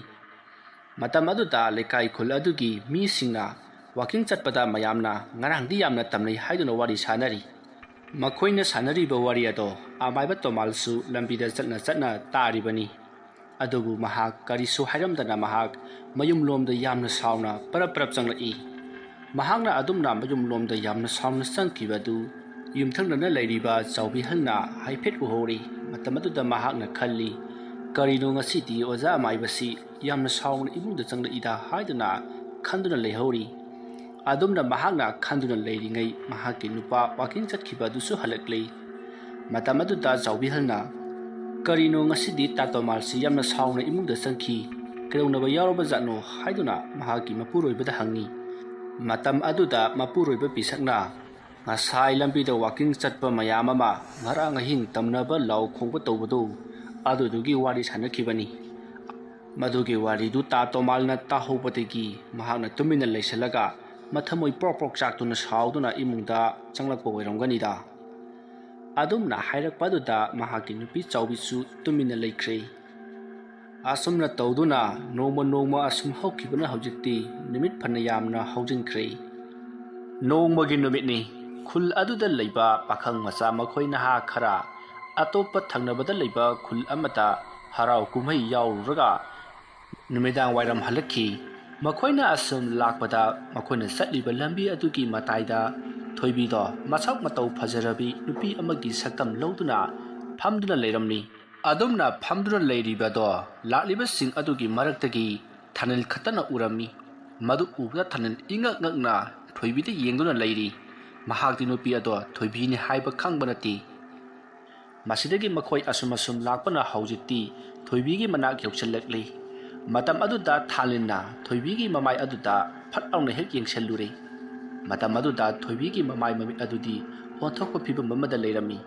ꯃꯇꯝ ꯑꯗꯨꯗ ꯂꯩꯀꯥꯏ ꯈꯨꯜ ꯑꯗꯨꯒꯤ ꯃꯤꯁꯤꯡꯅ ꯋꯥꯀꯤꯡ ꯆꯠꯄꯗ ꯃꯌꯥꯝꯅ ꯉꯔꯥꯡꯗꯤ ꯌꯥꯝꯅ ꯇꯝꯅꯩ ꯍꯥꯏꯗꯨꯅ ꯋꯥꯔꯤ ꯁꯥꯅꯔꯤ꯫ ꯃꯈꯣꯏꯅ ꯁꯥꯟꯅꯔꯤꯕ ꯋꯥꯔꯤ ꯑꯗꯣ ꯑꯃꯥꯏꯕ ꯇꯣꯃꯥꯜꯁꯨ ꯂꯝꯕꯤꯗ ꯆꯠꯅ ꯆꯠꯅ ꯇꯥꯔꯤꯕꯅꯤ꯫ ꯑꯗꯨꯕꯨ ꯃꯍꯥꯛ ꯀꯔꯤꯁꯨ ꯍꯥꯏꯔꯝꯗꯅ ꯃꯍꯥꯛ ꯃꯌꯨꯝꯂꯣꯝꯗ ꯌꯥꯝꯅ ꯁꯥꯎꯅ ꯄꯔꯞ ꯄꯔꯞ ꯆꯪꯂꯛꯏ꯫ ꯃꯍꯥꯛꯅ ꯑꯗꯨꯝꯅ ꯃꯌꯨꯝꯂꯣꯝꯗ ꯌꯥꯝꯅ ꯁꯥꯎꯅ ꯆꯪꯈꯤꯕ ꯑꯗꯨ ꯌꯨꯝꯊꯪꯅꯅ ꯂꯩꯔꯤꯕ ꯆꯥꯎꯕꯤꯍꯜꯅ ꯍꯥꯏꯐꯦꯠ ꯎꯍꯧꯔꯤ꯫ ꯃꯇꯝ ꯑꯗꯨꯗ ꯃꯍꯥꯛꯅ ꯈꯜꯂꯤ, "ꯀꯔꯤꯅꯣ ꯉꯁꯤꯗꯤ ꯑꯣꯖꯥ ꯑꯃꯥꯏꯕꯁꯤ ꯌꯥꯝꯅ ꯁꯥꯎꯅ ꯏꯃꯨꯡꯗ ꯆꯪꯂꯛꯏꯗ?" ꯍꯥꯏꯗꯨꯅ ꯈꯟꯗꯨꯅ ꯂꯩꯍꯧꯔꯤ꯫ ꯑꯗꯨꯝꯅ ꯃꯍꯥꯛꯅ ꯈꯟꯗꯨꯅ ꯂꯩꯔꯤꯉꯩ ꯃꯍꯥꯛꯀꯤ ꯅꯨꯄꯥ ꯋꯥꯀꯤꯡ ꯆꯠꯈꯤꯕ ꯑꯗꯨꯁꯨ ꯍꯜꯂꯛꯂꯦ꯫ ꯃꯇꯝ ꯑꯗꯨꯗ ꯆꯥꯎꯕꯤꯍꯜꯅ, "ꯀꯔꯤꯅꯣ ꯉꯁꯤꯗꯤ ꯇꯥꯇꯣꯃꯥꯜꯁꯤ ꯌꯥꯝꯅ ꯁꯥꯎꯅ ꯏꯃꯨꯡꯗ ꯆꯪꯈꯤ? ꯀꯩꯗꯧꯅꯕ ꯌꯥꯎꯔꯕ ꯖꯥꯠꯅꯣ?" ꯍꯥꯏꯗꯨꯅ ꯃꯍꯥꯛꯀꯤ ꯃꯄꯨꯔꯣꯏꯕꯗ ꯍꯪꯉꯤ꯫ ꯃꯇꯝ ꯑꯗꯨꯗ ꯃꯄꯨꯔꯣꯏꯕ ꯄꯤꯁꯛꯅ, "ꯉꯁꯥꯏ ꯂꯝꯕꯤꯗ ꯋꯥꯀꯤꯡ ꯆꯠꯄ ꯃꯌꯥꯝ ꯑꯃ ꯉꯔꯥꯡ ꯑꯍꯤꯡ ꯇꯝꯅꯕ ꯂꯥꯎ ꯈꯣꯡꯕ ꯇꯧꯕꯗꯨ, ꯑꯗꯨꯗꯨꯒꯤ ꯋꯥꯔꯤ ꯁꯥꯟꯅꯈꯤꯕꯅꯤ꯫ ꯃꯗꯨꯒꯤ ꯋꯥꯔꯤꯗꯨ ꯇꯥ ꯇꯣꯃꯥꯜꯅ ꯇꯥꯍꯧꯕꯗꯒꯤ ꯃꯍꯥꯛꯅ ꯇꯨꯃꯤꯟꯅ ꯂꯩꯁꯤꯜꯂꯒ ꯃꯊꯃꯣꯏ ꯄ꯭ꯔꯣꯛ ꯄ꯭ꯔꯣꯛ ꯆꯥꯛꯇꯨꯅ ꯁꯥꯎꯗꯨꯅ ꯏꯃꯨꯡꯗ ꯆꯪꯂꯛꯄ ꯑꯣꯏꯔꯝꯒꯅꯤꯗ"꯫ ꯑꯗꯨꯝꯅ ꯍꯥꯏꯔꯛꯄ ꯑꯗꯨꯗ ꯃꯍꯥꯛꯀꯤ ꯅꯨꯄꯤ ꯆꯥꯎꯕꯤꯁꯨ ꯇꯨꯃꯤꯟꯅ ꯂꯩꯈ꯭ꯔꯦ꯫ ꯑꯁꯨꯝꯅ ꯇꯧꯗꯨꯅ ꯅꯣꯡꯃ ꯅꯣꯡꯃ ꯑꯁꯨꯝ ꯍꯧꯈꯤꯕꯅ ꯍꯧꯖꯤꯛꯇꯤ ꯅꯨꯃꯤꯠ ꯐꯅ ꯌꯥꯝꯅ ꯍꯧꯖꯤꯟꯈ꯭ꯔꯦ꯫ ꯅꯣꯡꯃꯒꯤ ꯅꯨꯃꯤꯠꯅꯤ꯫ ꯈꯨꯜ ꯑꯗꯨꯗ ꯂꯩꯕ ꯄꯥꯈꯪ ꯃꯆꯥ ꯃꯈꯣꯏ ꯅꯍꯥ ꯈꯔ ꯑꯇꯣꯞꯄ ꯊꯪꯅꯕꯗ ꯂꯩꯕ ꯈꯨꯜ ꯑꯃꯗ ꯍꯔꯥꯎ ꯀꯨꯝꯍꯩ ꯌꯥꯎꯔꯨꯔꯒ ꯅꯨꯃꯤꯗꯥꯡ ꯋꯥꯏꯔꯝ ꯍꯜꯂꯛꯈꯤ꯫ ꯃꯈꯣꯏꯅ ꯑꯁꯨꯝ ꯂꯥꯛꯄꯗ ꯃꯈꯣꯏꯅ ꯆꯠꯂꯤꯕ ꯂꯝꯕꯤ ꯑꯗꯨꯒꯤ ꯃꯇꯥꯏꯗ ꯊꯣꯏꯕꯤꯗꯣ ꯃꯁꯛ ꯃꯇꯧ ꯐꯖꯔꯕꯤ ꯅꯨꯄꯤ ꯑꯃꯒꯤ ꯁꯛꯇꯝ ꯂꯧꯗꯨꯅ ꯐꯝꯗꯨꯅ ꯂꯩꯔꯝꯃꯤ꯫ ꯑꯗꯨꯝꯅ ꯐꯝꯗꯨꯅ ꯂꯩꯔꯤꯕꯗꯣ ꯂꯥꯛꯂꯤꯕꯁꯤꯡ ꯑꯗꯨꯒꯤ ꯃꯔꯛꯇꯒꯤ ꯊꯥꯅꯤꯜ ꯈꯛꯇꯅ ꯎꯔꯝꯃꯤ꯫ ꯃꯗꯨ ꯎꯕꯗ ꯊꯥꯅꯤꯜ ꯏꯉꯛ ꯉꯛꯅ ꯊꯣꯏꯕꯤꯗ ꯌꯦꯡꯗꯨꯅ ꯂꯩꯔꯤ꯫ ꯃꯍꯥꯛꯇꯤ ꯅꯨꯄꯤ ꯑꯗꯣ ꯊꯣꯏꯕꯤꯅꯤ ꯍꯥꯏꯕ ꯈꯪꯕ ꯅꯠꯇꯦ꯫ ꯃꯁꯤꯗꯒꯤ ꯃꯈꯣꯏ ꯑꯁꯨꯝ ꯑꯁꯨꯝ ꯂꯥꯛꯄꯅ ꯍꯧꯖꯤꯛꯇꯤ ꯊꯣꯏꯕꯤꯒꯤ ꯃꯅꯥꯛ ꯌꯧꯁꯤꯜꯂꯛꯂꯤ꯫ ꯃꯇꯝ ꯑꯗꯨꯗ ꯊꯥꯅꯤꯜꯅ ꯊꯣꯏꯕꯤꯒꯤ ꯃꯃꯥꯏ ꯑꯗꯨꯗ ꯐꯠ ꯂꯥꯎꯅ ꯍꯦꯛ ꯌꯦꯡꯁꯤꯜꯂꯨꯔꯦ꯫ ꯃꯇꯝ ꯑꯗꯨꯗ ꯊꯣꯏꯕꯤꯒꯤ ꯃꯃꯥꯏ ꯃꯃꯤꯠ ꯑꯗꯨꯗꯤ ꯑꯣꯟꯊꯣꯛꯄ ꯐꯤꯕꯝ ꯑꯃꯗ ꯂꯩꯔꯝꯃꯤ꯫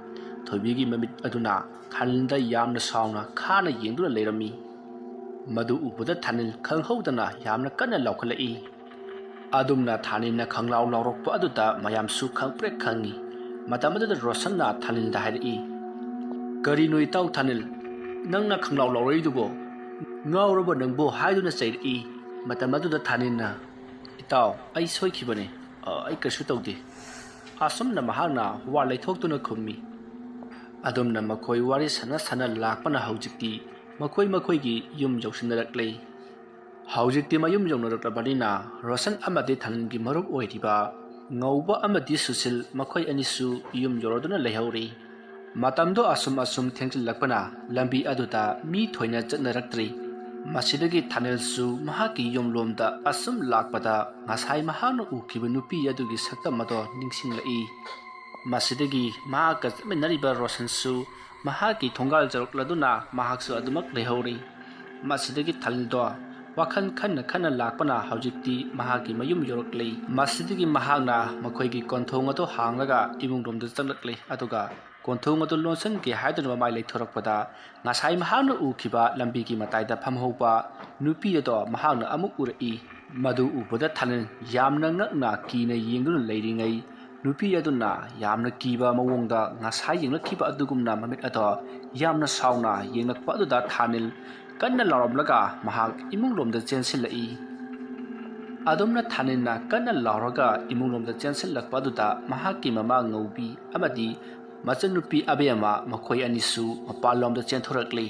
ꯊꯣꯏꯕꯤꯒꯤ ꯃꯃꯤꯠ ꯑꯗꯨꯅ ꯊꯥꯅꯤꯜꯗ ꯌꯥꯝꯅ ꯁꯥꯎꯅ ꯈꯥꯅ ꯌꯦꯡꯗꯨꯅ ꯂꯩꯔꯝꯃꯤ꯫ ꯃꯗꯨ ꯎꯕꯗ ꯊꯥꯅꯤꯜ ꯈꯪꯍꯧꯗꯅ ꯌꯥꯝꯅ ꯀꯟꯅ ꯂꯥꯎꯈꯠꯂꯛꯏ꯫ ꯑꯗꯨꯝꯅ ꯊꯥꯅꯤꯜꯅ ꯈꯪꯂꯥꯎ ꯂꯥꯎꯔꯛꯄ ꯑꯗꯨꯗ ꯃꯌꯥꯝꯁꯨ ꯈꯪꯄ꯭ꯔꯦꯛ ꯈꯪꯉꯤ꯫ ꯃꯇꯝ ꯑꯗꯨꯗ ꯔꯣꯁꯟꯅ ꯊꯥꯅꯤꯜꯗ ꯍꯥꯏꯔꯛꯏ, "ꯀꯔꯤꯅꯣ ꯏꯇꯥꯎ ꯊꯥꯅꯤꯜ, ꯅꯪꯅ ꯈꯪꯂꯥꯎ ꯂꯥꯎꯔꯛꯏꯗꯨꯕꯣ? ꯉꯥꯎꯔꯕ ꯅꯪꯕꯣ?" ꯍꯥꯏꯗꯨꯅ ꯆꯩꯔꯛꯏ꯫ ꯃꯇꯝ ꯑꯗꯨꯗ ꯊꯥꯅꯤꯜꯅ, "ꯏꯇꯥꯎ, ꯑꯩ ꯁꯣꯏꯈꯤꯕꯅꯤ꯫ ꯑ, ꯑꯩ ꯀꯩꯁꯨ ꯇꯧꯗꯦ," ꯑꯁꯨꯝꯅ ꯃꯍꯥꯛꯅ ꯋꯥ ꯂꯩꯊꯣꯛꯇꯨꯅ ꯈꯨꯝꯃꯤ꯫ ꯑꯗꯨꯝꯅ ꯃꯈꯣꯏ ꯋꯥꯔꯤ ꯁꯥꯟꯅ ꯁꯥꯟꯅ ꯂꯥꯛꯄꯅ ꯍꯧꯖꯤꯛꯇꯤ ꯃꯈꯣꯏ ꯃꯈꯣꯏꯒꯤ ꯌꯨꯝ ꯌꯧꯁꯤꯟꯅꯔꯛꯂꯦ꯫ ꯍꯧꯖꯤꯛꯇꯤ ꯃꯌꯨꯝ ꯌꯧꯅꯔꯛꯂꯕꯅꯤꯅ ꯔꯣꯁꯟ ꯑꯃꯗꯤ ꯊꯥꯅꯤꯜꯒꯤ ꯃꯔꯨꯞ ꯑꯣꯏꯔꯤꯕ ꯉꯧꯕ ꯑꯃꯗꯤ ꯁꯨꯁꯤꯜ ꯃꯈꯣꯏ ꯑꯅꯤꯁꯨ ꯌꯨꯝ ꯌꯧꯔꯗꯨꯅ ꯂꯩꯍꯧꯔꯤ꯫ ꯃꯇꯝꯗꯣ ꯑꯁꯨꯝ ꯑꯁꯨꯝ ꯊꯦꯡꯖꯤꯜꯂꯛꯄꯅ ꯂꯝꯕꯤ ꯑꯗꯨꯗ ꯃꯤ ꯊꯣꯏꯅ ꯆꯠꯅꯔꯛꯇ꯭ꯔꯤ꯫ ꯃꯁꯤꯗꯒꯤ ꯊꯥꯅꯤꯜꯁꯨ ꯃꯍꯥꯛꯀꯤ ꯌꯨꯝꯂꯣꯝꯗ ꯑꯁꯨꯝ ꯂꯥꯛꯄꯗ ꯉꯁꯥꯏ ꯃꯍꯥꯛꯅ ꯎꯈꯤꯕ ꯅꯨꯄꯤ ꯑꯗꯨꯒꯤ ꯁꯛꯇꯝ ꯑꯗꯣ ꯅꯤꯡꯁꯤꯡꯂꯛꯏ꯫ ꯃꯁꯤꯗꯒꯤ ꯃꯍꯥꯛꯀ ꯆꯠꯃꯤꯟꯅꯔꯤꯕ ꯔꯣꯁꯟꯁꯨ ꯃꯍꯥꯛꯀꯤ ꯊꯣꯡꯒꯥꯜ ꯌꯧꯔꯛꯂꯗꯨꯅ ꯃꯍꯥꯛꯁꯨ ꯑꯗꯨꯃꯛ ꯂꯩꯍꯧꯔꯤ꯫ ꯃꯁꯤꯗꯒꯤ ꯊꯥꯅꯤꯜꯗꯣ ꯋꯥꯈꯜ ꯈꯟꯅ ꯈꯟꯅ ꯂꯥꯛꯄꯅ ꯍꯧꯖꯤꯛꯇꯤ ꯃꯍꯥꯛꯀꯤ ꯃꯌꯨꯝ ꯌꯧꯔꯛꯂꯤ꯫ ꯃꯁꯤꯗꯒꯤ ꯃꯍꯥꯛꯅ ꯃꯈꯣꯏꯒꯤ ꯀꯣꯟꯊꯣꯡ ꯑꯗꯨ ꯍꯥꯡꯂꯒ ꯏꯃꯨꯡꯂꯣꯝꯗ ꯆꯪꯂꯛꯂꯤ꯫ ꯑꯗꯨꯒ ꯀꯣꯟꯊꯣꯡ ꯑꯗꯨ ꯂꯣꯟꯁꯤꯟꯒꯦ ꯍꯥꯏꯗꯨꯅ ꯃꯃꯥꯏ ꯂꯩꯊꯣꯔꯛꯄꯗ ꯉꯁꯥꯏ ꯃꯍꯥꯛꯅ ꯎꯈꯤꯕ ꯂꯝꯕꯤꯒꯤ ꯃꯇꯥꯏꯗ ꯐꯝꯍꯧꯕ ꯅꯨꯄꯤ ꯑꯗꯣ ꯃꯍꯥꯛꯅ ꯑꯃꯨꯛ ꯎꯔꯛꯏ꯫ ꯃꯗꯨ ꯎꯕꯗ ꯊꯥꯅꯤꯜ ꯌꯥꯝꯅ ꯉꯛꯅ ꯀꯤꯅ ꯌꯦꯡꯗꯨꯅ ꯂꯩꯔꯤꯉꯩ, ꯅꯨꯄꯤ ꯑꯗꯨꯅ ꯌꯥꯝꯅ ꯀꯤꯕ ꯃꯑꯣꯡꯗ ꯉꯁꯥꯏ ꯌꯦꯡꯂꯛꯈꯤꯕ ꯑꯗꯨꯒꯨꯝꯅ ꯃꯃꯤꯠ ꯑꯗꯣ ꯌꯥꯝꯅ ꯁꯥꯎꯅ ꯌꯦꯡꯂꯛꯄ ꯑꯗꯨꯗ ꯊꯥꯅꯤꯜ ꯀꯟꯅ ꯂꯥꯎꯔꯝꯂꯒ ꯃꯍꯥꯛ ꯏꯃꯨꯡꯂꯣꯝꯗ ꯆꯦꯟꯁꯤꯜꯂꯛꯏ꯫ ꯑꯗꯨꯝꯅ ꯊꯥꯅꯤꯜꯅ ꯀꯟꯅ ꯂꯥꯎꯔꯒ ꯏꯃꯨꯡꯂꯣꯝꯗ ꯆꯦꯟꯁꯤꯜꯂꯛꯄ ꯑꯗꯨꯗ ꯃꯍꯥꯛꯀꯤ ꯃꯃꯥ ꯉꯧꯕꯤ ꯑꯃꯗꯤ ꯃꯆꯟꯅꯨꯄꯤ ꯑꯕꯦꯝꯃ ꯃꯈꯣꯏ ꯑꯅꯤꯁꯨ ꯃꯄꯥꯟꯂꯣꯝꯗ ꯆꯦꯟꯊꯣꯔꯛꯂꯤ꯫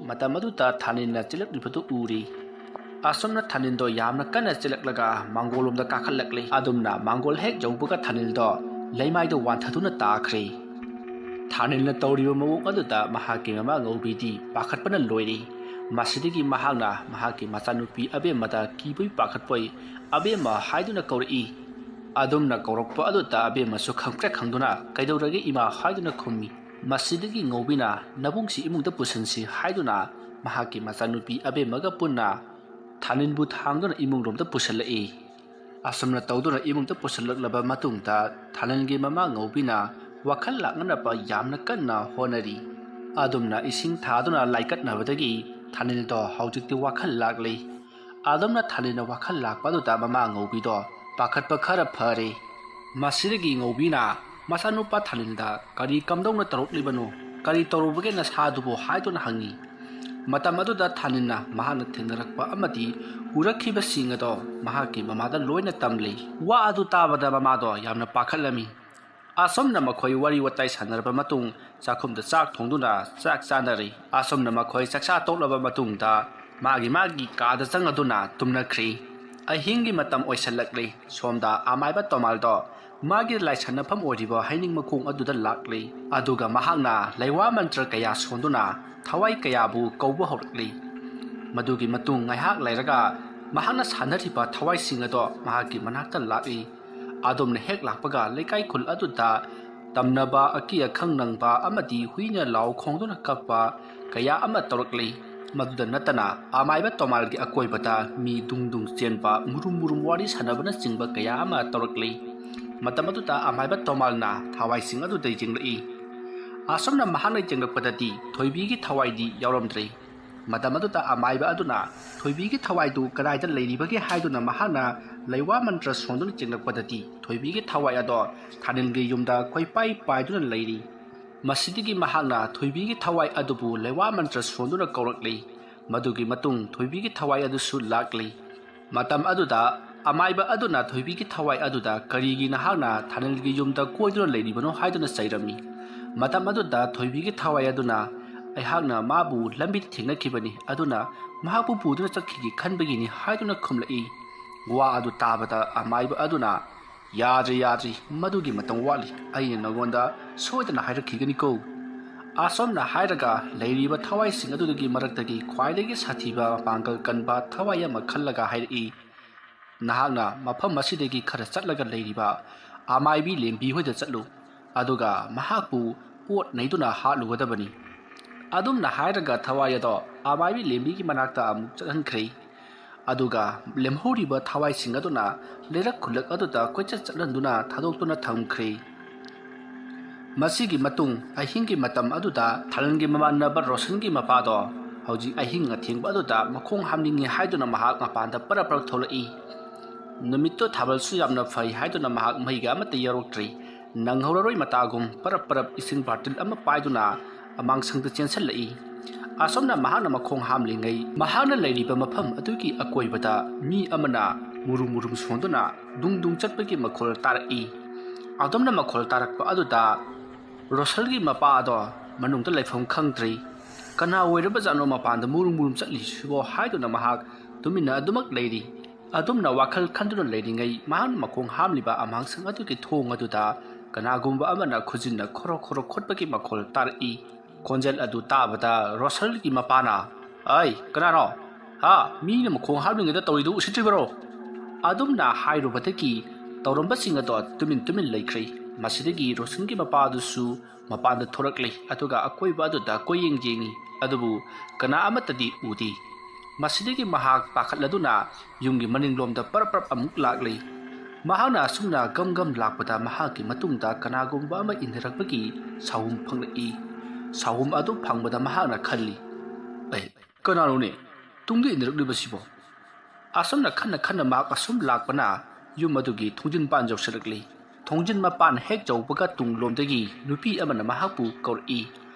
ꯃꯇꯝ ꯑꯗꯨꯗ ꯊꯥꯅꯤꯜꯅ ꯆꯦꯜꯂꯛꯂꯤꯕꯗꯨ ꯎꯔꯤ꯫ ꯑꯁꯨꯝꯅ ꯊꯥꯅꯤꯜꯗꯣ ꯌꯥꯝꯅ ꯀꯟꯅ ꯆꯦꯜꯂꯛꯂꯒ ꯃꯥꯡꯒꯣꯜꯂꯣꯝꯗ ꯀꯥꯈꯠꯂꯛꯂꯤ꯫ ꯑꯗꯨꯝꯅ ꯃꯥꯡꯒꯣꯜ ꯍꯦꯛ ꯌꯧꯕꯒ ꯊꯥꯅꯤꯜꯗꯣ ꯂꯩꯃꯥꯏꯗ ꯋꯥꯟꯊꯗꯨꯅ ꯇꯥꯈ꯭ꯔꯦ꯫ ꯊꯥꯅꯤꯜꯅ ꯇꯧꯔꯤꯕ ꯃꯑꯣꯡ ꯑꯗꯨꯗ ꯃꯍꯥꯛꯀꯤ ꯃꯃꯥ ꯉꯧꯕꯤꯗꯤ ꯄꯥꯈꯠꯄꯅ ꯂꯣꯏꯔꯦ꯫ ꯃꯁꯤꯗꯒꯤ ꯃꯍꯥꯛꯅ ꯃꯍꯥꯛꯀꯤ ꯃꯆꯥꯅꯨꯄꯤ ꯑꯕꯦꯝꯃꯗ ꯀꯤꯕꯣꯏ ꯄꯥꯈꯠꯄꯣꯏ "ꯑꯕꯦꯝꯃ" ꯍꯥꯏꯗꯨꯅ ꯀꯧꯔꯛꯏ꯫ ꯑꯗꯨꯝꯅ ꯀꯧꯔꯛꯄ ꯑꯗꯨꯗ ꯑꯕꯦꯝꯃꯁꯨ ꯈꯪꯄ꯭ꯔꯦꯛ ꯈꯪꯗꯨꯅ "ꯀꯩꯗꯧꯔꯒꯦ ꯏꯃꯥ?" ꯍꯥꯏꯗꯨꯅ ꯈꯨꯝꯃꯤ꯫ ꯃꯁꯤꯗꯒꯤ ꯉꯧꯕꯤꯅ "ꯅꯕꯨꯡꯁꯤ ꯏꯃꯨꯡꯗ ꯄꯨꯁꯤꯟꯁꯤ" ꯍꯥꯏꯗꯨꯅ ꯃꯍꯥꯛꯀꯤ ꯃꯆꯥꯅꯨꯄꯤ ꯑꯕꯦꯝꯃꯒ ꯄꯨꯟꯅ ꯊꯥꯅꯤꯜꯕꯨ ꯊꯥꯡꯗꯨꯅ ꯏꯃꯨꯡꯂꯣꯝꯗ ꯄꯨꯁꯤꯜꯂꯛꯏ꯫ ꯑꯁꯨꯝꯅ ꯇꯧꯗꯨꯅ ꯏꯃꯨꯡꯗ ꯄꯨꯁꯤꯜꯂꯛꯂꯕ ꯃꯇꯨꯡꯗ ꯊꯥꯅꯤꯜꯒꯤ ꯃꯃꯥ ꯉꯧꯕꯤꯅ ꯋꯥꯈꯜ ꯂꯥꯛꯅꯅꯕ ꯌꯥꯝꯅ ꯀꯟꯅ ꯍꯣꯠꯅꯔꯤ꯫ ꯑꯗꯨꯝꯅ ꯏꯁꯤꯡ ꯊꯥꯗꯨꯅ ꯂꯥꯏꯀꯠꯅꯕꯗꯒꯤ ꯊꯥꯅꯤꯜꯗꯣ ꯍꯧꯖꯤꯛꯇꯤ ꯋꯥꯈꯜ ꯂꯥꯛꯂꯤ꯫ ꯑꯗꯨꯝꯅ ꯊꯥꯅꯤꯜꯅ ꯋꯥꯈꯜ ꯂꯥꯛꯄ ꯑꯗꯨꯗ ꯃꯃꯥ ꯉꯧꯕꯤꯗꯣ ꯄꯥꯈꯠꯄ ꯈꯔ ꯐꯔꯦ꯫ ꯃꯁꯤꯗꯒꯤ ꯉꯧꯕꯤꯅ ꯃꯆꯥꯅꯨꯄꯥ ꯊꯥꯅꯤꯜꯗ "ꯀꯔꯤ ꯀꯝꯗꯧꯅ ꯇꯧꯔꯛꯂꯤꯕꯅꯣ? ꯀꯔꯤ ꯇꯧꯔꯨꯕꯒꯦ ꯅꯁꯥꯗꯨꯕꯨ?" ꯍꯥꯏꯗꯨꯅ ꯍꯪꯉꯤ꯫ ꯃꯇꯝ ꯑꯗꯨꯗ ꯊꯥꯅꯤꯜꯅ ꯃꯍꯥꯛꯅ ꯊꯦꯡꯅꯔꯛꯄ ꯑꯃꯗꯤ ꯎꯔꯛꯈꯤꯕꯁꯤꯡ ꯑꯗꯣ ꯃꯍꯥꯛꯀꯤ ꯃꯃꯥꯗ ꯂꯣꯏꯅ ꯇꯝꯂꯤ꯫ ꯋꯥ ꯑꯗꯨ ꯇꯥꯕꯗ ꯃꯃꯥꯗꯣ ꯌꯥꯝꯅ ꯄꯥꯈꯠꯂꯝꯃꯤ꯫ ꯑꯁꯨꯝꯅ ꯃꯈꯣꯏ ꯋꯥꯔꯤ ꯋꯥꯇꯥꯏ ꯁꯥꯟꯅꯔꯕ ꯃꯇꯨꯡ ꯆꯥꯛꯈꯨꯝꯗ ꯆꯥꯛ ꯊꯣꯡꯗꯨꯅ ꯆꯥꯛ ꯆꯥꯅꯔꯤ꯫ ꯑꯁꯨꯝꯅ ꯃꯈꯣꯏ ꯆꯥꯛꯆꯥ ꯇꯣꯛꯂꯕ ꯃꯇꯨꯡꯗ ꯃꯥꯒꯤ ꯃꯥꯒꯤ ꯀꯥꯗ ꯆꯪꯉꯗꯨꯅ ꯇꯨꯝꯅꯈ꯭ꯔꯤ꯫ ꯑꯍꯤꯡꯒꯤ ꯃꯇꯝ ꯑꯣꯏꯁꯜꯂꯛꯂꯤ꯫ ꯁꯣꯝꯗ ꯑꯃꯥꯏꯕ ꯇꯣꯃꯥꯜꯗꯣ ꯃꯥꯒꯤ ꯂꯥꯏꯁꯟꯅꯐꯝ ꯑꯣꯏꯔꯤꯕ ꯍꯩꯅꯤꯡ ꯃꯈꯣꯡ ꯑꯗꯨꯗ ꯂꯥꯛꯂꯤ꯫ ꯑꯗꯨꯒ ꯃꯍꯥꯛꯅ ꯂꯩꯋꯥ ꯃꯟꯇ꯭ꯔ ꯀꯌꯥ ꯁꯣꯟꯗꯨꯅ ꯊꯋꯥꯏ ꯀꯌꯥꯕꯨ ꯀꯧꯕ ꯍꯧꯔꯛꯂꯤ꯫ ꯃꯗꯨꯒꯤ ꯃꯇꯨꯡ ꯉꯥꯏꯍꯥꯛ ꯂꯩꯔꯒ ꯃꯍꯥꯛꯅ ꯁꯥꯟꯅꯔꯤꯕ ꯊꯋꯥꯏꯁꯤꯡ ꯑꯗꯣ ꯃꯍꯥꯛꯀꯤ ꯃꯅꯥꯛꯇ ꯂꯥꯛꯏ꯫ ꯑꯗꯣꯝꯅ ꯍꯦꯛ ꯂꯥꯛꯄꯒ ꯂꯩꯀꯥꯏ ꯈꯨꯜ ꯑꯗꯨꯗ ꯇꯝꯅꯕ ꯑꯀꯤ ꯑꯈꯪ ꯅꯪꯕ ꯑꯃꯗꯤ ꯍꯨꯏꯅ ꯂꯥꯎ ꯈꯣꯡꯗꯨꯅ ꯀꯞꯄ ꯀꯌꯥ ꯑꯃ ꯇꯧꯔꯛꯂꯤ꯫ ꯃꯗꯨꯗ ꯅꯠꯇꯅ ꯑꯃꯥꯏꯕ ꯇꯣꯃꯥꯜꯒꯤ ꯑꯀꯣꯏꯕꯗ ꯃꯤ ꯗꯨꯡ ꯗꯨꯡ ꯆꯦꯟꯕ, ꯃꯨꯔꯨꯝ ꯃꯨꯔꯨꯝ ꯋꯥꯔꯤ ꯁꯥꯟꯅꯕꯅꯆꯤꯡꯕ ꯀꯌꯥ ꯑꯃ ꯇꯧꯔꯛꯂꯤ꯫ ꯃꯇꯝ ꯑꯗꯨꯗ ꯑꯃꯥꯏꯕ ꯇꯣꯃꯥꯜꯅ ꯊꯋꯥꯏꯁꯤꯡ ꯑꯗꯨꯗ ꯌꯦꯡꯂꯛꯏ꯫ ꯑꯁꯨꯝꯅ ꯃꯍꯥꯛꯅ ꯌꯦꯡꯂꯛꯄꯗꯗꯤ ꯊꯣꯏꯕꯤꯒꯤ ꯊꯋꯥꯏꯗꯤ ꯌꯥꯎꯔꯝꯗ꯭ꯔꯦ꯫ ꯃꯇꯝ ꯑꯗꯨꯗ ꯑꯃꯥꯏꯕ ꯑꯗꯨꯅ ꯊꯣꯏꯕꯤꯒꯤ ꯊꯋꯥꯏꯗꯨ ꯀꯗꯥꯏꯗ ꯂꯩꯔꯤꯕꯒꯦ ꯍꯥꯏꯗꯨꯅ ꯃꯍꯥꯛꯅ ꯂꯩꯋꯥ ꯃꯟꯇ꯭ꯔ ꯁꯣꯟꯗꯨꯅ ꯆꯦꯡꯂꯛꯄꯗꯗꯤ ꯊꯣꯏꯕꯤꯒꯤ ꯊꯋꯥꯏ ꯑꯗꯣ ꯊꯥꯅꯤꯜꯒꯤ ꯌꯨꯝꯗ ꯀꯣꯏꯄꯥꯏ ꯄꯥꯏꯗꯨꯅ ꯂꯩꯔꯤ꯫ ꯃꯁꯤꯗꯒꯤ ꯃꯍꯥꯛꯅ ꯊꯣꯏꯕꯤꯒꯤ ꯊꯋꯥꯏ ꯑꯗꯨꯕꯨ ꯂꯩꯋꯥ ꯃꯟꯇ꯭ꯔ ꯁꯣꯟꯗꯨꯅ ꯀꯧꯔꯛꯂꯤ꯫ ꯃꯗꯨꯒꯤ ꯃꯇꯨꯡ ꯊꯣꯏꯕꯤꯒꯤ ꯊꯋꯥꯏ ꯑꯗꯨꯁꯨ ꯂꯥꯛꯂꯤ꯫ ꯃꯇꯝ ꯑꯗꯨꯗ ꯑꯃꯥꯏꯕ ꯑꯗꯨꯅ ꯊꯣꯏꯕꯤꯒꯤ ꯊꯋꯥꯏ ꯑꯗꯨꯗ "ꯀꯔꯤꯒꯤ ꯅꯍꯥꯛꯅ ꯊꯥꯅꯤꯜꯒꯤ ꯌꯨꯝꯗ ꯀꯣꯏꯗꯨꯅ ꯂꯩꯔꯤꯕꯅꯣ?" ꯍꯥꯏꯗꯨꯅ ꯆꯩꯔꯝꯃꯤ꯫ ꯃꯇꯝ ꯑꯗꯨꯗ ꯊꯣꯏꯕꯤꯒꯤ ꯊꯋꯥꯏ ꯑꯗꯨꯅ "ꯑꯩꯍꯥꯛꯅ ꯃꯥꯕꯨ ꯂꯝꯕꯤꯗ ꯊꯦꯡꯅꯈꯤꯕꯅꯤ, ꯑꯗꯨꯅ ꯃꯍꯥꯛꯄꯨ ꯄꯨꯗꯨꯅ ꯆꯠꯈꯤꯒꯦ ꯈꯟꯕꯒꯤꯅꯤ" ꯍꯥꯏꯗꯨꯅ ꯈꯨꯝꯂꯛꯏ꯫ ꯋꯥ ꯑꯗꯨ ꯇꯥꯕꯗ ꯑꯃꯥꯏꯕ ꯑꯗꯨꯅ "ꯌꯥꯗ꯭ꯔꯤ, ꯌꯥꯗ꯭ꯔꯤ, ꯃꯗꯨꯒꯤ ꯃꯇꯝ ꯋꯥꯠꯂꯤ꯫ ꯑꯩꯅ ꯅꯉꯣꯟꯗ ꯁꯣꯏꯗꯅ ꯍꯥꯏꯔꯛꯈꯤꯒꯅꯤꯀꯣ꯫ ꯑꯁꯣꯝꯅ ꯍꯥꯏꯔꯒ ꯂꯩꯔꯤꯕ ꯊꯋꯥꯏꯁꯤꯡ ꯑꯗꯨꯗꯒꯤ ꯃꯔꯛꯇꯒꯤ ꯈ꯭ꯋꯥꯏꯗꯒꯤ ꯁꯥꯊꯤꯕ ꯃꯄꯥꯡꯒꯜ ꯀꯟꯕ ꯊꯋꯥꯏ ꯑꯃ ꯈꯜꯂꯒ ꯍꯥꯏꯔꯛꯏ, "ꯅꯍꯥꯛꯅ ꯃꯐꯝ ꯑꯁꯤꯗꯒꯤ ꯈꯔ ꯆꯠꯂꯒ ꯂꯩꯔꯤꯕ ꯑꯃꯥꯏꯕꯤ ꯂꯦꯝꯕꯤ ꯍꯣꯏꯗ ꯆꯠꯂꯨ, ꯑꯗꯨꯒ ꯃꯍꯥꯛꯄꯨ ꯑꯣꯠ ꯅꯩꯗꯨꯅ ꯍꯥꯠꯂꯨꯒꯗꯕꯅꯤ"꯫ ꯑꯗꯨꯝꯅ ꯍꯥꯏꯔꯒ ꯊꯋꯥꯏ ꯑꯗꯣ ꯑꯃꯥꯏꯕꯤ ꯂꯦꯝꯕꯤꯒꯤ ꯃꯅꯥꯛꯇ ꯑꯃꯨꯛ ꯆꯠꯍꯟꯈ꯭ꯔꯦ꯫ ꯑꯗꯨꯒ ꯂꯦꯝꯍꯧꯔꯤꯕ ꯊꯋꯥꯏꯁꯤꯡ ꯑꯗꯨꯅ ꯂꯩꯔꯛ ꯈꯨꯜꯂꯛ ꯑꯗꯨꯗ ꯀꯣꯏꯆꯠ ꯆꯠꯍꯟꯗꯨꯅ ꯊꯥꯗꯣꯛꯇꯨꯅ ꯊꯝꯈ꯭ꯔꯦ꯫ ꯃꯁꯤꯒꯤ ꯃꯇꯨꯡ ꯑꯍꯤꯡꯒꯤ ꯃꯇꯝ ꯑꯗꯨꯗ ꯊꯥꯔꯟꯒꯤ ꯃꯃꯥꯟꯅꯕ ꯔꯣꯁꯟꯒꯤ ꯃꯄꯥꯗꯣ ꯍꯧꯖꯤꯛ ꯑꯍꯤꯡ ꯑꯊꯦꯡꯕ ꯑꯗꯨꯗ ꯃꯈꯣꯡ ꯍꯥꯝꯅꯤꯡꯉꯤ ꯍꯥꯏꯗꯨꯅ ꯃꯍꯥꯛ ꯃꯄꯥꯟꯗ ꯄꯔꯞ ꯄꯔꯞ ꯊꯣꯛꯂꯛꯏ꯫ ꯅꯨꯃꯤꯠꯇꯣ ꯊꯥꯕꯜꯁꯨ ꯌꯥꯝꯅ ꯐꯩ ꯍꯥꯏꯗꯨꯅ ꯃꯍꯥꯛ ꯃꯩꯒ ꯑꯃꯠꯇ ꯌꯥꯎꯔꯛꯇ꯭ꯔꯤ꯫ ꯅꯪꯍꯧꯔꯔꯣꯏ ꯃꯇꯥꯒꯨꯝ ꯄꯔꯞ ꯄꯔꯞ ꯏꯁꯤꯡ ꯕꯥꯔꯇꯤꯜ ꯑꯃ ꯄꯥꯏꯗꯨꯅ ꯑꯃꯥꯡꯁꯪꯗ ꯆꯦꯟꯁꯤꯜꯂꯛꯏ꯫ ꯑꯁꯣꯝꯅ ꯃꯍꯥꯛꯅ ꯃꯈꯣꯡ ꯍꯥꯝꯂꯤꯉꯩ ꯃꯍꯥꯛꯅ ꯂꯩꯔꯤꯕ ꯃꯐꯝ ꯑꯗꯨꯒꯤ ꯑꯀꯣꯏꯕꯗ ꯃꯤ ꯑꯃꯅ ꯃꯨꯔꯨꯝ ꯃꯨꯔꯨꯝ ꯁꯣꯟꯗꯨꯅ ꯗꯨꯡ ꯗꯨꯡ ꯆꯠꯄꯒꯤ ꯃꯈꯣꯜ ꯇꯥꯔꯛꯏ꯫ ꯑꯗꯣꯝꯅ ꯃꯈꯣꯜ ꯇꯥꯔꯛꯄ ꯑꯗꯨꯗ ꯔꯣꯁꯜꯒꯤ ꯃꯄꯥ ꯑꯗꯣ ꯃꯅꯨꯡꯗ ꯂꯩꯐꯝ ꯈꯪꯗ꯭ꯔꯤ꯫ "ꯀꯅꯥ ꯑꯣꯏꯔꯕꯖꯥꯠꯅꯣ ꯃꯄꯥꯟꯗ ꯃꯨꯔꯨꯝ ꯃꯨꯔꯨꯝ ꯆꯠꯂꯤꯁꯤꯕꯣ?" ꯍꯥꯏꯗꯨꯅ ꯃꯍꯥꯛ ꯇꯨꯃꯤꯟꯅ ꯑꯗꯨꯃꯛ ꯂꯩꯔꯤ꯫ ꯑꯗꯣꯝꯅ ꯋꯥꯈꯜ ꯈꯟꯗꯨꯅ ꯂꯩꯔꯤꯉꯩ ꯃꯍꯥꯛꯅ ꯃꯈꯣꯡ ꯍꯥꯝꯂꯤꯕ ꯑꯃꯥꯡꯁꯪ ꯑꯗꯨꯒꯤ ꯊꯣꯡ ꯑꯗꯨꯗ ꯀꯅꯥꯒꯨꯝꯕ ꯑꯃꯅ ꯈꯨꯖꯤꯟꯅ ꯈꯣꯔꯣ ꯈꯣꯔꯣ ꯈꯣꯠꯄꯒꯤ ꯃꯈꯣꯜ ꯇꯥꯔꯛꯏ꯫ ꯈꯣꯟꯖꯦꯜ ꯑꯗꯨ ꯇꯥꯕꯗ ꯔꯣꯁꯜꯒꯤ ꯃꯄꯥꯅ, "ꯑꯩ, ꯀꯅꯥꯅꯣ? ꯍꯥ, ꯃꯤꯅ ꯃꯈꯣꯡ ꯍꯥꯝꯂꯤꯉꯩꯗ ꯇꯧꯔꯤꯗꯨ ꯎꯁꯤꯠꯇ꯭ꯔꯤꯕꯔꯣ?" ꯑꯗꯨꯝꯅ ꯍꯥꯏꯔꯨꯕꯗꯒꯤ ꯇꯧꯔꯝꯕꯁꯤꯡ ꯑꯗꯣ ꯇꯨꯃꯤꯟ ꯇꯨꯃꯤꯟ ꯂꯩꯈ꯭ꯔꯦ꯫ ꯃꯁꯤꯗꯒꯤ ꯔꯣꯁꯟꯒꯤ ꯃꯄꯥ ꯑꯗꯨꯁꯨ ꯃꯄꯥꯟꯗ ꯊꯣꯔꯛꯂꯦ, ꯑꯗꯨꯒ ꯑꯀꯣꯏꯕ ꯑꯗꯨꯗ ꯀꯣꯏꯌꯦꯡ ꯌꯦꯡꯉꯤ, ꯑꯗꯨꯕꯨ ꯀꯅꯥ ꯑꯃꯠꯇꯗꯤ ꯎꯗꯦ꯫ ꯃꯁꯤꯗꯒꯤ ꯃꯍꯥꯛ ꯄꯥꯈꯠꯂꯗꯨꯅ ꯌꯨꯝꯒꯤ ꯃꯅꯤꯡꯂꯣꯝꯗ ꯄꯔꯞ ꯄꯔꯞ ꯑꯃꯨꯛ ꯂꯥꯛꯂꯦ꯫ ꯃꯍꯥꯛꯅ ꯑꯁꯨꯝꯅ ꯒꯝ ꯒꯝ ꯂꯥꯛꯄꯗ ꯃꯍꯥꯛꯀꯤ ꯃꯇꯨꯡꯗ ꯀꯅꯥꯒꯨꯝꯕ ꯑꯃ ꯏꯟꯅꯔꯛꯄꯒꯤ ꯁꯥꯍꯨꯝ ꯐꯪꯂꯛꯏ꯫ ꯁꯥꯍꯨꯝ ꯑꯗꯨ ꯐꯪꯕꯗ ꯃꯍꯥꯛꯅ ꯈꯜꯂꯤ, "ꯑꯦ, ꯀꯅꯥꯅꯣꯅꯦ ꯇꯨꯡꯗ ꯏꯟꯅꯔꯛꯂꯤꯕꯁꯤꯕꯣ?" ꯑꯁꯨꯝꯅ ꯈꯟꯅ ꯈꯟꯅ ꯃꯍꯥꯛ ꯑꯁꯨꯝ ꯂꯥꯛꯄꯅ ꯌꯨꯝ ꯑꯗꯨꯒꯤ ꯊꯣꯡꯖꯤꯟ ꯃꯄꯥꯟ ꯌꯧꯁꯤꯜꯂꯛꯂꯤ꯫ ꯊꯣꯡꯖꯤꯟ ꯃꯄꯥꯟ ꯍꯦꯛ ꯌꯧꯕꯒ ꯇꯨꯡꯂꯣꯝꯗꯒꯤ ꯅꯨꯄꯤ ꯑꯃꯅ ꯃꯍꯥꯛꯄꯨ ꯀꯧꯔꯛꯏ꯫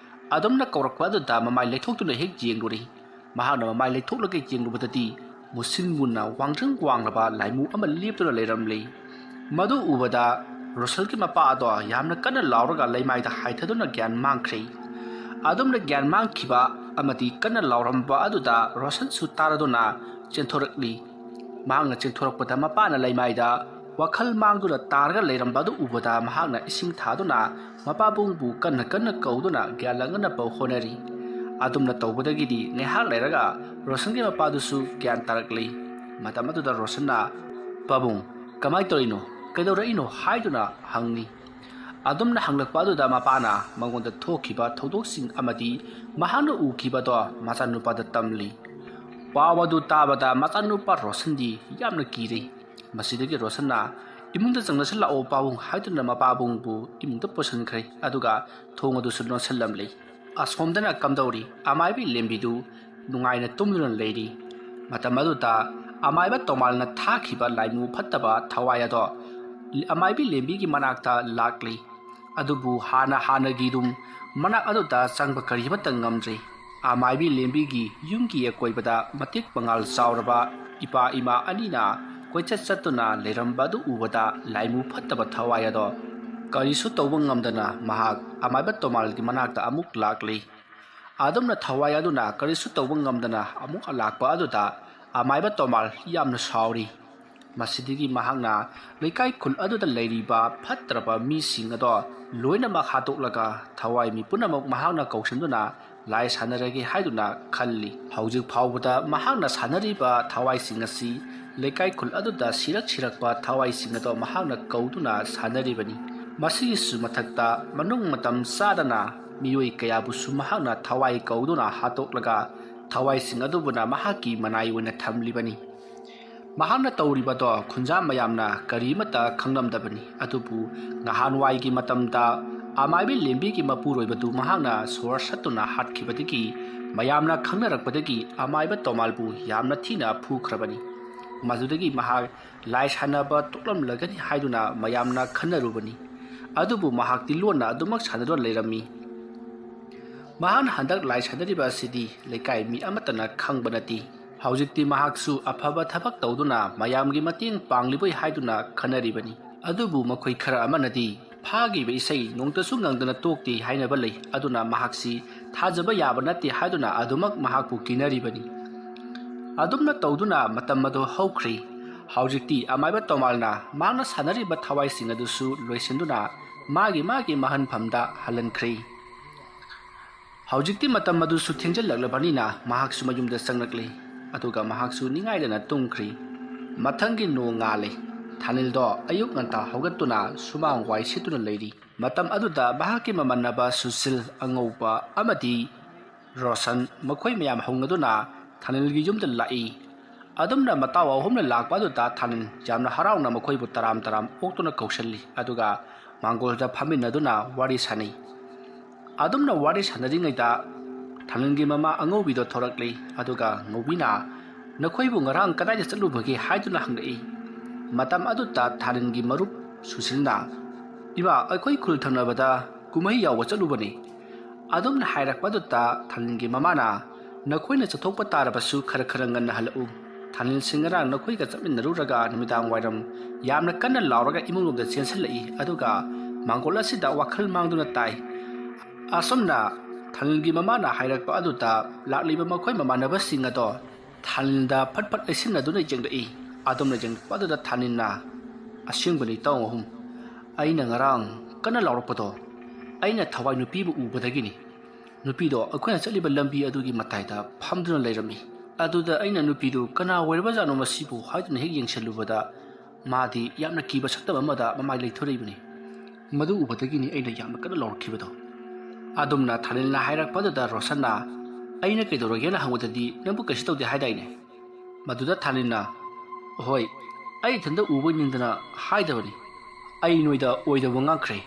ꯑꯗꯨꯝꯅ ꯀꯧꯔꯛꯄ ꯑꯗꯨꯗ ꯃꯃꯥꯏ ꯂꯩꯊꯣꯛꯇꯨꯅ ꯍꯦꯛ ꯌꯦꯡꯂꯨꯔꯦ꯫ ꯃꯍꯥꯛꯅ ꯃꯃꯥꯏ ꯂꯩꯊꯣꯛꯂꯒ ꯌꯦꯡꯂꯨꯕꯗꯗꯤ ꯃꯨꯁꯤꯟ ꯃꯨꯅ ꯋꯥꯡꯗ꯭ꯔꯤꯡ ꯋꯥꯡꯂꯕ ꯂꯥꯏꯃꯨ ꯑꯃ ꯂꯦꯞꯇꯨꯅ ꯂꯩꯔꯝꯂꯦ꯫ ꯃꯗꯨ ꯎꯕꯗ ꯔꯣꯁꯜꯒꯤ ꯃꯄꯥ ꯑꯗꯣ ꯌꯥꯝꯅ ꯀꯟꯅ ꯂꯥꯎꯔꯒ ꯂꯩꯃꯥꯏꯗ ꯍꯥꯏꯊꯗꯨꯅ ꯒ꯭ꯌꯥꯟ ꯃꯥꯡꯈ꯭ꯔꯦ꯫ ꯑꯗꯨꯝꯅ ꯒ꯭ꯌꯥꯟ ꯃꯥꯡꯈꯤꯕ ꯑꯃꯗꯤ ꯀꯟꯅ ꯂꯥꯎꯔꯝꯕ ꯑꯗꯨꯗ ꯔꯣꯁꯟꯁꯨ ꯇꯥꯔꯗꯨꯅ ꯆꯦꯟꯊꯣꯔꯛꯂꯤ꯫ ꯃꯍꯥꯛꯅ ꯆꯦꯟꯊꯣꯔꯛꯄꯗ ꯃꯄꯥꯅ ꯂꯩꯃꯥꯏꯗ ꯋꯥꯈꯜ ꯃꯥꯡꯗꯨꯅ ꯇꯥꯔꯒ ꯂꯩꯔꯝꯕ ꯑꯗꯨ ꯎꯕꯗ ꯃꯍꯥꯛꯅ ꯏꯁꯤꯡ ꯊꯥꯗꯨꯅ ꯃꯄꯥꯕꯨꯡꯕꯨ ꯀꯟꯅ ꯀꯟꯅ ꯀꯧꯗꯨꯅ ꯒ꯭ꯌꯥꯟ ꯂꯥꯡꯍꯟꯅꯕ ꯍꯣꯠꯅꯔꯤ꯫ ꯑꯗꯨꯝꯅ ꯇꯧꯕꯗꯒꯤꯗꯤ ꯉꯥꯏꯍꯥꯛ ꯂꯩꯔꯒ ꯔꯣꯁꯟꯒꯤ ꯃꯄꯥꯗꯨꯁꯨ ꯒ꯭ꯌꯥꯟ ꯇꯥꯔꯛꯂꯤ꯫ ꯃꯇꯝ ꯑꯗꯨꯗ ꯔꯣꯁꯟꯅ, "ꯄꯥꯕꯨꯡ, ꯀꯃꯥꯏ ꯇꯧꯔꯤꯅꯣ? ꯀꯩꯗꯧꯔꯛꯏꯅꯣ?" ꯍꯥꯏꯗꯨꯅ ꯍꯪꯉꯤ꯫ ꯑꯗꯨꯝꯅ ꯍꯪꯂꯛꯄ ꯑꯗꯨꯗ ꯃꯄꯥꯅ ꯃꯉꯣꯟꯗ ꯊꯣꯛꯈꯤꯕ ꯊꯧꯗꯣꯛꯁꯤꯡ ꯑꯃꯗꯤ ꯃꯍꯥꯛꯅ ꯎꯈꯤꯕꯗꯣ ꯃꯆꯥꯅꯨꯄꯥꯗ ꯇꯝꯂꯤ꯫ ꯄꯥꯎ ꯑꯗꯨ ꯇꯥꯕꯗ ꯃꯆꯥꯅꯨꯄꯥ ꯔꯣꯁꯟꯗꯤ ꯌꯥꯝꯅ ꯀꯤꯔꯦ꯫ ꯃꯁꯤꯗꯒꯤ ꯔꯣꯁꯟꯅ, "ꯏꯃꯨꯡꯗ ꯆꯪꯂꯁꯤ ꯂꯥꯛꯑꯣ ꯄꯥꯕꯨꯡ" ꯍꯥꯏꯗꯨꯅ ꯃꯄꯥꯕꯨꯡꯕꯨ ꯏꯃꯨꯡꯗ ꯄꯨꯁꯤꯟꯈ꯭ꯔꯦ꯫ ꯑꯗꯨꯒ ꯊꯣꯡ ꯑꯗꯨꯁꯨ ꯂꯣꯟꯁꯤꯜꯂꯝꯂꯤ꯫ ꯑꯁꯣꯝꯗꯅ ꯀꯝꯗꯧꯔꯤ? ꯑꯃꯥꯏꯕꯤ ꯂꯦꯝꯕꯤꯗꯨ ꯅꯨꯡꯉꯥꯏꯅ ꯇꯨꯝꯗꯨꯅ ꯂꯩꯔꯤ꯫ ꯃꯇꯝ ꯑꯗꯨꯗ ꯑꯃꯥꯏꯕ ꯇꯣꯃꯥꯜꯅ ꯊꯥꯈꯤꯕ ꯂꯥꯏꯃꯨ ꯐꯠꯇꯕ ꯊꯋꯥꯏ ꯑꯗꯣ ꯑꯃꯥꯏꯕꯤ ꯂꯦꯝꯕꯤꯒꯤ ꯃꯅꯥꯛꯇ ꯂꯥꯛꯂꯤ꯫ ꯑꯗꯨꯕꯨ ꯍꯥꯟꯅ ꯍꯥꯟꯅꯒꯤꯗꯨꯝ ꯃꯅꯥꯛ ꯑꯗꯨꯗ ꯆꯪꯕ ꯀꯔꯤ ꯑꯃꯠꯇ ꯉꯝꯗ꯭ꯔꯤ꯫ ꯑꯃꯥꯏꯕꯤ ꯂꯦꯝꯕꯤꯒꯤ ꯌꯨꯝꯒꯤ ꯑꯀꯣꯏꯕꯗ ꯃꯇꯤꯛ ꯃꯉꯥꯜ ꯆꯥꯎꯔꯕ ꯏꯄꯥ ꯏꯃꯥ ꯑꯅꯤꯅ ꯀꯣꯏꯆꯠ ꯆꯠꯇꯨꯅ ꯂꯩꯔꯝꯕ ꯑꯗꯨ ꯎꯕꯗ ꯂꯥꯏꯃꯨ ꯐꯠꯇꯕ ꯊꯋꯥꯏ ꯑꯗꯣ ꯀꯔꯤꯁꯨ ꯇꯧꯕ ꯉꯝꯗꯅ ꯃꯍꯥꯛ ꯑꯃꯥꯏꯕ ꯇꯣꯃꯥꯜꯒꯤ ꯃꯅꯥꯛꯇ ꯑꯃꯨꯛ ꯂꯥꯛꯂꯤ꯫ ꯑꯗꯨꯝꯅ ꯊꯋꯥꯏ ꯑꯗꯨꯅ ꯀꯔꯤꯁꯨ ꯇꯧꯕ ꯉꯝꯗꯅ ꯑꯃꯨꯛ ꯂꯥꯛꯄ ꯑꯗꯨꯗ ꯑꯃꯥꯏꯕ ꯇꯣꯃꯥꯜ ꯌꯥꯝꯅ ꯁꯥꯎꯔꯤ꯫ ꯃꯁꯤꯗꯒꯤ ꯃꯍꯥꯛꯅ ꯂꯩꯀꯥꯏ ꯈꯨꯜ ꯑꯗꯨꯗ ꯂꯩꯔꯤꯕ ꯐꯠꯇ꯭ꯔꯕ ꯃꯤꯁꯤꯡ ꯑꯗꯣ ꯂꯣꯏꯅꯃꯛ ꯍꯥꯠꯇꯣꯛꯂꯒ ꯊꯋꯥꯏ ꯃꯤ ꯄꯨꯝꯅꯃꯛ ꯃꯍꯥꯛꯅ ꯀꯧꯁꯤꯟꯗꯨꯅ ꯂꯥꯏ ꯁꯥꯟꯅꯔꯒꯦ ꯍꯥꯏꯗꯨꯅ ꯈꯜꯂꯤ꯫ ꯍꯧꯖꯤꯛ ꯐꯥꯎꯕꯗ ꯃꯍꯥꯛꯅ ꯁꯥꯟꯅꯔꯤꯕ ꯊꯋꯥꯏꯁꯤꯡ ꯑꯁꯤ ꯂꯩꯀꯥꯏ ꯈꯨꯜ ꯑꯗꯨꯗ ꯁꯤꯔꯛ ꯁꯤꯔꯛꯄ ꯊꯋꯥꯏꯁꯤꯡ ꯑꯗꯣ ꯃꯍꯥꯛꯅ ꯀꯧꯗꯨꯅ ꯁꯥꯟꯅꯔꯤꯕꯅꯤ꯫ ꯃꯁꯤꯒꯤꯁꯨ ꯃꯊꯛꯇ ꯃꯅꯨꯡ ꯃꯇꯝ ꯆꯥꯗꯅ ꯃꯤꯑꯣꯏ ꯀꯌꯥꯕꯨꯁꯨ ꯃꯍꯥꯛꯅ ꯊꯋꯥꯏ ꯀꯧꯗꯨꯅ ꯍꯥꯠꯇꯣꯛꯂꯒ ꯊꯋꯥꯏꯁꯤꯡ ꯑꯗꯨꯕꯨꯅ ꯃꯍꯥꯛꯀꯤ ꯃꯅꯥꯏ ꯑꯣꯏꯅ ꯊꯝꯂꯤꯕꯅꯤ꯫ ꯃꯍꯥꯛꯅ ꯇꯧꯔꯤꯕꯗꯣ ꯈꯨꯟꯖꯥ ꯃꯌꯥꯝꯅ ꯀꯔꯤꯃꯠꯇ ꯈꯪꯂꯝꯗꯕꯅꯤ꯫ ꯑꯗꯨꯕꯨ ꯅꯍꯥꯟꯋꯥꯏꯒꯤ ꯃꯇꯝꯗ ꯑꯃꯥꯏꯕꯤ ꯂꯦꯝꯕꯤꯒꯤ ꯃꯄꯨꯔꯣꯏꯕꯗꯨ ꯃꯍꯥꯛꯅ ꯁꯣꯔ ꯁꯠꯇꯨꯅ ꯍꯥꯠꯈꯤꯕꯗꯒꯤ ꯃꯌꯥꯝꯅ ꯈꯪꯅꯔꯛꯄꯗꯒꯤ ꯑꯃꯥꯏꯕ ꯇꯣꯃꯥꯜꯕꯨ ꯌꯥꯝꯅ ꯊꯤꯅ ꯐꯨꯈ꯭ꯔꯕꯅꯤ꯫ ꯃꯗꯨꯗꯒꯤ ꯃꯍꯥꯛ ꯂꯥꯏ ꯁꯥꯟꯅꯕ ꯇꯣꯛꯂꯝꯂꯒꯅꯤ ꯍꯥꯏꯗꯨꯅ ꯃꯌꯥꯝꯅ ꯈꯟꯅꯔꯨꯕꯅꯤ꯫ ꯑꯗꯨꯕꯨ ꯃꯍꯥꯛꯇꯤ ꯂꯣꯟꯅ ꯑꯗꯨꯃꯛ ꯁꯥꯟꯅꯗꯨꯅ ꯂꯩꯔꯝꯃꯤ꯫ ꯃꯍꯥꯛꯅ ꯍꯟꯗꯛ ꯂꯥꯏ ꯁꯥꯟꯅꯔꯤꯕ ꯑꯁꯤꯗꯤ ꯂꯩꯀꯥꯏ ꯃꯤ ꯑꯃꯠꯇꯅ ꯈꯪꯕ ꯅꯠꯇꯦ꯫ ꯍꯧꯖꯤꯛꯇꯤ ꯃꯍꯥꯛꯁꯨ ꯑꯐꯕ ꯊꯕꯛ ꯇꯧꯗꯨꯅ ꯃꯌꯥꯝꯒꯤ ꯃꯇꯦꯡ ꯄꯥꯡꯂꯤꯕꯣꯏ ꯍꯥꯏꯗꯨꯅ ꯈꯟꯅꯔꯤꯕꯅꯤ꯫ ꯑꯗꯨꯕꯨ ꯃꯈꯣꯏ ꯈꯔ ꯑꯃꯅꯗꯤ ꯐꯥꯈꯤꯕ ꯏꯁꯩ ꯅꯣꯡꯇꯁꯨ ꯉꯪꯗꯅ ꯇꯣꯛꯇꯦ ꯍꯥꯏꯅꯕ ꯂꯩ꯫ ꯑꯗꯨꯅ ꯃꯍꯥꯛꯁꯤ ꯊꯥꯖꯕ ꯌꯥꯕ ꯅꯠꯇꯦ ꯍꯥꯏꯗꯨꯅ ꯑꯗꯨꯃꯛ ꯃꯍꯥꯛꯄꯨ ꯀꯤꯅꯔꯤꯕꯅꯤ꯫ ꯑꯗꯨꯝꯅ ꯇꯧꯗꯨꯅ ꯃꯇꯝ ꯑꯗꯨ ꯍꯧꯈ꯭ꯔꯦ꯫ ꯍꯧꯖꯤꯛꯇꯤ ꯑꯃꯥꯏꯕ ꯇꯣꯃꯥꯜꯅ ꯃꯍꯥꯛꯅ ꯁꯥꯟꯅꯔꯤꯕ ꯊꯋꯥꯏꯁꯤꯡ ꯑꯗꯨꯁꯨ ꯂꯣꯏꯁꯤꯟꯗꯨꯅ ꯃꯥꯒꯤ ꯃꯥꯒꯤ ꯃꯍꯟꯐꯝꯗ ꯍꯜꯍꯟꯈ꯭ꯔꯦ꯫ ꯍꯧꯖꯤꯛꯇꯤ ꯃꯇꯝ ꯑꯗꯨꯁꯨ ꯊꯦꯡꯖꯤꯜꯂꯛꯂꯕꯅꯤꯅ ꯃꯍꯥꯛꯁꯨ ꯃꯌꯨꯝꯗ ꯆꯪꯂꯛꯂꯦ꯫ ꯑꯗꯨꯒ ꯃꯍꯥꯛꯁꯨ ꯅꯤꯡꯉꯥꯏꯗꯅ ꯇꯨꯝꯈ꯭ꯔꯦ꯫ ꯃꯊꯪꯒꯤ ꯅꯣꯡ ꯉꯥꯜꯂꯦ꯫ ꯊꯥꯅꯤꯜꯗꯣ ꯑꯌꯨꯛ ꯉꯟꯇꯥ ꯍꯧꯒꯠꯇꯨꯅ ꯁꯨꯃꯥꯡ ꯋꯥꯏ ꯁꯤꯠꯇꯨꯅ ꯂꯩꯔꯤ꯫ ꯃꯇꯝ ꯑꯗꯨꯗ ꯃꯍꯥꯛꯀꯤ ꯃꯃꯥꯟꯅꯕ ꯁꯨꯁꯤꯜ, ꯑꯉꯧꯕ ꯑꯃꯗꯤ ꯔꯣꯁꯟ, ꯃꯈꯣꯏ ꯃꯌꯥꯝ ꯍꯧꯅꯗꯨꯅ ꯊꯥꯅꯤꯜꯒꯤ ꯌꯨꯝꯗ ꯂꯥꯛꯏ꯫ ꯑꯗꯨꯝꯅ ꯃꯇꯥꯎ ꯑꯍꯨꯝꯅ ꯂꯥꯛꯄ ꯑꯗꯨꯗ ꯊꯥꯅꯤꯜ ꯌꯥꯝꯅ ꯍꯔꯥꯎꯅ ꯃꯈꯣꯏꯕꯨ ꯇꯔꯥꯝ ꯇꯔꯥꯝ ꯑꯣꯛꯇꯨꯅ ꯀꯧꯁꯜꯂꯤ꯫ ꯑꯗꯨꯒ ꯃꯥꯡꯒꯣꯜꯗ ꯐꯝꯃꯤꯟꯅꯗꯨꯅ ꯋꯥꯔꯤ ꯁꯥꯅꯩ꯫ ꯑꯗꯨꯝꯅ ꯋꯥꯔꯤ ꯁꯥꯟꯅꯔꯤꯉꯩꯗ ꯊꯥꯅꯤꯜꯒꯤ ꯃꯃꯥ ꯑꯉꯧꯕꯤꯗꯣ ꯊꯣꯔꯛꯂꯤ꯫ ꯑꯗꯨꯒ ꯉꯧꯕꯤꯅ, "ꯅꯈꯣꯏꯕꯨ ꯉꯔꯥꯡ ꯀꯗꯥꯏꯗ ꯆꯠꯂꯨꯕꯒꯦ?" ꯍꯥꯏꯗꯨꯅ ꯍꯪꯂꯛꯏ꯫ ꯃꯇꯝ ꯑꯗꯨꯗ ꯊꯥꯅꯤꯜꯒꯤ ꯃꯔꯨꯞ ꯁꯨꯁꯤꯜꯅ, "ꯏꯃꯥ, ꯑꯩꯈꯣꯏ ꯈꯨꯜ ꯊꯪꯅꯕꯗ ꯀꯨꯝꯍꯩ ꯌꯥꯎꯕ ꯆꯠꯂꯨꯕꯅꯤ꯫" ꯑꯗꯨꯝꯅ ꯍꯥꯏꯔꯛꯄ ꯑꯗꯨꯗ ꯊꯥꯅꯤꯜꯒꯤ ꯃꯃꯥꯅ, "ꯅꯈꯣꯏꯅ ꯆꯠꯊꯣꯛꯄ ꯇꯥꯔꯕꯁꯨ ꯈꯔ ꯈꯔ ꯉꯟꯅ ꯍꯜꯂꯛꯎ꯫ ꯊꯥꯅꯤꯜꯁꯤ ꯉꯔꯥꯡ ꯅꯈꯣꯏꯒ ꯆꯠꯃꯤꯟꯅꯔꯨꯔꯒ ꯅꯨꯃꯤꯗꯥꯡ ꯋꯥꯏꯔꯝ ꯌꯥꯝꯅ ꯀꯟꯅ ꯂꯥꯎꯔꯒ ꯏꯃꯨꯡꯂꯣꯝꯗ ꯆꯦꯟꯁꯤꯜꯂꯛꯏ꯫ ꯑꯗꯨꯒ ꯃꯥꯡꯒꯣꯜ ꯑꯁꯤꯗ ꯋꯥꯈꯜ ꯃꯥꯡꯗꯨꯅ ꯇꯥꯏ꯫" ꯑꯁꯨꯝꯅ ꯊꯥꯅꯤꯜꯒꯤ ꯃꯃꯥꯅ ꯍꯥꯏꯔꯛꯄ ꯑꯗꯨꯗ ꯂꯥꯛꯂꯤꯕ ꯃꯈꯣꯏ ꯃꯃꯥꯟꯅꯕꯁꯤꯡ ꯑꯗꯣ ꯊꯥꯅꯤꯜꯗ ꯐꯠ ꯐꯠ ꯂꯩꯁꯤꯟꯅꯗꯨꯅ ꯌꯦꯡꯂꯛꯏ꯫ ꯑꯗꯨꯝꯅ ꯌꯦꯡꯂꯛꯄ ꯑꯗꯨꯗ ꯊꯥꯅꯤꯜꯅ, "ꯑꯁꯦꯡꯕꯅꯤ ꯏꯇꯥꯎ ꯑꯍꯨꯝ, ꯑꯩꯅ ꯉꯔꯥꯡ ꯀꯟꯅ ꯂꯥꯎꯔꯛꯄꯗꯣ ꯑꯩꯅ ꯊꯋꯥꯏ ꯅꯨꯄꯤꯕꯨ ꯎꯕꯗꯒꯤꯅꯤ꯫ ꯅꯨꯄꯤꯗꯣ ꯑꯩꯈꯣꯏꯅ ꯆꯠꯂꯤꯕ ꯂꯝꯕꯤ ꯑꯗꯨꯒꯤ ꯃꯇꯥꯏꯗ ꯐꯝꯗꯨꯅ ꯂꯩꯔꯝꯃꯤ꯫ ꯑꯗꯨꯗ ꯑꯩꯅ ꯅꯨꯄꯤꯗꯨ ꯀꯅꯥ ꯑꯣꯏꯔꯕꯖꯥꯠꯅꯣ ꯃꯁꯤꯕꯨ ꯍꯥꯏꯗꯨꯅ ꯍꯦꯛ ꯌꯦꯡꯁꯤꯜꯂꯨꯕꯗ ꯃꯥꯗꯤ ꯌꯥꯝꯅ ꯀꯤꯕ ꯁꯛꯇꯝ ꯑꯃꯗ ꯃꯃꯥꯏ ꯂꯩꯊꯣꯔꯛꯏꯕꯅꯤ꯫ ꯃꯗꯨ ꯎꯕꯗꯒꯤꯅꯤ ꯑꯩꯅ ꯌꯥꯝꯅ ꯀꯟꯅ ꯂꯥꯎꯔꯛꯈꯤꯕꯗꯣ꯫" ꯑꯗꯨꯝꯅ ꯊꯥꯅꯤꯜꯅ ꯍꯥꯏꯔꯛꯄꯗꯨꯗ ꯔꯣꯁꯟꯅ, "ꯑꯩꯅ ꯀꯩꯗꯧꯔꯒꯦꯅ ꯍꯪꯕꯗꯗꯤ ꯅꯪꯕꯨ ꯀꯩꯁꯨ ꯇꯧꯗꯦ ꯍꯥꯏꯗꯥꯏꯅꯦ?" ꯃꯗꯨꯗ ꯊꯥꯅꯤꯜꯅ, "ꯍꯣꯏ, ꯑꯩ ꯏꯊꯟꯗ ꯎꯕ ꯅꯤꯡꯗꯅ ꯍꯥꯏꯗꯕꯅꯤ꯫ ꯑꯩ ꯅꯣꯏꯗ ꯑꯣꯏꯗꯕ ꯉꯥꯡꯈ꯭ꯔꯦ꯫"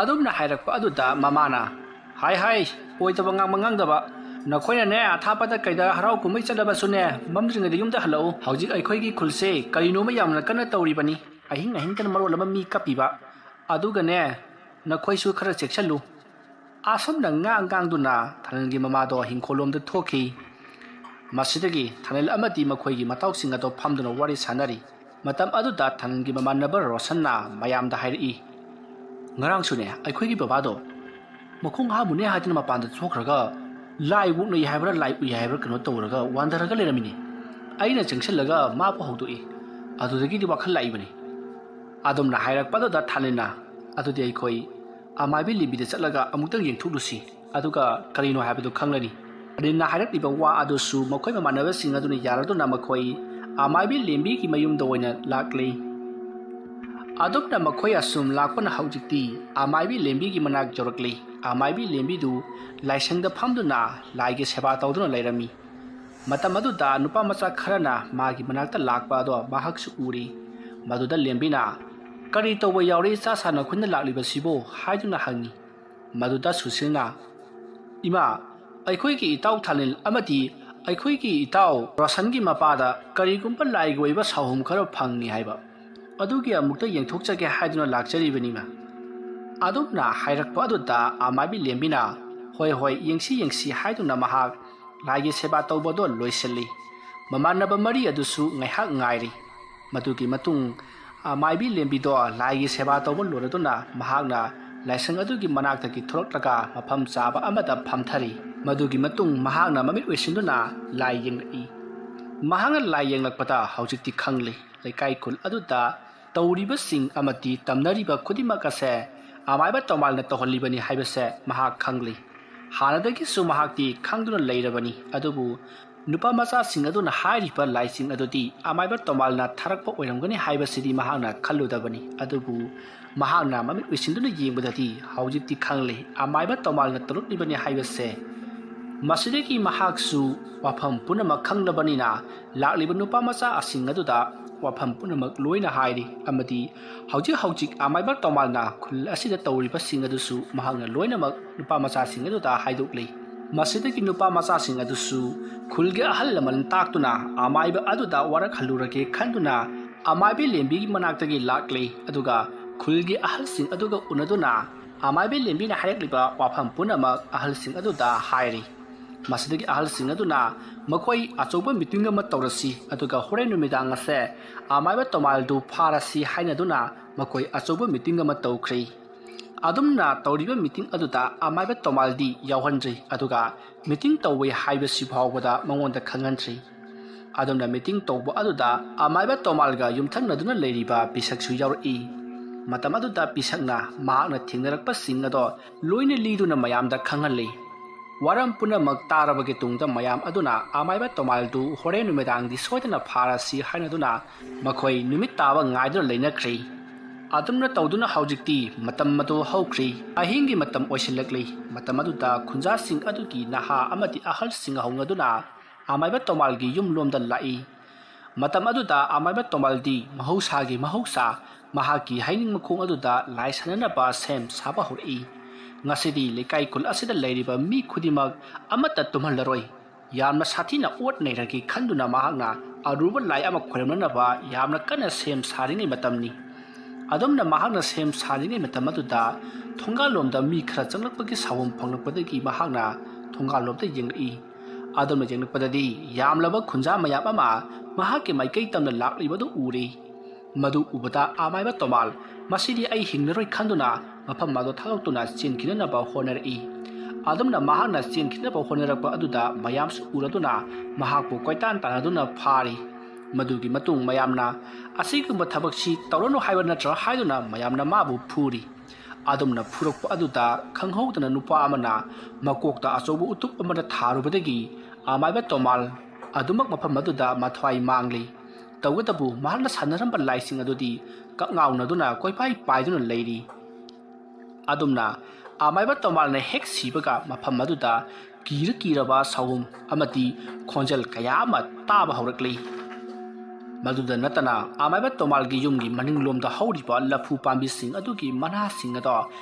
ꯑꯗꯨꯝꯅ ꯍꯥꯏꯔꯛꯄ ꯑꯗꯨꯗ ꯃꯃꯥꯅ, "ꯍꯥꯏ ꯍꯥꯏ, ꯑꯣꯏꯗꯕ ꯉꯥꯡꯕ ꯉꯥꯡꯗꯕ꯫ ꯅꯈꯣꯏꯅꯅꯦ ꯑꯊꯥꯞꯄꯗ ꯀꯩꯗ ꯍꯔꯥꯎ ꯀꯨꯝꯍꯩ ꯆꯠꯂꯕꯁꯨꯅꯦ ꯃꯝꯗ꯭ꯔꯤꯉꯩꯗ ꯌꯨꯝꯗ ꯍꯜꯂꯛꯎ꯫ ꯍꯧꯖꯤꯛ ꯑꯩꯈꯣꯏꯒꯤ ꯈꯨꯜꯁꯦ ꯀꯔꯤꯅꯣꯃ ꯌꯥꯝꯅ ꯀꯟꯅ ꯇꯧꯔꯤꯕꯅꯤ꯫ ꯑꯍꯤꯡ ꯑꯍꯤꯡꯗꯅ ꯃꯔꯣꯜ ꯑꯃ ꯃꯤ ꯀꯞꯄꯤꯕ꯫ ꯑꯗꯨꯒꯅꯦ ꯅꯈꯣꯏꯁꯨ ꯈꯔ ꯆꯦꯛꯁꯤꯜꯂꯨ꯫" ꯑꯁꯨꯝꯅ ꯉꯥꯡ ꯉꯥꯡꯗꯨꯅ ꯊꯥꯅꯤꯜꯒꯤ ꯃꯃꯥꯗꯣ ꯍꯤꯡꯈꯣꯜꯂꯣꯝꯗ ꯊꯣꯛꯈꯤ꯫ ꯃꯁꯤꯗꯒꯤ ꯊꯥꯅꯤꯜ ꯑꯃꯗꯤ ꯃꯈꯣꯏꯒꯤ ꯃꯇꯥꯎꯁꯤꯡ ꯑꯗꯣ ꯐꯝꯗꯨꯅ ꯋꯥꯔꯤ ꯁꯥꯅꯔꯤ꯫ ꯃꯇꯝ ꯑꯗꯨꯗ ꯊꯥꯅꯤꯜꯒꯤ ꯃꯃꯥꯟꯅꯕ ꯔꯣꯁꯟꯅ ꯃꯌꯥꯝꯗ ꯍꯥꯏꯔꯛꯏ, "ꯉꯔꯥꯡꯁꯨꯅꯦ ꯑꯩꯈꯣꯏꯒꯤ ꯕꯕꯥꯗꯣ ꯃꯈꯣꯡ ꯍꯥꯝꯃꯨꯅꯦ ꯍꯥꯏꯗꯅ ꯃꯄꯥꯟꯗ ꯊꯣꯛꯈ꯭ꯔꯒ ꯂꯥꯏ ꯑꯣꯛꯅꯩ ꯍꯥꯏꯕ꯭ꯔꯥ ꯂꯥꯏ ꯎꯏ ꯍꯥꯏꯕ꯭ꯔꯥ ꯀꯩꯅꯣ ꯇꯧꯔꯒ ꯋꯥꯟꯊꯔꯒ ꯂꯩꯔꯝꯃꯤꯅꯦ꯫ ꯑꯩꯅ ꯆꯪꯁꯤꯜꯂꯒ ꯃꯥꯕꯨ ꯍꯧꯗꯣꯛꯏ꯫ ꯑꯗꯨꯗꯒꯤꯗꯤ ꯋꯥꯈꯜ ꯂꯥꯛꯏꯕꯅꯤ꯫ ꯑꯗꯨꯝꯅ ꯍꯥꯏꯔꯛꯄꯗꯨꯗ ꯊꯥꯅꯤꯜꯅ, "ꯑꯗꯨꯗꯤ ꯑꯩꯈꯣꯏ ꯑꯃꯥꯏꯕꯤ ꯂꯦꯝꯕꯤꯗ ꯆꯠꯂꯒ ꯑꯃꯨꯛꯇꯪ ꯌꯦꯡꯊꯣꯛꯂꯨꯁꯤ, ꯑꯗꯨꯒ ꯀꯔꯤꯅꯣ ꯍꯥꯏꯕꯗꯨ ꯈꯪꯂꯅꯤ"꯫ ꯊꯥꯅꯤꯜꯅ ꯍꯥꯏꯔꯛꯂꯤꯕ ꯋꯥ ꯑꯗꯨꯁꯨ ꯃꯈꯣꯏ ꯃꯃꯥꯟꯅꯕꯁꯤꯡ ꯑꯗꯨꯅ ꯌꯥꯔꯗꯨꯅ ꯃꯈꯣꯏ ꯑꯃꯥꯏꯕꯤ ꯂꯦꯝꯕꯤꯒꯤ ꯃꯌꯨꯝꯗ ꯑꯣꯏꯅ ꯂꯥꯛꯂꯤ꯫ ꯑꯗꯨꯝꯅ ꯃꯈꯣꯏ ꯑꯁꯨꯝ ꯂꯥꯛꯄꯅ ꯍꯧꯖꯤꯛꯇꯤ ꯑꯃꯥꯏꯕꯤ ꯂꯦꯝꯕꯤꯒꯤ ꯃꯅꯥꯛ ꯌꯧꯔꯛꯂꯤ꯫ ꯑꯃꯥꯏꯕꯤ ꯂꯦꯝꯕꯤꯗꯨ ꯂꯥꯏꯁꯪꯗ ꯐꯝꯗꯨꯅ ꯂꯥꯏꯒꯤ ꯁꯦꯕꯥ ꯇꯧꯗꯨꯅ ꯂꯩꯔꯝꯃꯤ꯫ ꯃꯇꯝ ꯑꯗꯨꯗ ꯅꯨꯄꯥ ꯃꯆꯥ ꯈꯔꯅ ꯃꯥꯒꯤ ꯃꯅꯥꯛꯇ ꯂꯥꯛꯄ ꯑꯗꯣ ꯃꯍꯥꯛꯁꯨ ꯎꯔꯤ꯫ ꯃꯗꯨꯗ ꯂꯦꯝꯕꯤꯅ, "ꯀꯔꯤ ꯇꯧꯕ ꯌꯥꯎꯔꯦ ꯏꯆꯥ ꯁꯥ ꯅꯈꯣꯏꯅ ꯂꯥꯛꯂꯤꯕꯁꯤꯕꯨ?" ꯍꯥꯏꯗꯨꯅ ꯍꯪꯉꯤ꯫ ꯃꯗꯨꯗ ꯁꯨꯁꯤꯜꯅ, "ꯏꯃꯥ, ꯑꯩꯈꯣꯏꯒꯤ ꯏꯇꯥꯎ ꯊꯥꯅꯤꯜ ꯑꯃꯗꯤ ꯑꯩꯈꯣꯏꯒꯤ ꯏꯇꯥꯎ ꯔꯣꯁꯟꯒꯤ ꯃꯄꯥꯗ ꯀꯔꯤꯒꯨꯝꯕ ꯂꯥꯏꯒꯤ ꯑꯣꯏꯕ ꯁꯥꯍꯨꯝ ꯈꯔ ꯐꯪꯉꯤ ꯍꯥꯏꯕ, ꯑꯗꯨꯒꯤ ꯑꯃꯨꯛꯇ ꯌꯦꯡꯊꯣꯛꯆꯒꯦ ꯍꯥꯏꯗꯨꯅ ꯂꯥꯛꯆꯔꯤꯕꯅꯤ, ꯏꯃꯥ"꯫ ꯑꯗꯨꯝꯅ ꯍꯥꯏꯔꯛꯄ ꯑꯗꯨꯗ ꯑꯃꯥꯏꯕꯤ ꯂꯦꯝꯕꯤꯅ, "ꯍꯣꯏ, ꯍꯣꯏ, ꯌꯦꯡꯁꯤ, ꯌꯦꯡꯁꯤ" ꯍꯥꯏꯗꯨꯅ ꯃꯍꯥꯛ ꯂꯥꯏꯒꯤ ꯁꯦꯕꯥ ꯇꯧꯕꯗꯣ ꯂꯣꯏꯁꯤꯜꯂꯤ꯫ ꯃꯃꯥꯟꯅꯕ ꯃꯔꯤ ꯑꯗꯨꯁꯨ ꯉꯥꯏꯍꯥꯛ ꯉꯥꯏꯔꯤ꯫ ꯃꯗꯨꯒꯤ ꯃꯇꯨꯡ ꯑꯃꯥꯏꯕꯤ ꯂꯦꯝꯕꯤꯗꯣ ꯂꯥꯏꯒꯤ ꯁꯦꯕꯥ ꯇꯧꯕ ꯂꯣꯏꯔꯗꯨꯅ ꯃꯍꯥꯛꯅ ꯂꯥꯏꯁꯪ ꯑꯗꯨꯒꯤ ꯃꯅꯥꯛꯇꯒꯤ ꯊꯣꯔꯛꯂꯒ ꯃꯐꯝ ꯆꯥꯕ ꯑꯃꯗ ꯐꯝꯊꯔꯤ꯫ ꯃꯗꯨꯒꯤ ꯃꯇꯨꯡ ꯃꯍꯥꯛꯅ ꯃꯃꯤꯠ ꯎꯏꯁꯤꯟꯗꯨꯅ ꯂꯥꯏ ꯌꯦꯡꯂꯛꯏ꯫ ꯃꯍꯥꯛꯅ ꯂꯥꯏ ꯌꯦꯡꯂꯛꯄꯗ ꯍꯧꯖꯤꯛꯇꯤ ꯈꯪꯂꯦ, ꯂꯩꯀꯥꯏ ꯈꯨꯜ ꯑꯗꯨꯗ ꯇꯧꯔꯤꯕꯁꯤꯡ ꯑꯃꯗꯤ ꯇꯝꯅꯔꯤꯕ ꯈꯨꯗꯤꯡꯃꯛ ꯑꯁꯦ ꯑꯃꯥꯏꯕ ꯇꯣꯃꯥꯜꯅ ꯇꯧꯍꯜꯂꯤꯕꯅꯤ ꯍꯥꯏꯕꯁꯦ ꯃꯍꯥꯛ ꯈꯪꯂꯤ꯫ ꯍꯥꯟꯅꯗꯒꯤꯁꯨ ꯃꯍꯥꯛꯇꯤ ꯈꯪꯗꯨꯅ ꯂꯩꯔꯕꯅꯤ, ꯑꯗꯨꯕꯨ ꯅꯨꯄꯥ ꯃꯆꯥꯁꯤꯡ ꯑꯗꯨꯅ ꯍꯥꯏꯔꯤꯕ ꯂꯥꯏꯁꯤꯡ ꯑꯗꯨꯗꯤ ꯑꯃꯥꯏꯕ ꯇꯣꯃꯥꯜꯅ ꯊꯥꯔꯛꯄ ꯑꯣꯏꯔꯝꯒꯅꯤ ꯍꯥꯏꯕꯁꯤꯗꯤ ꯃꯍꯥꯛꯅ ꯈꯜꯂꯨꯗꯕꯅꯤ꯫ ꯑꯗꯨꯕꯨ ꯃꯍꯥꯛꯅ ꯃꯃꯤꯠ ꯎꯏꯁꯤꯟꯗꯨꯅ ꯌꯦꯡꯕꯗꯗꯤ ꯍꯧꯖꯤꯛꯇꯤ ꯈꯪꯂꯦ, ꯑꯃꯥꯏꯕ ꯇꯣꯃꯥꯜꯅ ꯇꯧꯔꯛꯂꯤꯕꯅꯤ ꯍꯥꯏꯕꯁꯦ꯫ ꯃꯁꯤꯗꯒꯤ ꯃꯍꯥꯛꯁꯨ ꯋꯥꯐꯝ ꯄꯨꯝꯅꯃꯛ ꯈꯪꯂꯕꯅꯤꯅ ꯂꯥꯛꯂꯤꯕ ꯅꯨꯄꯥ ꯃꯆꯥꯁꯤꯡ ꯑꯗꯨꯗ ꯋꯥꯐꯝ ꯄꯨꯝꯅꯃꯛ ꯂꯣꯏꯅ ꯍꯥꯏꯔꯤ ꯑꯃꯗꯤ ꯍꯧꯖꯤꯛ ꯍꯧꯖꯤꯛ ꯑꯃꯥꯏꯕ ꯇꯣꯃꯥꯜꯅ ꯈꯨꯜ ꯑꯁꯤꯗ ꯇꯧꯔꯤꯕꯁꯤꯡ ꯑꯗꯨꯁꯨ ꯃꯍꯥꯛꯅ ꯂꯣꯏꯅꯃꯛ ꯅꯨꯄꯥ ꯃꯆꯥꯁꯤꯡ ꯑꯗꯨꯗ ꯍꯥꯏꯗꯣꯛꯂꯤ꯫ ꯃꯁꯤꯗꯒꯤ ꯅꯨꯄꯥ ꯃꯆꯥꯁꯤꯡ ꯑꯗꯨꯁꯨ ꯈꯨꯜꯒꯤ ꯑꯍꯜ ꯂꯃꯟ ꯇꯥꯛꯇꯨꯅ ꯑꯃꯥꯏꯕ ꯑꯗꯨꯗ ꯋꯥꯔꯛꯍꯜꯂꯨꯔꯒꯦ ꯈꯟꯗꯨꯅ ꯑꯃꯥꯏꯕꯤ ꯂꯦꯝꯕꯤꯒꯤ ꯃꯅꯥꯛꯇꯒꯤ ꯂꯥꯛꯂꯤ꯫ ꯑꯗꯨꯒ ꯈꯨꯜꯒꯤ ꯑꯍꯜꯁꯤꯡ ꯑꯗꯨꯒ ꯎꯅꯗꯨꯅ ꯑꯃꯥꯏꯕꯤ ꯂꯦꯝꯕꯤꯅ ꯍꯥꯏꯔꯛꯂꯤꯕ ꯋꯥꯐꯝ ꯄꯨꯝꯅꯃꯛ ꯑꯍꯜꯁꯤꯡ ꯑꯗꯨꯗ ꯍꯥꯏꯔꯤ꯫ ꯃꯁꯤꯗꯒꯤ ꯑꯍꯜꯁꯤꯡ ꯑꯗꯨꯅ ꯃꯈꯣꯏ ꯑꯆꯧꯕ ꯃꯤꯇꯤꯡ ꯑꯃ ꯇꯧꯔꯁꯤ, ꯑꯗꯨꯒ ꯍꯣꯔꯦꯟ ꯅꯨꯃꯤꯗꯥꯡ ꯑꯁꯦ ꯑꯃꯥꯏꯕ ꯇꯣꯃꯥꯜꯗꯨ ꯐꯥꯔꯁꯤ ꯍꯥꯏꯅꯗꯨꯅ ꯃꯈꯣꯏ ꯑꯆꯧꯕ ꯃꯤꯇꯤꯡ ꯑꯃ ꯇꯧꯈ꯭ꯔꯦ꯫ ꯑꯗꯨꯝꯅ ꯇꯧꯔꯤꯕ ꯃꯤꯇꯤꯡ ꯑꯗꯨꯗ ꯑꯃꯥꯏꯕ ꯇꯣꯃꯥꯜꯗꯤ ꯌꯥꯎꯍꯟꯗ꯭ꯔꯤ, ꯑꯗꯨꯒ ꯃꯤꯇꯤꯡ ꯇꯧꯋꯦ ꯍꯥꯏꯕꯁꯤ ꯐꯥꯎꯕꯗ ꯃꯉꯣꯟꯗ ꯈꯪꯍꯟꯗ꯭ꯔꯤ꯫ ꯑꯗꯨꯝꯅ ꯃꯤꯇꯤꯡ ꯇꯧꯕ ꯑꯗꯨꯗ ꯑꯃꯥꯏꯕ ꯇꯣꯃꯥꯜꯒ ꯌꯨꯝꯊꯪꯅꯗꯨꯅ ꯂꯩꯔꯤꯕ ꯄꯤꯁꯛꯁꯨ ꯌꯥꯎꯔꯛꯏ꯫ ꯃꯇꯝ ꯑꯗꯨꯗ ꯄꯤꯁꯛꯅ ꯃꯍꯥꯛꯅ ꯊꯦꯡꯅꯔꯛꯄꯁꯤꯡ ꯑꯗꯣ ꯂꯣꯏꯅ ꯂꯤꯗꯨꯅ ꯃꯌꯥꯝꯗ ꯈꯪꯍꯜꯂꯤ꯫ ꯋꯥꯔꯝ ꯄꯨꯝꯅꯃꯛ ꯇꯥꯔꯕꯒꯤ ꯇꯨꯡꯗ ꯃꯌꯥꯝ ꯑꯗꯨꯅ ꯑꯃꯥꯏꯕ ꯇꯣꯃꯥꯜꯗꯨ ꯍꯣꯔꯦꯟ ꯅꯨꯃꯤꯗꯥꯡꯗꯤ ꯁꯣꯏꯗꯅ ꯐꯥꯔꯁꯤ ꯍꯥꯏꯅꯗꯨꯅ ꯃꯈꯣꯏ ꯅꯨꯃꯤꯠ ꯇꯥꯕ ꯉꯥꯏꯗꯨꯅ ꯂꯩꯅꯈ꯭ꯔꯦ꯫ ꯑꯗꯨꯝꯅ ꯇꯧꯗꯨꯅ ꯍꯧꯖꯤꯛꯇꯤ ꯃꯇꯝ ꯑꯗꯨ ꯍꯧꯈ꯭ꯔꯦ꯫ ꯑꯍꯤꯡꯒꯤ ꯃꯇꯝ ꯑꯣꯏꯁꯤꯜꯂꯛꯂꯤ꯫ ꯃꯇꯝ ꯑꯗꯨꯗ ꯈꯨꯟꯖꯥꯁꯤꯡ ꯑꯗꯨꯒꯤ ꯅꯍꯥ ꯑꯃꯗꯤ ꯑꯍꯜꯁꯤꯡ ꯍꯧꯅꯗꯨꯅ ꯑꯃꯥꯏꯕ ꯇꯣꯃꯥꯜꯒꯤ ꯌꯨꯝ ꯂꯣꯝꯗ ꯂꯥꯛꯏ꯫ ꯃꯇꯝ ꯑꯗꯨꯗ ꯑꯃꯥꯏꯕ ꯇꯣꯃꯥꯜꯗꯤ ꯃꯍꯧꯁꯥꯒꯤ ꯃꯍꯧꯁꯥ ꯃꯍꯥꯛꯀꯤ ꯍꯩꯅꯤꯡ ꯃꯈꯣꯡ ꯑꯗꯨꯗ ꯂꯥꯏ ꯁꯥꯟꯅꯅꯕ ꯁꯦꯝ ꯁꯥꯕ ꯍꯧꯔꯛꯏ꯫ ꯉꯁꯤꯗꯤ ꯂꯩꯀꯥꯏ ꯈꯨꯜ ꯑꯁꯤꯗ ꯂꯩꯔꯤꯕ ꯃꯤ ꯈꯨꯗꯤꯡꯃꯛ ꯑꯃꯠꯇ ꯇꯨꯝꯍꯜꯂꯔꯣꯏ꯫ ꯌꯥꯝꯅ ꯁꯥꯊꯤꯅ ꯑꯣꯠ ꯅꯩꯔꯒꯦ ꯈꯟꯗꯨꯅ ꯃꯍꯥꯛꯅ ꯑꯔꯨꯕ ꯂꯥꯏ ꯑꯃ ꯈꯣꯏꯔꯝꯅꯅꯕ ꯌꯥꯝꯅ ꯀꯟꯅ ꯁꯦꯝ ꯁꯥꯔꯤꯉꯩ ꯃꯇꯝꯅꯤ꯫ ꯑꯗꯨꯝꯅ ꯃꯍꯥꯛꯅ ꯁꯦꯝ ꯁꯥꯔꯤꯉꯩ ꯃꯇꯝ ꯑꯗꯨꯗ ꯊꯣꯡꯒꯥꯜꯂꯣꯝꯗ ꯃꯤ ꯈꯔ ꯆꯪꯂꯛꯄꯒꯤ ꯁꯥꯎꯍꯨꯝ ꯐꯪꯂꯛꯄꯗꯒꯤ ꯃꯍꯥꯛꯅ ꯊꯣꯡꯒꯥꯜꯂꯣꯝꯗ ꯌꯦꯡꯂꯛꯏ꯫ ꯑꯗꯨꯝꯅ ꯌꯦꯡꯂꯛꯄꯗꯗꯤ ꯌꯥꯝꯂꯕ ꯈꯨꯟꯖꯥ ꯃꯌꯥꯝ ꯑꯃ ꯃꯍꯥꯛꯀꯤ ꯃꯥꯏꯀꯩ ꯇꯝꯅ ꯂꯥꯛꯂꯤꯕꯗꯨ ꯎꯔꯦ꯫ ꯃꯗꯨ ꯎꯕꯗ ꯑꯃꯥꯏꯕ ꯇꯣꯃꯥꯜ ꯃꯁꯤꯗꯤ ꯑꯩ ꯍꯤꯡꯂꯔꯣꯏ ꯈꯟꯗꯨꯅ ꯃꯐꯝ ꯑꯗꯨ ꯊꯥꯗꯣꯛꯇꯨꯅ ꯆꯦꯟꯈꯤꯅꯅꯕ ꯍꯣꯠꯅꯔꯛꯏ꯫ ꯑꯗꯨꯝꯅ ꯃꯍꯥꯛꯅ ꯆꯦꯟꯈꯤꯅꯕ ꯍꯣꯠꯅꯔꯛꯄ ꯑꯗꯨꯗ ꯃꯌꯥꯝꯁꯨ ꯎꯔꯗꯨꯅ ꯃꯍꯥꯛꯄꯨ ꯀꯣꯏꯇꯥꯟ ꯇꯥꯟꯅꯗꯨꯅ ꯐꯥꯔꯤ꯫ ꯃꯗꯨꯒꯤ ꯃꯇꯨꯡ ꯃꯌꯥꯝꯅ ꯑꯁꯤꯒꯨꯝꯕ ꯊꯕꯛꯁꯤ ꯇꯧꯔꯅꯨ ꯍꯥꯏꯕ ꯅꯠꯇ꯭ꯔꯥ ꯍꯥꯏꯗꯨꯅ ꯃꯌꯥꯝꯅ ꯃꯥꯕꯨ ꯐꯨꯔꯤ꯫ ꯑꯗꯨꯝꯅ ꯐꯨꯔꯛꯄ ꯑꯗꯨꯗ ꯈꯪꯍꯧꯗꯅ ꯅꯨꯄꯥ ꯑꯃꯅ ꯃꯀꯣꯛꯇ ꯑꯆꯧꯕ ꯎꯇꯨꯞ ꯑꯃꯅ ꯊꯥꯔꯨꯕꯗꯒꯤ ꯑꯃꯥꯏꯕ ꯇꯣꯃꯥꯜ ꯑꯗꯨꯃꯛ ꯃꯐꯝ ꯑꯗꯨꯗ ꯃꯊ꯭ꯋꯥꯏ ꯃꯥꯡꯂꯤ꯫ ꯇꯧꯕꯇꯕꯨ ꯃꯍꯥꯛꯅ ꯁꯥꯟꯅꯔꯝꯕ ꯂꯥꯏꯁꯤꯡ ꯑꯗꯨꯗꯤ ꯀꯛꯉꯥꯎꯅꯗꯨꯅ ꯀꯣꯏꯄꯥꯏ ꯄꯥꯏꯗꯨꯅ ꯂꯩꯔꯤ꯫ ꯑꯗꯨꯝꯅ ꯑꯃꯥꯏꯕ ꯇꯣꯃꯥꯜꯅ ꯍꯦꯛ ꯁꯤꯕꯒ ꯃꯐꯝ ꯑꯗꯨꯗ ꯀꯤꯔ ꯀꯤꯔꯕ ꯁꯥꯎꯍꯨꯝ ꯑꯃꯗꯤ ꯈꯣꯟꯖꯦꯜ ꯀꯌꯥ ꯑꯃ ꯇꯥꯕ ꯍꯧꯔꯛꯂꯤ꯫ ꯃꯗꯨꯗ ꯅꯠꯇꯅ ꯑꯃꯥꯏꯕ ꯇꯣꯃꯥꯜꯒꯤ ꯌꯨꯝꯒꯤ ꯃꯅꯤꯡꯂꯣꯝꯗ ꯍꯧꯔꯤꯕ ꯂꯐꯨ ꯄꯥꯝꯕꯤꯁꯤꯡ ꯑꯗꯨꯒꯤ ꯃꯅꯥꯁꯤꯡ ꯑꯗꯣ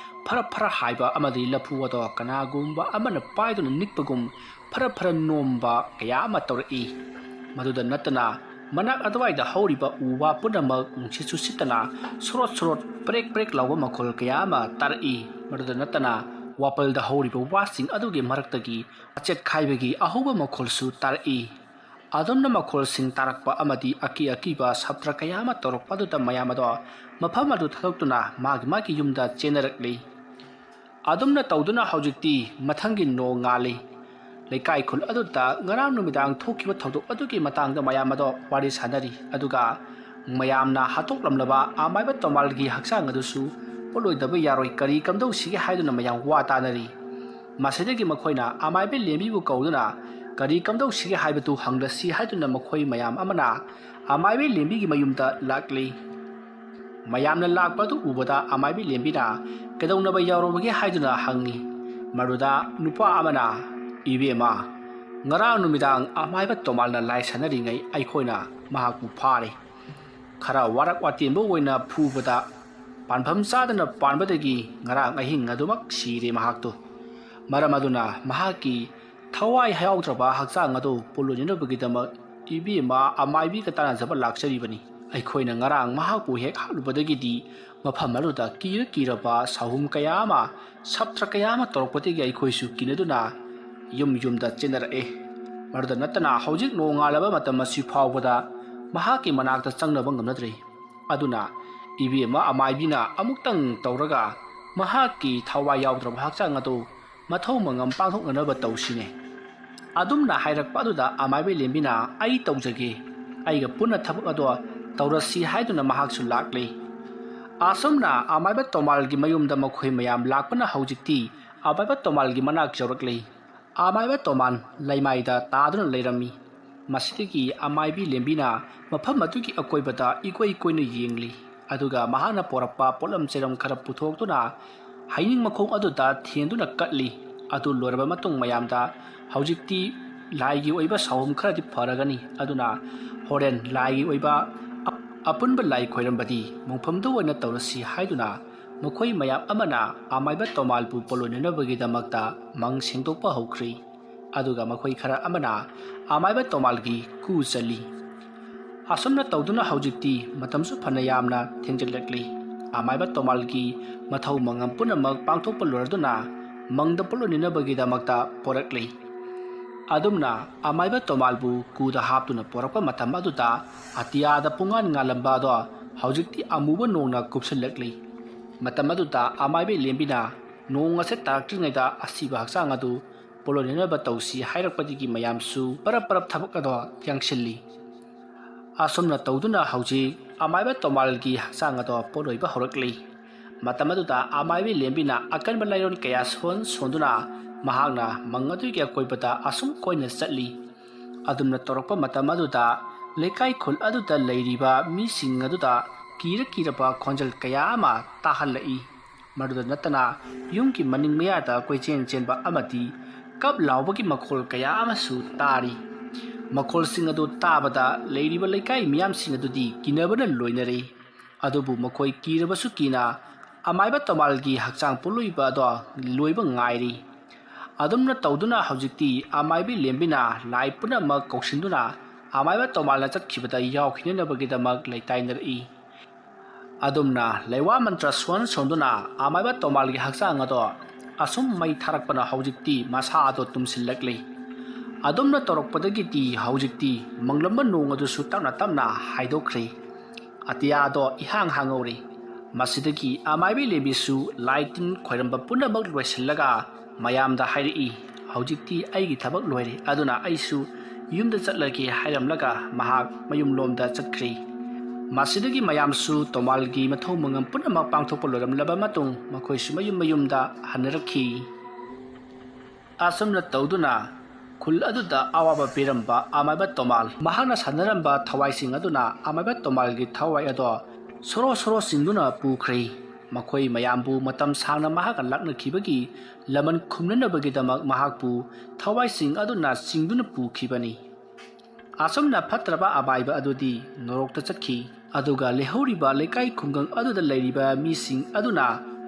ꯐꯔ ꯐꯔ ꯍꯥꯏꯕ ꯑꯃꯗꯤ ꯂꯐꯨ ꯑꯗꯣ ꯀꯅꯥꯒꯨꯝꯕ ꯑꯃꯅ ꯄꯥꯏꯗꯨꯅ ꯅꯤꯛꯄꯒꯨꯝ ꯐꯔ ꯐꯔ ꯅꯣꯝꯕ ꯀꯌꯥ ꯑꯃ ꯇꯧꯔꯛꯏ꯫ ꯃꯗꯨꯗ ꯅꯠꯇꯅ ꯃꯅꯥꯛ ꯑꯗꯨꯋꯥꯏꯗ ꯍꯧꯔꯤꯕ ꯎ ꯋꯥ ꯄꯨꯝꯅꯃꯛ ꯅꯨꯡꯁꯤꯠꯁꯨ ꯁꯤꯠꯇꯅ ꯁꯣꯔꯣꯠ ꯁꯣꯔꯣꯠ ꯄ꯭ꯔꯦꯛ ꯄ꯭ꯔꯦꯛ ꯂꯥꯎꯕ ꯃꯈꯣꯜ ꯀꯌꯥ ꯑꯃ ꯇꯥꯔꯛꯏ꯫ ꯃꯗꯨꯗ ꯅꯠꯇꯅ ꯋꯥꯄꯜꯗ ꯍꯧꯔꯤꯕ ꯋꯥꯁꯤꯡ ꯑꯗꯨꯒꯤ ꯃꯔꯛꯇꯒꯤ ꯃꯆꯦꯠ ꯈꯥꯏꯕꯒꯤ ꯑꯍꯧꯕ ꯃꯈꯣꯜꯁꯨ ꯇꯥꯔꯛꯏ꯫ ꯑꯗꯨꯝꯅ ꯃꯈꯣꯜꯁꯤꯡ ꯇꯥꯔꯛꯄ ꯑꯃꯗꯤ ꯑꯀꯤ ꯑꯀꯤꯕ ꯁꯞꯇ꯭ꯔ ꯀꯌꯥ ꯑꯃ ꯇꯧꯔꯛꯄ ꯑꯗꯨꯗ ꯃꯌꯥꯝ ꯑꯗꯣ ꯃꯐꯝ ꯑꯗꯨ ꯊꯥꯗꯣꯛꯇꯨꯅ ꯃꯥꯒꯤ ꯃꯥꯒꯤ ꯌꯨꯝꯗ ꯆꯦꯟꯅꯔꯛꯂꯤ꯫ ꯑꯗꯨꯝꯅ ꯇꯧꯗꯨꯅ ꯍꯧꯖꯤꯛꯇꯤ ꯃꯊꯪꯒꯤ ꯅꯣꯡꯉꯥꯜꯂꯤ꯫ ꯂꯩꯀꯥꯏ ꯈꯨꯜ ꯑꯗꯨꯗ ꯉꯔꯥꯡ ꯅꯨꯃꯤꯗꯥꯡ ꯊꯣꯛꯈꯤꯕ ꯊꯧꯗꯣꯛ ꯑꯗꯨꯒꯤ ꯃꯇꯥꯡꯗ ꯃꯌꯥꯝ ꯑꯗꯣ ꯋꯥꯔꯤ ꯁꯥꯅꯔꯤ꯫ ꯑꯗꯨꯒ ꯃꯌꯥꯝꯅ ꯍꯥꯠꯇꯣꯛꯂꯝꯂꯕ ꯑꯃꯥꯏꯕ ꯇꯣꯃꯥꯜꯒꯤ ꯍꯛꯆꯥꯡ ꯑꯗꯨꯁꯨ ꯄꯣꯠꯂꯣꯏꯗꯕ ꯌꯥꯔꯣꯏ, ꯀꯔꯤ ꯀꯝꯗꯧꯁꯤꯒꯦ ꯍꯥꯏꯗꯨꯅ ꯃꯌꯥꯝ ꯋꯥ ꯇꯥꯅꯔꯤ꯫ ꯃꯁꯤꯗꯒꯤ ꯃꯈꯣꯏꯅ ꯑꯃꯥꯏꯕ ꯂꯦꯝꯕꯤꯕꯨ ꯀꯧꯗꯨꯅ ꯀꯔꯤ ꯀꯝꯗꯧꯁꯤꯒꯦ ꯍꯥꯏꯕꯗꯨ ꯍꯪꯂꯁꯤ ꯍꯥꯏꯗꯨꯅ ꯃꯈꯣꯏ ꯃꯌꯥꯝ ꯑꯃꯅ ꯑꯃꯥꯏꯕ ꯂꯦꯝꯕꯤꯒꯤ ꯃꯌꯨꯝꯗ ꯂꯥꯛꯂꯤ꯫ ꯃꯌꯥꯝꯅ ꯂꯥꯛꯄ ꯑꯗꯨ ꯎꯕꯗ ꯑꯃꯥꯏꯕꯤ ꯂꯦꯝꯕꯤꯅ ꯀꯩꯗꯧꯅꯕ ꯌꯥꯎꯔꯕꯒꯦ ꯍꯥꯏꯗꯨꯅ ꯍꯪꯉꯤ꯫ ꯃꯗꯨꯗ ꯅꯨꯄꯥ ꯑꯃꯅ, "ꯏꯕꯦꯝꯃ, ꯉꯔꯥꯡ ꯅꯨꯃꯤꯗꯥꯡ ꯑꯃꯥꯏꯕ ꯇꯣꯃꯥꯜꯅ ꯂꯥꯏ ꯁꯥꯟꯅꯔꯤꯉꯩ ꯑꯩꯈꯣꯏꯅ ꯃꯍꯥꯛꯄꯨ ꯐꯥꯔꯦ꯫ ꯈꯔ ꯋꯥꯔꯛ ꯋꯥꯇꯦꯝꯕ ꯑꯣꯏꯅ ꯐꯨꯕꯗ ꯄꯥꯟꯐꯝ ꯆꯥꯗꯅ ꯄꯥꯟꯕꯗꯒꯤ ꯉꯔꯥꯡ ꯑꯍꯤꯡ ꯑꯗꯨꯃꯛ ꯁꯤꯔꯦ ꯃꯍꯥꯛꯇꯨ꯫ ꯃꯔꯝ ꯑꯗꯨꯅ ꯃꯍꯥꯛꯀꯤ ꯊꯋꯥꯏ ꯌꯥꯎꯗ꯭ꯔꯕ ꯍꯛꯆꯥꯡ ꯑꯗꯨ ꯄꯣꯠꯂꯣꯏꯅꯅꯕꯒꯤꯗꯃꯛ ꯏꯕꯦꯝꯃ ꯑꯃꯥꯏꯕꯤꯒ ꯇꯥꯟꯅꯖꯕ ꯂꯥꯛꯆꯔꯤꯕꯅꯤ꯫ ꯑꯩꯈꯣꯏꯅ ꯉꯔꯥꯡ ꯃꯍꯥꯛꯄꯨ ꯍꯦꯛ ꯍꯥꯠꯂꯨꯕꯗꯒꯤꯗꯤ ꯃꯐꯝ ꯑꯗꯨꯗ ꯀꯤꯔ ꯀꯤꯔꯕ ꯁꯥꯍꯨꯝ ꯀꯌꯥ ꯑꯃ, ꯁꯞꯇ꯭ꯔ ꯀꯌꯥ ꯑꯃ ꯇꯧꯔꯛꯄꯗꯒꯤ ꯑꯩꯈꯣꯏꯁꯨ ꯀꯤꯅꯗꯨꯅ ꯌꯨꯝ ꯌꯨꯝꯗ ꯆꯦꯟꯅꯔꯛꯑꯦ꯫ ꯃꯗꯨꯗ ꯅꯠꯇꯅ ꯍꯧꯖꯤꯛ ꯅꯣꯡꯉꯥꯜꯂꯕ ꯃꯇꯝ ꯑꯁꯤ ꯐꯥꯎꯕꯗ ꯃꯍꯥꯛꯀꯤ ꯃꯅꯥꯛꯇ ꯆꯪꯅꯕ ꯉꯝꯅꯗ꯭ꯔꯤ꯫ ꯑꯗꯨꯅ ꯏꯕꯦꯝꯃ ꯑꯃꯥꯏꯕꯤꯅ ꯑꯃꯨꯛꯇꯪ ꯇꯧꯔꯒ ꯃꯍꯥꯛꯀꯤ ꯊꯋꯥꯏ ꯌꯥꯎꯗ꯭ꯔꯕ ꯍꯛꯆꯥꯡ ꯑꯗꯨ ꯃꯊꯧ ꯃꯉꯝ ꯄꯥꯡꯊꯣꯛꯅꯅꯕ ꯇꯧꯁꯤꯅꯦ꯫" ꯑꯗꯨꯝꯅ ꯍꯥꯏꯔꯛꯄ ꯑꯗꯨꯗ ꯑꯃꯥꯏꯕꯤ ꯂꯦꯝꯕꯤꯅ, "ꯑꯩ ꯇꯧꯖꯒꯦ, ꯑꯩꯒ ꯄꯨꯟꯅ ꯊꯕꯛ ꯑꯗꯣ ꯇꯧꯔꯁꯤ" ꯍꯥꯏꯗꯨꯅ ꯃꯍꯥꯛꯁꯨ ꯂꯥꯛꯂꯤ꯫ ꯑꯁꯨꯝꯅ ꯑꯃꯥꯏꯕ ꯇꯣꯃꯥꯜꯒꯤ ꯃꯌꯨꯝꯗ ꯃꯈꯣꯏ ꯃꯌꯥꯝ ꯂꯥꯛꯄꯅ ꯍꯧꯖꯤꯛꯇꯤ ꯑꯃꯥꯏꯕ ꯇꯣꯃꯥꯜꯒꯤ ꯃꯅꯥꯛ ꯌꯧꯔꯛꯂꯤ꯫ ꯑꯃꯥꯏꯕ ꯇꯣꯃꯥꯜ ꯂꯩꯃꯥꯏꯗ ꯇꯥꯗꯨꯅ ꯂꯩꯔꯝꯃꯤ꯫ ꯃꯁꯤꯗꯒꯤ ꯑꯃꯥꯏꯕꯤ ꯂꯦꯝꯕꯤꯅ ꯃꯐꯝ ꯑꯗꯨꯒꯤ ꯑꯀꯣꯏꯕꯗ ꯏꯀꯣꯏ ꯀꯣꯏꯅ ꯌꯦꯡꯂꯤ꯫ ꯑꯗꯨꯒ ꯃꯍꯥꯛꯅ ꯄꯣꯔꯛꯄ ꯄꯣꯠꯂꯝ ꯆꯩꯔꯝ ꯈꯔ ꯄꯨꯊꯣꯛꯇꯨꯅ ꯍꯩꯅꯤꯡ ꯃꯈꯣꯡ ꯑꯗꯨꯗ ꯊꯦꯟꯗꯨꯅ ꯀꯠꯂꯤ꯫ ꯑꯗꯨ ꯂꯣꯏꯔꯕ ꯃꯇꯨꯡ ꯃꯌꯥꯝꯗ, "ꯍꯧꯖꯤꯛꯇꯤ ꯂꯥꯏꯒꯤ ꯑꯣꯏꯕ ꯁꯥꯎꯍꯨꯝ ꯈꯔꯗꯤ ꯐꯔꯒꯅꯤ, ꯑꯗꯨꯅ ꯍꯣꯔꯦꯟ ꯂꯥꯏꯒꯤ ꯑꯣꯏꯕ ꯑ-, ꯑꯄꯨꯟꯕ ꯂꯥꯏ ꯈꯣꯏꯔꯝꯕꯗꯤ ꯃꯣꯡꯐꯝꯗ ꯑꯣꯏꯅ ꯇꯧꯔꯁꯤ" ꯍꯥꯏꯗꯨꯅ ꯃꯈꯣꯏ ꯃꯌꯥꯝ ꯑꯃꯅ ꯑꯃꯥꯏꯕ ꯇꯣꯃꯥꯜꯕꯨ ꯄꯣꯠꯂꯣꯏꯅꯅꯕꯒꯤꯗꯃꯛꯇ ꯃꯪ ꯁꯦꯡꯗꯣꯛꯄ ꯍꯧꯈ꯭ꯔꯤ꯫ ꯑꯗꯨꯒ ꯃꯈꯣꯏ ꯈꯔ ꯑꯃꯅ ꯑꯃꯥꯏꯕ ꯇꯣꯃꯥꯜꯒꯤ ꯀꯨ ꯆꯜꯂꯤ꯫ ꯑꯁꯨꯝꯅ ꯇꯧꯗꯨꯅ ꯍꯧꯖꯤꯛꯇꯤ ꯃꯇꯝꯁꯨ ꯐꯅ ꯌꯥꯝꯅ ꯊꯦꯡꯖꯤꯜꯂꯛꯂꯤ꯫ ꯑꯃꯥꯏꯕ ꯇꯣꯃꯥꯜꯒꯤ ꯃꯊꯧ ꯃꯉꯝ ꯄꯨꯝꯅꯃꯛ ꯄꯥꯡꯊꯣꯛꯄ ꯂꯣꯏꯔꯗꯨꯅ ꯃꯪꯗ ꯄꯣꯠꯂꯣꯏꯅꯅꯕꯒꯤꯗꯃꯛꯇ ꯄꯣꯔꯛꯂꯤ꯫ ꯑꯗꯨꯝꯅ ꯑꯃꯥꯏꯕ ꯇꯣꯃꯥꯜꯕꯨ ꯀꯨꯗ ꯍꯥꯞꯇꯨꯅ ꯄꯣꯔꯛꯄ ꯃꯇꯝ ꯑꯗꯨꯗ ꯑꯇꯤꯌꯥꯗ ꯄꯨꯡꯉꯥꯟ ꯉꯥꯜꯂꯝꯕ ꯑꯗꯣ ꯍꯧꯖꯤꯛꯇꯤ ꯑꯃꯨꯕ ꯅꯣꯡꯅ ꯀꯨꯞꯁꯤꯜꯂꯛꯂꯤ꯫ ꯃꯇꯝ ꯑꯗꯨꯗ ꯑꯃꯥꯏꯕ ꯂꯦꯝꯕꯤꯅ ꯅꯣꯡ ꯑꯁꯦ ꯇꯥꯔꯛꯇ꯭ꯔꯤꯉꯩꯗ ꯑꯁꯤꯕ ꯍꯛꯆꯥꯡ ꯑꯗꯨ ꯄꯣꯠꯂꯣꯏꯅꯅꯕ ꯇꯧꯁꯤ ꯍꯥꯏꯔꯛꯄꯗꯒꯤ ꯃꯌꯥꯝꯁꯨ ꯄꯔꯞ ꯄꯔꯞ ꯊꯕꯛ ꯑꯗꯣ ꯌꯥꯡꯁꯤꯜꯂꯤ꯫ ꯑꯁꯨꯝꯅ ꯇꯧꯗꯨꯅ ꯍꯧꯖꯤꯛ ꯑꯃꯥꯏꯕ ꯇꯣꯃꯥꯜꯒꯤ ꯍꯛꯆꯥꯡ ꯑꯗꯣ ꯄꯣꯠꯂꯣꯏꯕ ꯍꯧꯔꯛꯂꯤ꯫ ꯃꯇꯝ ꯑꯗꯨꯗ ꯑꯃꯥꯏꯕꯤ ꯂꯦꯝꯕꯤꯅ ꯑꯀꯟꯕ ꯂꯥꯏꯑꯣꯟ ꯀꯌꯥ ꯁꯣꯟ ꯁꯣꯟꯗꯨꯅ ꯃꯍꯥꯛꯅ ꯃꯪ ꯑꯗꯨꯒꯤ ꯑꯀꯣꯏꯕꯗ ꯑꯁꯨꯝ ꯀꯣꯏꯅ ꯆꯠꯂꯤ꯫ ꯑꯗꯨꯝꯅ ꯇꯧꯔꯛꯄ ꯃꯇꯝ ꯑꯗꯨꯗ ꯂꯩꯀꯥꯏ ꯈꯨꯜ ꯑꯗꯨꯗ ꯂꯩꯔꯤꯕ ꯃꯤꯁꯤꯡ ꯑꯗꯨꯗ ꯀꯤꯔ ꯀꯤꯔꯕ ꯈꯣꯟꯖꯦꯜ ꯀꯌꯥ ꯑꯃ ꯇꯥꯍꯜꯂꯛꯏ꯫ ꯃꯗꯨꯗ ꯅꯠꯇꯅ ꯌꯨꯝꯒꯤ ꯃꯅꯤꯡ ꯃꯌꯥꯗ ꯀꯣꯏꯆꯦꯟ ꯆꯦꯟꯕ ꯑꯃꯗꯤ ꯀꯞ ꯂꯥꯎꯕꯒꯤ ꯃꯈꯣꯜ ꯀꯌꯥ ꯑꯃꯁꯨ ꯇꯥꯔꯤ꯫ ꯃꯈꯣꯜꯁꯤꯡ ꯑꯗꯨ ꯇꯥꯕꯗ ꯂꯩꯔꯤꯕ ꯂꯩꯀꯥꯏ ꯃꯤꯌꯥꯝꯁꯤꯡ ꯑꯗꯨꯗꯤ ꯀꯤꯅꯕꯅ ꯂꯣꯏꯅꯔꯦ꯫ ꯑꯗꯨꯕꯨ ꯃꯈꯣꯏ ꯀꯤꯔꯕꯁꯨ ꯀꯤꯅ ꯑꯃꯥꯏꯕ ꯇꯣꯃꯥꯜꯒꯤ ꯍꯛꯆꯥꯡ ꯄꯣꯠꯂꯣꯏꯕ ꯑꯗꯣ ꯂꯣꯏꯕ ꯉꯥꯏꯔꯤ꯫ ꯑꯗꯨꯝꯅ ꯇꯧꯗꯨꯅ ꯍꯧꯖꯤꯛꯇꯤ ꯑꯃꯥꯏꯕꯤ ꯂꯦꯝꯕꯤꯅ ꯂꯥꯏ ꯄꯨꯝꯅꯃꯛ ꯀꯧꯁꯤꯟꯗꯨꯅ ꯑꯃꯥꯏꯕ ꯇꯣꯃꯥꯜꯅ ꯆꯠꯈꯤꯕꯗ ꯌꯥꯎꯈꯤꯅꯅꯕꯒꯤꯗꯃꯛ ꯂꯩꯇꯥꯏꯅꯔꯛꯏ꯫ ꯑꯗꯨꯝꯅ ꯂꯩꯋꯥ ꯃꯟꯇ꯭ꯔ ꯁꯣꯟ ꯁꯣꯟꯗꯨꯅ ꯑꯃꯥꯏꯕ ꯇꯣꯃꯥꯜꯒꯤ ꯍꯛꯆꯥꯡ ꯑꯗꯣ ꯑꯁꯨꯝ ꯃꯩ ꯊꯥꯔꯛꯄꯅ ꯍꯧꯖꯤꯛꯇꯤ ꯃꯁꯥ ꯑꯗꯣ ꯇꯨꯝꯁꯤꯜꯂꯛꯂꯤ꯫ ꯑꯗꯨꯝꯅ ꯇꯧꯔꯛꯄꯗꯒꯤꯗꯤ ꯍꯧꯖꯤꯛꯇꯤ ꯃꯪꯂꯝꯕ ꯅꯣꯡ ꯑꯗꯨꯁꯨ ꯇꯞꯅ ꯇꯞꯅ ꯍꯥꯏꯗꯣꯛꯈ꯭ꯔꯦ꯫ ꯑꯇꯤꯌꯥꯗꯣ ꯏꯍꯥꯡ ꯍꯥꯡꯍꯧꯔꯦ꯫ ꯃꯁꯤꯗꯒꯤ ꯑꯃꯥꯏꯕꯤ ꯂꯦꯝꯕꯤꯁꯨ ꯂꯥꯏ ꯇꯤꯟ ꯈꯣꯏꯔꯝꯕ ꯄꯨꯝꯅꯃꯛ ꯂꯣꯏꯁꯤꯜꯂꯒ ꯃꯌꯥꯝꯗ ꯍꯥꯏꯔꯛꯏ, "ꯍꯧꯖꯤꯛꯇꯤ ꯑꯩꯒꯤ ꯊꯕꯛ ꯂꯣꯏꯔꯦ, ꯑꯗꯨꯅ ꯑꯩꯁꯨ ꯌꯨꯝꯗ ꯆꯠꯂꯒꯦ" ꯍꯥꯏꯔꯝꯂꯒ ꯃꯍꯥꯛ ꯃꯌꯨꯝꯂꯣꯝꯗ ꯆꯠꯈ꯭ꯔꯦ꯫ ꯃꯁꯤꯗꯒꯤ ꯃꯌꯥꯝꯁꯨ ꯇꯣꯃꯥꯜꯒꯤ ꯃꯊꯧ ꯃꯉꯝ ꯄꯨꯝꯅꯃꯛ ꯄꯥꯡꯊꯣꯛꯄ ꯂꯣꯏꯔꯝꯂꯕ ꯃꯇꯨꯡ ꯃꯈꯣꯏꯁꯨ ꯃꯌꯨꯝ ꯃꯌꯨꯝꯗ ꯍꯟꯅꯔꯛꯈꯤ꯫ ꯑꯁꯨꯝꯅ ꯇꯧꯗꯨꯅ ꯈꯨꯜ ꯑꯗꯨꯗ ꯑꯋꯥꯕ ꯄꯤꯔꯝꯕ ꯑꯃꯥꯏꯕ ꯇꯣꯃꯥꯜ, ꯃꯍꯥꯛꯅ ꯁꯥꯟꯅꯔꯝꯕ ꯊꯋꯥꯏꯁꯤꯡ ꯑꯗꯨꯅ ꯑꯃꯥꯏꯕ ꯇꯣꯃꯥꯜꯒꯤ ꯊꯋꯥꯏ ꯑꯗꯣ ꯁꯣꯔꯣ ꯁꯣꯔꯣ ꯆꯤꯡꯗꯨꯅ ꯄꯨꯈ꯭ꯔꯦ꯫ ꯃꯈꯣꯏ ꯃꯌꯥꯝꯕꯨ ꯃꯇꯝ ꯁꯥꯡꯅ ꯃꯍꯥꯛꯀ ꯂꯥꯛꯅꯈꯤꯕꯒꯤ ꯂꯃꯟ ꯈꯨꯝꯅꯅꯕꯒꯤꯗꯃꯛ ꯃꯍꯥꯛꯄꯨ ꯊꯋꯥꯏꯁꯤꯡ ꯑꯗꯨꯅ ꯆꯤꯡꯗꯨꯅ ꯄꯨꯈꯤꯕꯅꯤ꯫ ꯑꯁꯨꯝꯅ ꯐꯠꯇ꯭ꯔꯕ ꯑꯃꯥꯏꯕ ꯑꯗꯨꯗꯤ ꯅꯣꯔꯣꯛꯇ ꯆꯠꯈꯤ꯫ ꯑꯗꯨꯒ ꯂꯩꯍꯧꯔꯤꯕ ꯂꯩꯀꯥꯏ ꯈꯨꯡꯒꯪ ꯑꯗꯨꯗ ꯂꯩꯔꯤꯕ ꯃꯤꯁꯤꯡ ꯑꯗꯨꯅ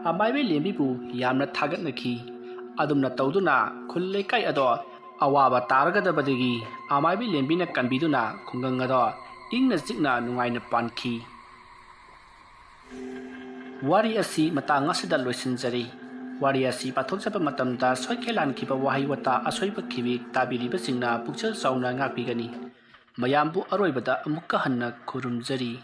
ꯑꯃꯥꯏꯕ ꯂꯦꯝꯕꯤꯕꯨ ꯌꯥꯝꯅ ꯊꯥꯒꯠꯅꯈꯤ꯫ ꯑꯗꯨꯝꯅ ꯇꯧꯗꯨꯅ ꯈꯨꯜ ꯂꯩꯀꯥꯏ ꯑꯗꯣ ꯑꯋꯥꯕ ꯇꯥꯔꯒꯗꯕꯗꯒꯤ ꯑꯃꯥꯏꯕ ꯂꯦꯝꯕꯤꯅ ꯀꯟꯕꯤꯗꯨꯅ ꯈꯨꯡꯒꯪ ꯑꯗꯣ ꯏꯪꯅ ꯆꯤꯛꯅ ꯅꯨꯡꯉꯥꯏꯅ ꯄꯥꯟꯈꯤ꯫ ꯋꯥꯔꯤ ꯑꯁꯤ ꯃꯇꯥꯡ ꯑꯁꯤꯗ ꯂꯣꯏꯁꯤꯟꯖꯔꯤ꯫ ꯋꯥꯔꯤ ꯑꯁꯤ ꯄꯥꯊꯣꯛꯆꯕ ꯃꯇꯝꯗ ꯁꯣꯏꯈꯦ ꯂꯥꯟꯈꯤꯕ ꯋꯥꯍꯩ ꯋꯥꯇꯥ ꯑꯁꯣꯏꯕ ꯈꯤꯕꯤ ꯇꯥꯕꯤꯔꯤꯕꯁꯤꯡꯅ ꯄꯨꯛꯆꯦꯜ ꯆꯥꯎꯅ ꯉꯥꯛꯄꯤꯒꯅꯤ꯫ ꯃꯌꯥꯝꯕꯨ ꯑꯔꯣꯏꯕꯗ ꯑꯃꯨꯛꯀ ꯍꯟꯅ ꯈꯨꯔꯨꯝꯖꯔꯤ꯫